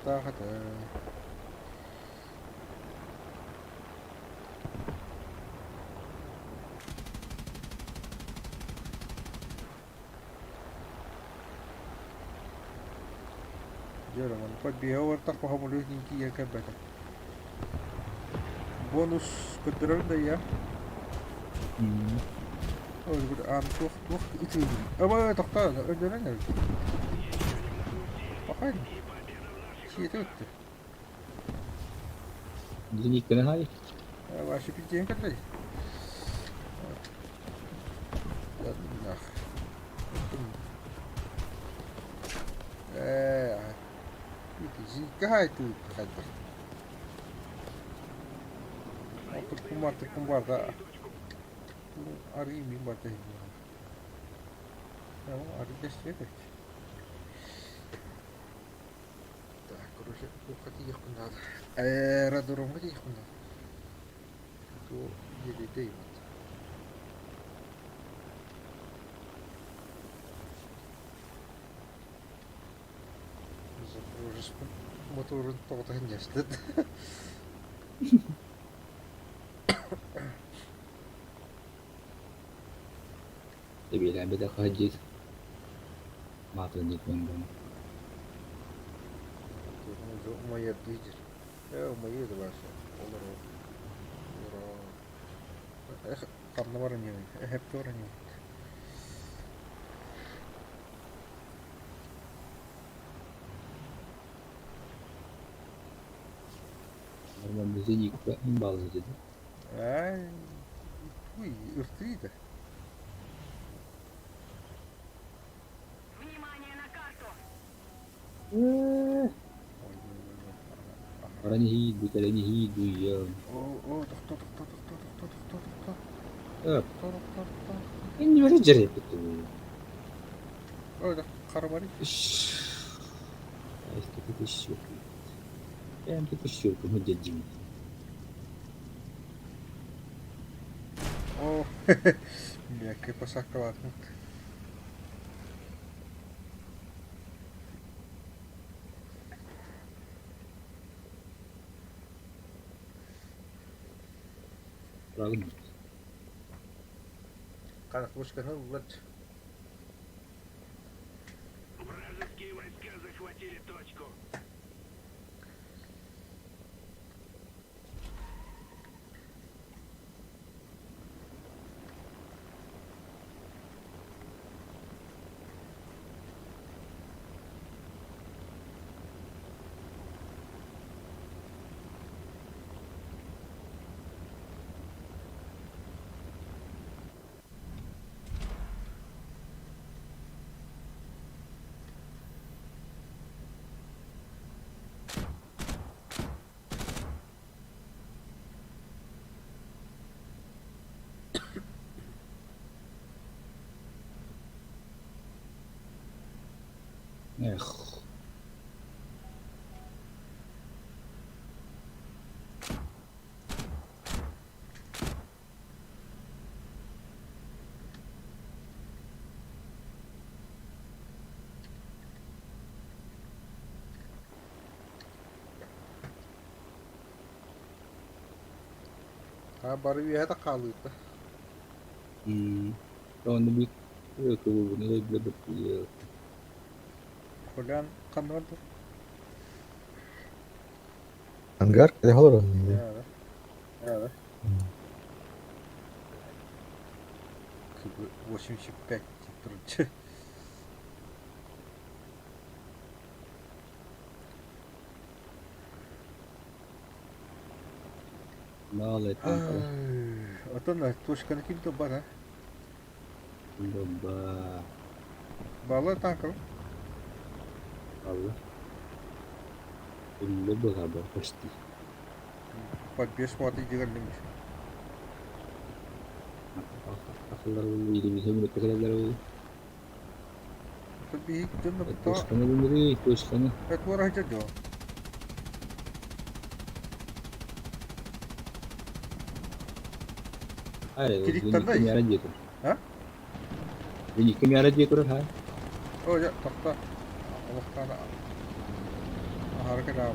Speaker 1: Таах Дьэ, подбега ортах хомулуох тиийэн кэлбэтэ. Бонус көрдөрөбүн да ийэ. Ой, аан туох туох ытыыбын. Аба тохтоо, өлөрөн эбит. Пахай. Сиэтэ өттө.
Speaker 4: Линейканы хай.
Speaker 1: Ваши пизден кэллэй. Нах. Э, Ити тут хайдах. Отуркум бар да. Арыы мин бар да. Арыы кэстиэ Так, короче, туохха тиийиэхпин наада. Аэродромҥа тиийиэхпин наада. Ту елейдей вот. Запорожец моторун тоҕото сынньастыт.
Speaker 4: Тэбиэлээбитэ хаһдьыт. Маатырдык бомбаны.
Speaker 1: Умайар дыйдыр. Э, умайыр башы. Олор. Олор. Эх, ханна баран ньиэбин. Эһэппэ баран ньиэбин.
Speaker 4: Нормально зеникка имбалыз деді.
Speaker 1: Ай, уй, ыртыйда.
Speaker 7: Внимание на карту!
Speaker 1: Ой, ой, ой, ой.
Speaker 4: Баран иһиий дуу, кэлэн иһиий дуу, ийээ.
Speaker 1: Оо, оо, тохтоо, тохтоо, тохтоо, тохтоо, тохтоо, тохтоо.
Speaker 4: Э,
Speaker 1: Тохтоо, тохтоо, тохтоо.
Speaker 4: иннибэр дьэрэйбит дуу.
Speaker 1: Ой, да, харабари. Оо, мягкий посакалатмыт. Қанық пушканы ыллар.
Speaker 4: Эх,
Speaker 1: А бары үөһэ да хаалыыта.
Speaker 4: Онно биир кыбыбыны билэ
Speaker 1: Колян ханна барда?
Speaker 2: Ангар кэлэ олорон.
Speaker 1: Да. 85 турчу.
Speaker 4: Мало танкала.
Speaker 1: Отон точканы ким то бар, а?
Speaker 4: Баба.
Speaker 1: Бала танкал.
Speaker 4: Алла. Үллэ быһаба почти.
Speaker 1: Подбес ваты дигәннең.
Speaker 4: Ахыллар булды, илибизе мүнөттө келелер булды.
Speaker 1: Биһик дьонно
Speaker 4: Точканы билмири, точканы.
Speaker 1: Этвор хача жо.
Speaker 4: Ай,
Speaker 1: Кириттарда
Speaker 4: веникке мяра дие тур.
Speaker 1: А?
Speaker 4: Веникке мяра дие турар, ха.
Speaker 1: О, я тохта. Олохтана. Ахара кэлэ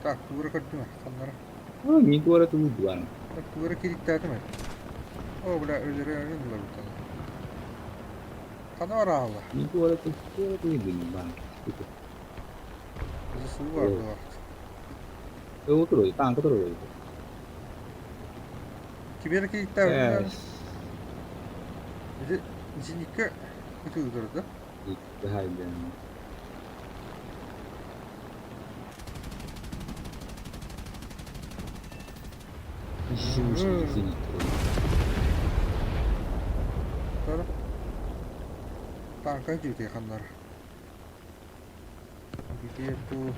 Speaker 1: Так, тура көрдүм, ханнара.
Speaker 4: А, мин туара туу дуан.
Speaker 1: Тура кириттаатым. О, бля, өлөрө өлөн улар. Хана араалла.
Speaker 4: Мин туара туу туара туу дин бан.
Speaker 1: Бизи суу бар дуар.
Speaker 4: Э, отур, танка тур.
Speaker 1: Кибер кириттаабыт. Бизи зеникке күтүгүдөр да.
Speaker 4: Хайдан. Зенит.
Speaker 1: Тара. Танка жүйте ханнар. Бите ту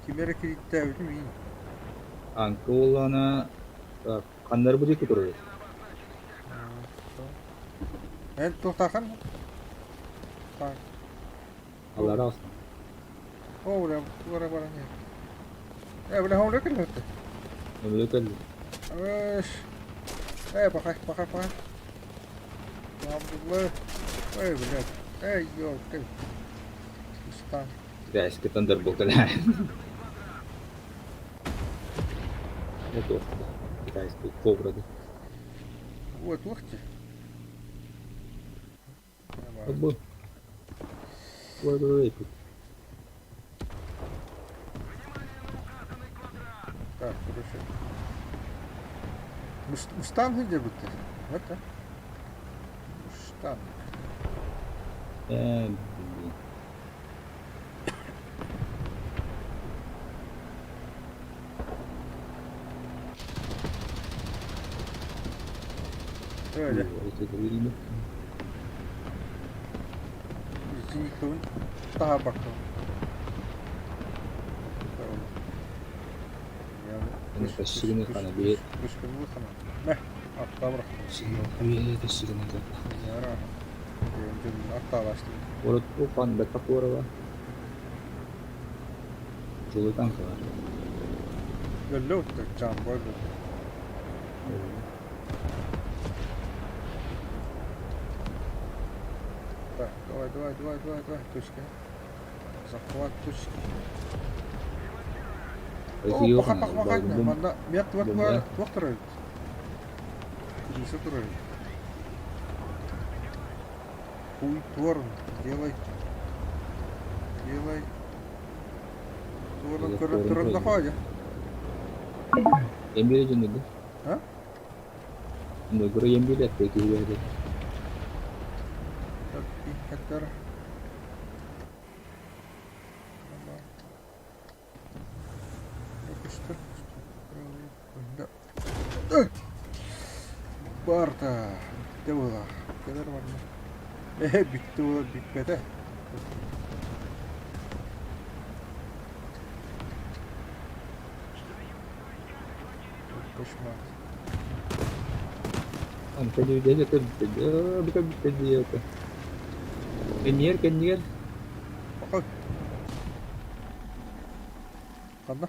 Speaker 1: кимер кириттаабыт мин.
Speaker 4: Танка олана кандар бу дике турар.
Speaker 1: Эн тухтахан. Танк.
Speaker 4: Аллар алсын.
Speaker 1: О, бля, тура баран. Э, бля, хомле кэллэ.
Speaker 4: Өмүлө кэлли.
Speaker 1: Эш. Эй, пахай, пахай, пахай. Абдулла. Эй, блядь. Эй, ёлки. Устан.
Speaker 4: Китайский Thunderbolt эле. Это китайский кобра.
Speaker 1: Вот, ух ты.
Speaker 4: Бу. Ой, ой, ой.
Speaker 1: Так, хорошо. Мустанг где будто? Вот так. Мустанг.
Speaker 4: Блин.
Speaker 1: Öyle.
Speaker 4: Это видно.
Speaker 1: Зениковын daha bakalım.
Speaker 4: Тащигины хана биир.
Speaker 1: Пушканы хана. Мэ, аттаабыра.
Speaker 4: Тащигины
Speaker 1: Яра. Аттаалаштым.
Speaker 4: Урут упан бэттэх куорава. Жулы танкалар.
Speaker 1: Өллө утта жамбой бу. Так, давай, давай, давай, давай, давай, точка. Захват точки. О, паха, паха, паха, манна миэт туох туох турар Крыса турар Хуй торн, делай. Делай. Торн көрөн туран находя.
Speaker 4: Эмбире дьонуду.
Speaker 1: А?
Speaker 4: Ногро эмбире атты
Speaker 1: Хаттар. Барта. Бүттэ буолар. Кэлэр барна. Э, бүттэ буолар, бүппэтэ. Кошмар.
Speaker 4: Кэннигэр, кэннигэр.
Speaker 1: Баха. Ханна?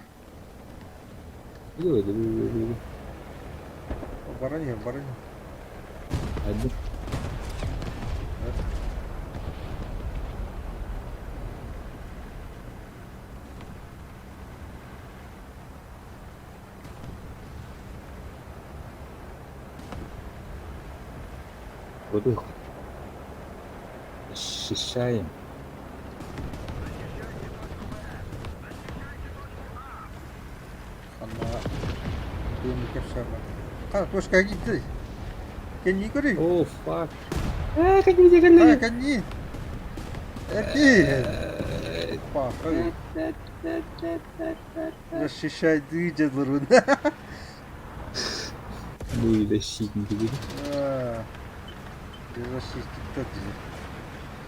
Speaker 1: Баран иһэн, баран иһэн.
Speaker 4: Hadi. Вот Защищаем.
Speaker 1: Ханна тыыны кэпсээмэ. Хана туоска киирдэ. Кэннии көрүй.
Speaker 4: О, fuck. Э, кэннии
Speaker 1: А,
Speaker 4: кэллэ.
Speaker 1: кэннии. Эрки. Паха. Защищай дьылырын.
Speaker 4: Ну и защитники были.
Speaker 1: Защитниктар дии.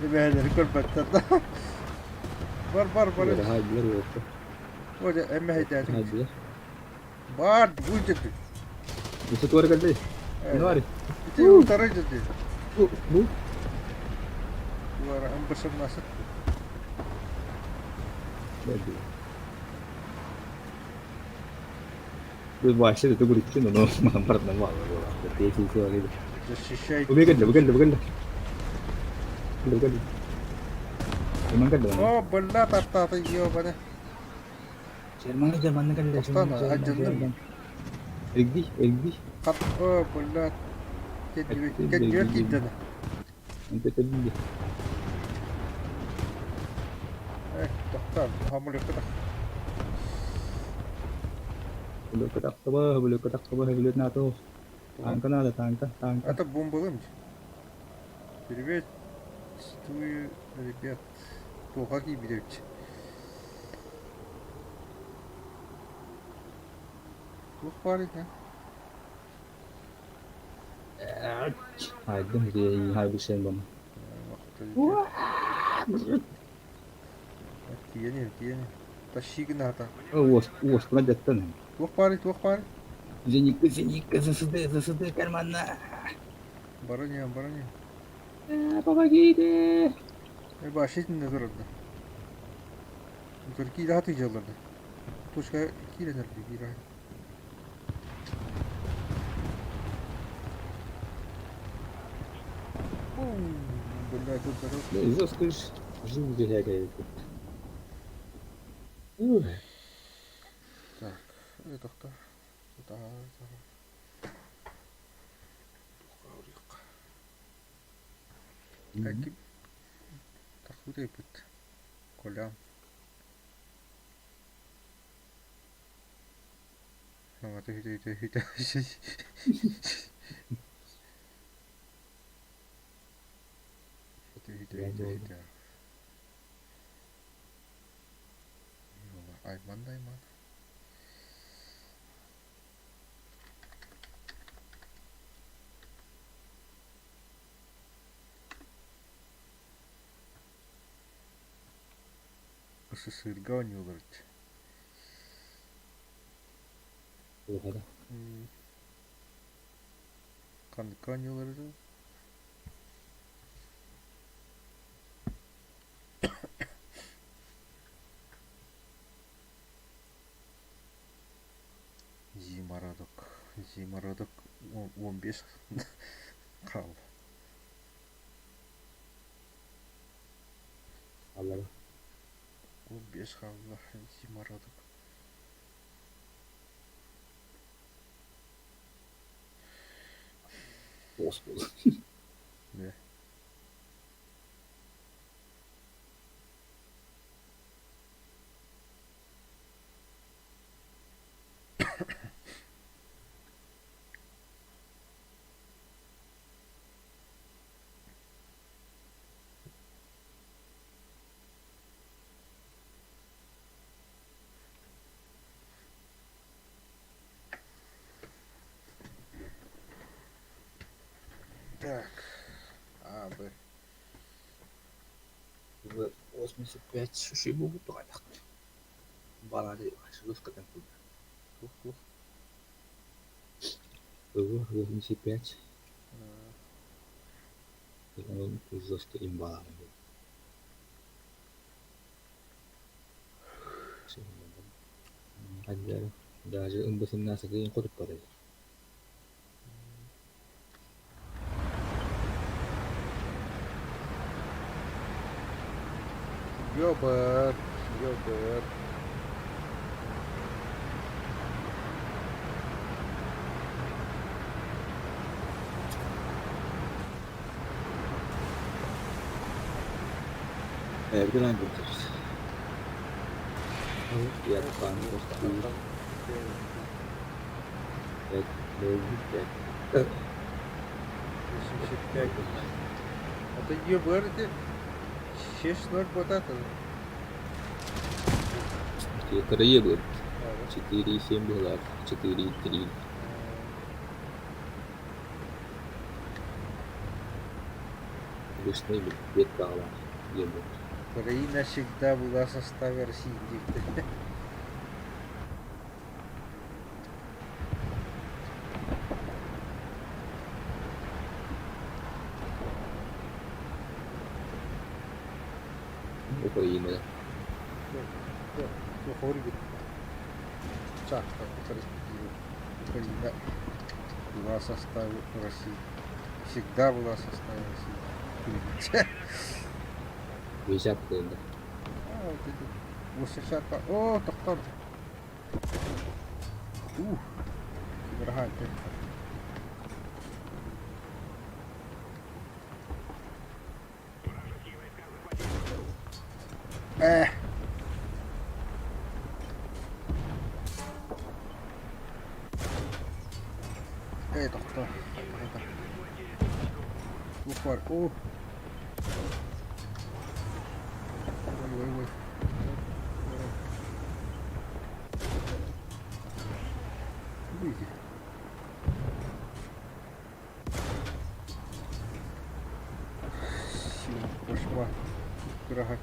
Speaker 1: Эбээлэри көрбөттөр да. Бар бар бар.
Speaker 4: Хайдылар уоппа.
Speaker 1: Оля эмэһэйдээтим.
Speaker 4: Хайдылар.
Speaker 1: Бар бу дьэти.
Speaker 4: Өссө туора кэллэ. Инуари.
Speaker 1: Ити утары дьэти.
Speaker 4: Бу бу.
Speaker 1: Туара ымбышымнасыт.
Speaker 4: Вообще это говорит, но обратно мало было. Третий человек.
Speaker 1: Защищай.
Speaker 4: Убегали, убегали, убегали. Убегали.
Speaker 1: О, бля, тартаты, ёбаный.
Speaker 4: Germany, Germany, Germany.
Speaker 1: Остана, отдельно.
Speaker 4: Эргий, эргий.
Speaker 1: Хат, о, бля. Кэннигэр киирдэнэ.
Speaker 4: انت تبدي.
Speaker 1: Э, тохтоо, хамулыкка
Speaker 4: Бүлөккө тахсаба, бүлөккө НАТО. Танка надо, танка, танка.
Speaker 1: Это бомбалым. Приветствую, ребят. Туха киирбит. Туох баар итэ?
Speaker 4: Хайдым дии, хайбышен бам.
Speaker 1: Тиэни, тиэни. Тащигната.
Speaker 4: Уос, уос, кuna деттен.
Speaker 1: Туох баар, туох баар.
Speaker 4: Зенитка, зенитка, ЗСД, ЗСД, карманна.
Speaker 1: Барыня, барыня.
Speaker 4: Помогите!
Speaker 1: Э, башитин турарда. Турки да тыжаларды. Точка кииренер киирэ. Бля, тут здоров.
Speaker 4: Да, скажешь, жил где
Speaker 1: Так, это кто? Это Тахута Колян. Саҥата үтэ-үтэ үтэ үтэ Айман да айман. СССРга оонньуулар.
Speaker 4: Туохата.
Speaker 1: Ханнык оонньуулар этэ? Зимородок. Зимородок 15 хаалла.
Speaker 4: Хааллаҕа.
Speaker 1: 15 хаалла Зимородок.
Speaker 4: Тоҕус буолла.
Speaker 1: Да. Так. А, Б.
Speaker 4: 85 шиши буолбут тоҕойдохтор. Балаады шылыскатын курдук.
Speaker 1: Туох туох.
Speaker 4: 85. Он жестко имбаланы был. Даже МБ-17 хотуп барар.
Speaker 1: Ёбар, ёбар.
Speaker 4: Evde lan kurtarız. Yaptan, пять, ноль, пять.
Speaker 1: 85. А то ЕБР это 6-0 вот это.
Speaker 4: Это ЕБР. 4,7 была, 4,3. Обычный бет ЕБР.
Speaker 1: Украина всегда была в составе России.
Speaker 4: Украина.
Speaker 1: Украина была в составе России. Всегда была в составе России.
Speaker 4: 50 да.
Speaker 1: А, вот это 82. О, тоқтор. Ух. Киберхайт. Э. Э, тоқтор. Ух, бар. О. Ой, ой, ой. Выйди. Сила пошла. Дорога.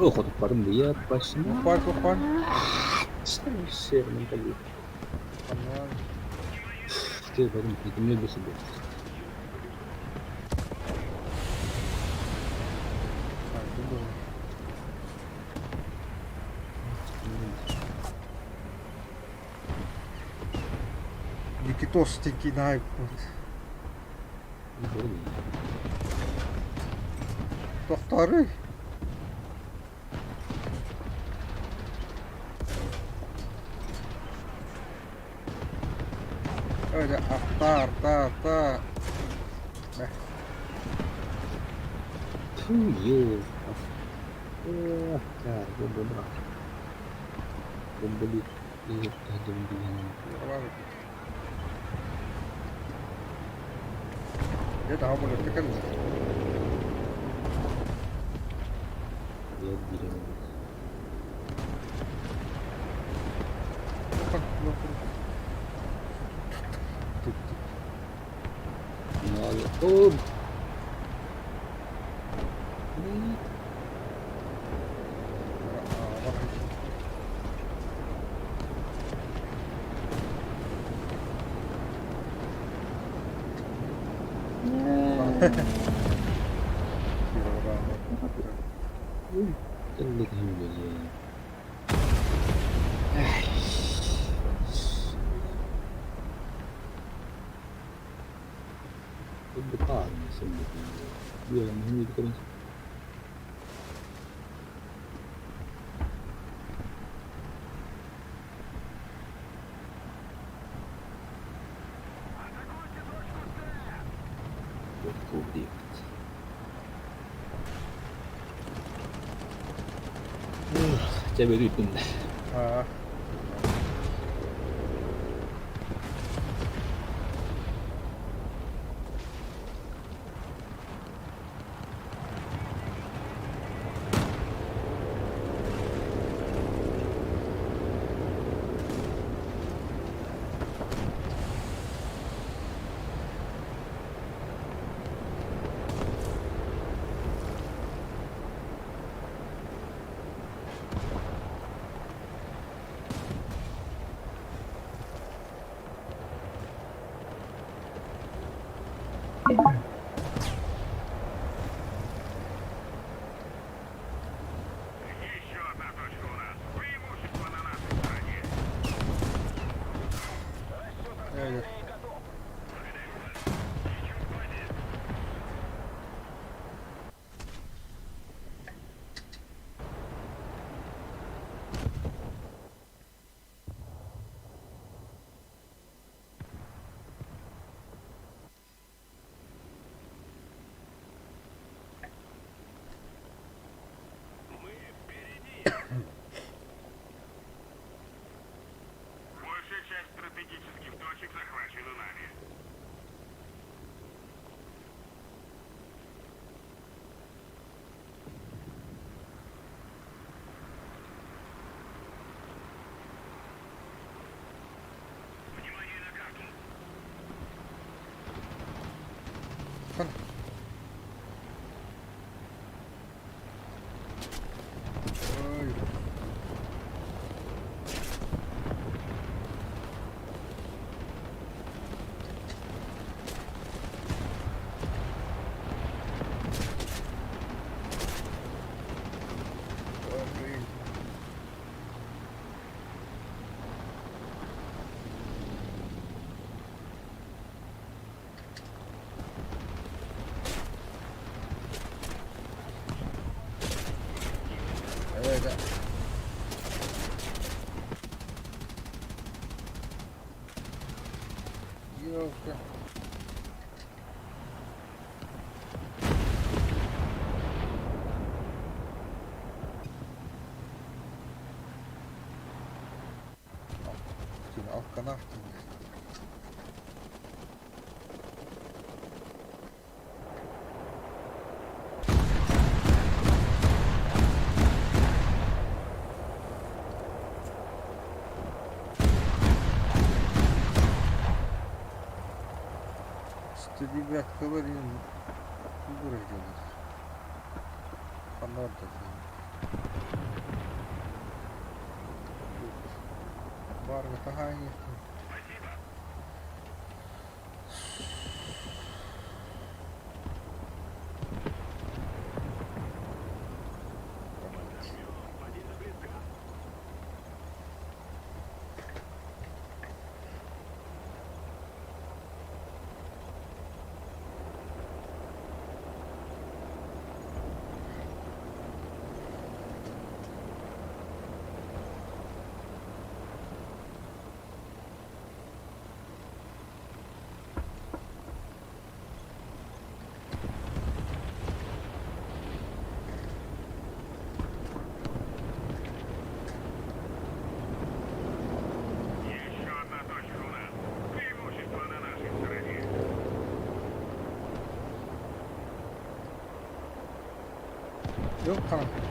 Speaker 4: О, хотуппарым быйа пашына.
Speaker 1: Ухпар, ухпар.
Speaker 4: Шерман табы. Ты потом придумай бы себе.
Speaker 1: Никитос тинкинай. Тохтары. Öyle arta arta arta.
Speaker 4: Фу, ё. О, бомба брат. Бомбали.
Speaker 1: Дьэ наһаа мөлөттө кэллэ.
Speaker 4: Диэн биир эмэ. О, Чэ бөрүүтүн
Speaker 1: Аа. Ээ, Ой. Ой, блин. Э, да. Ёлка. Алканавтин. Ребятка, вырожденных. Фанат. Барга тагайнифтин. Yok kanka.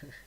Speaker 1: 55.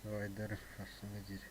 Speaker 1: Давайдар, сарсыҥҥа диэри.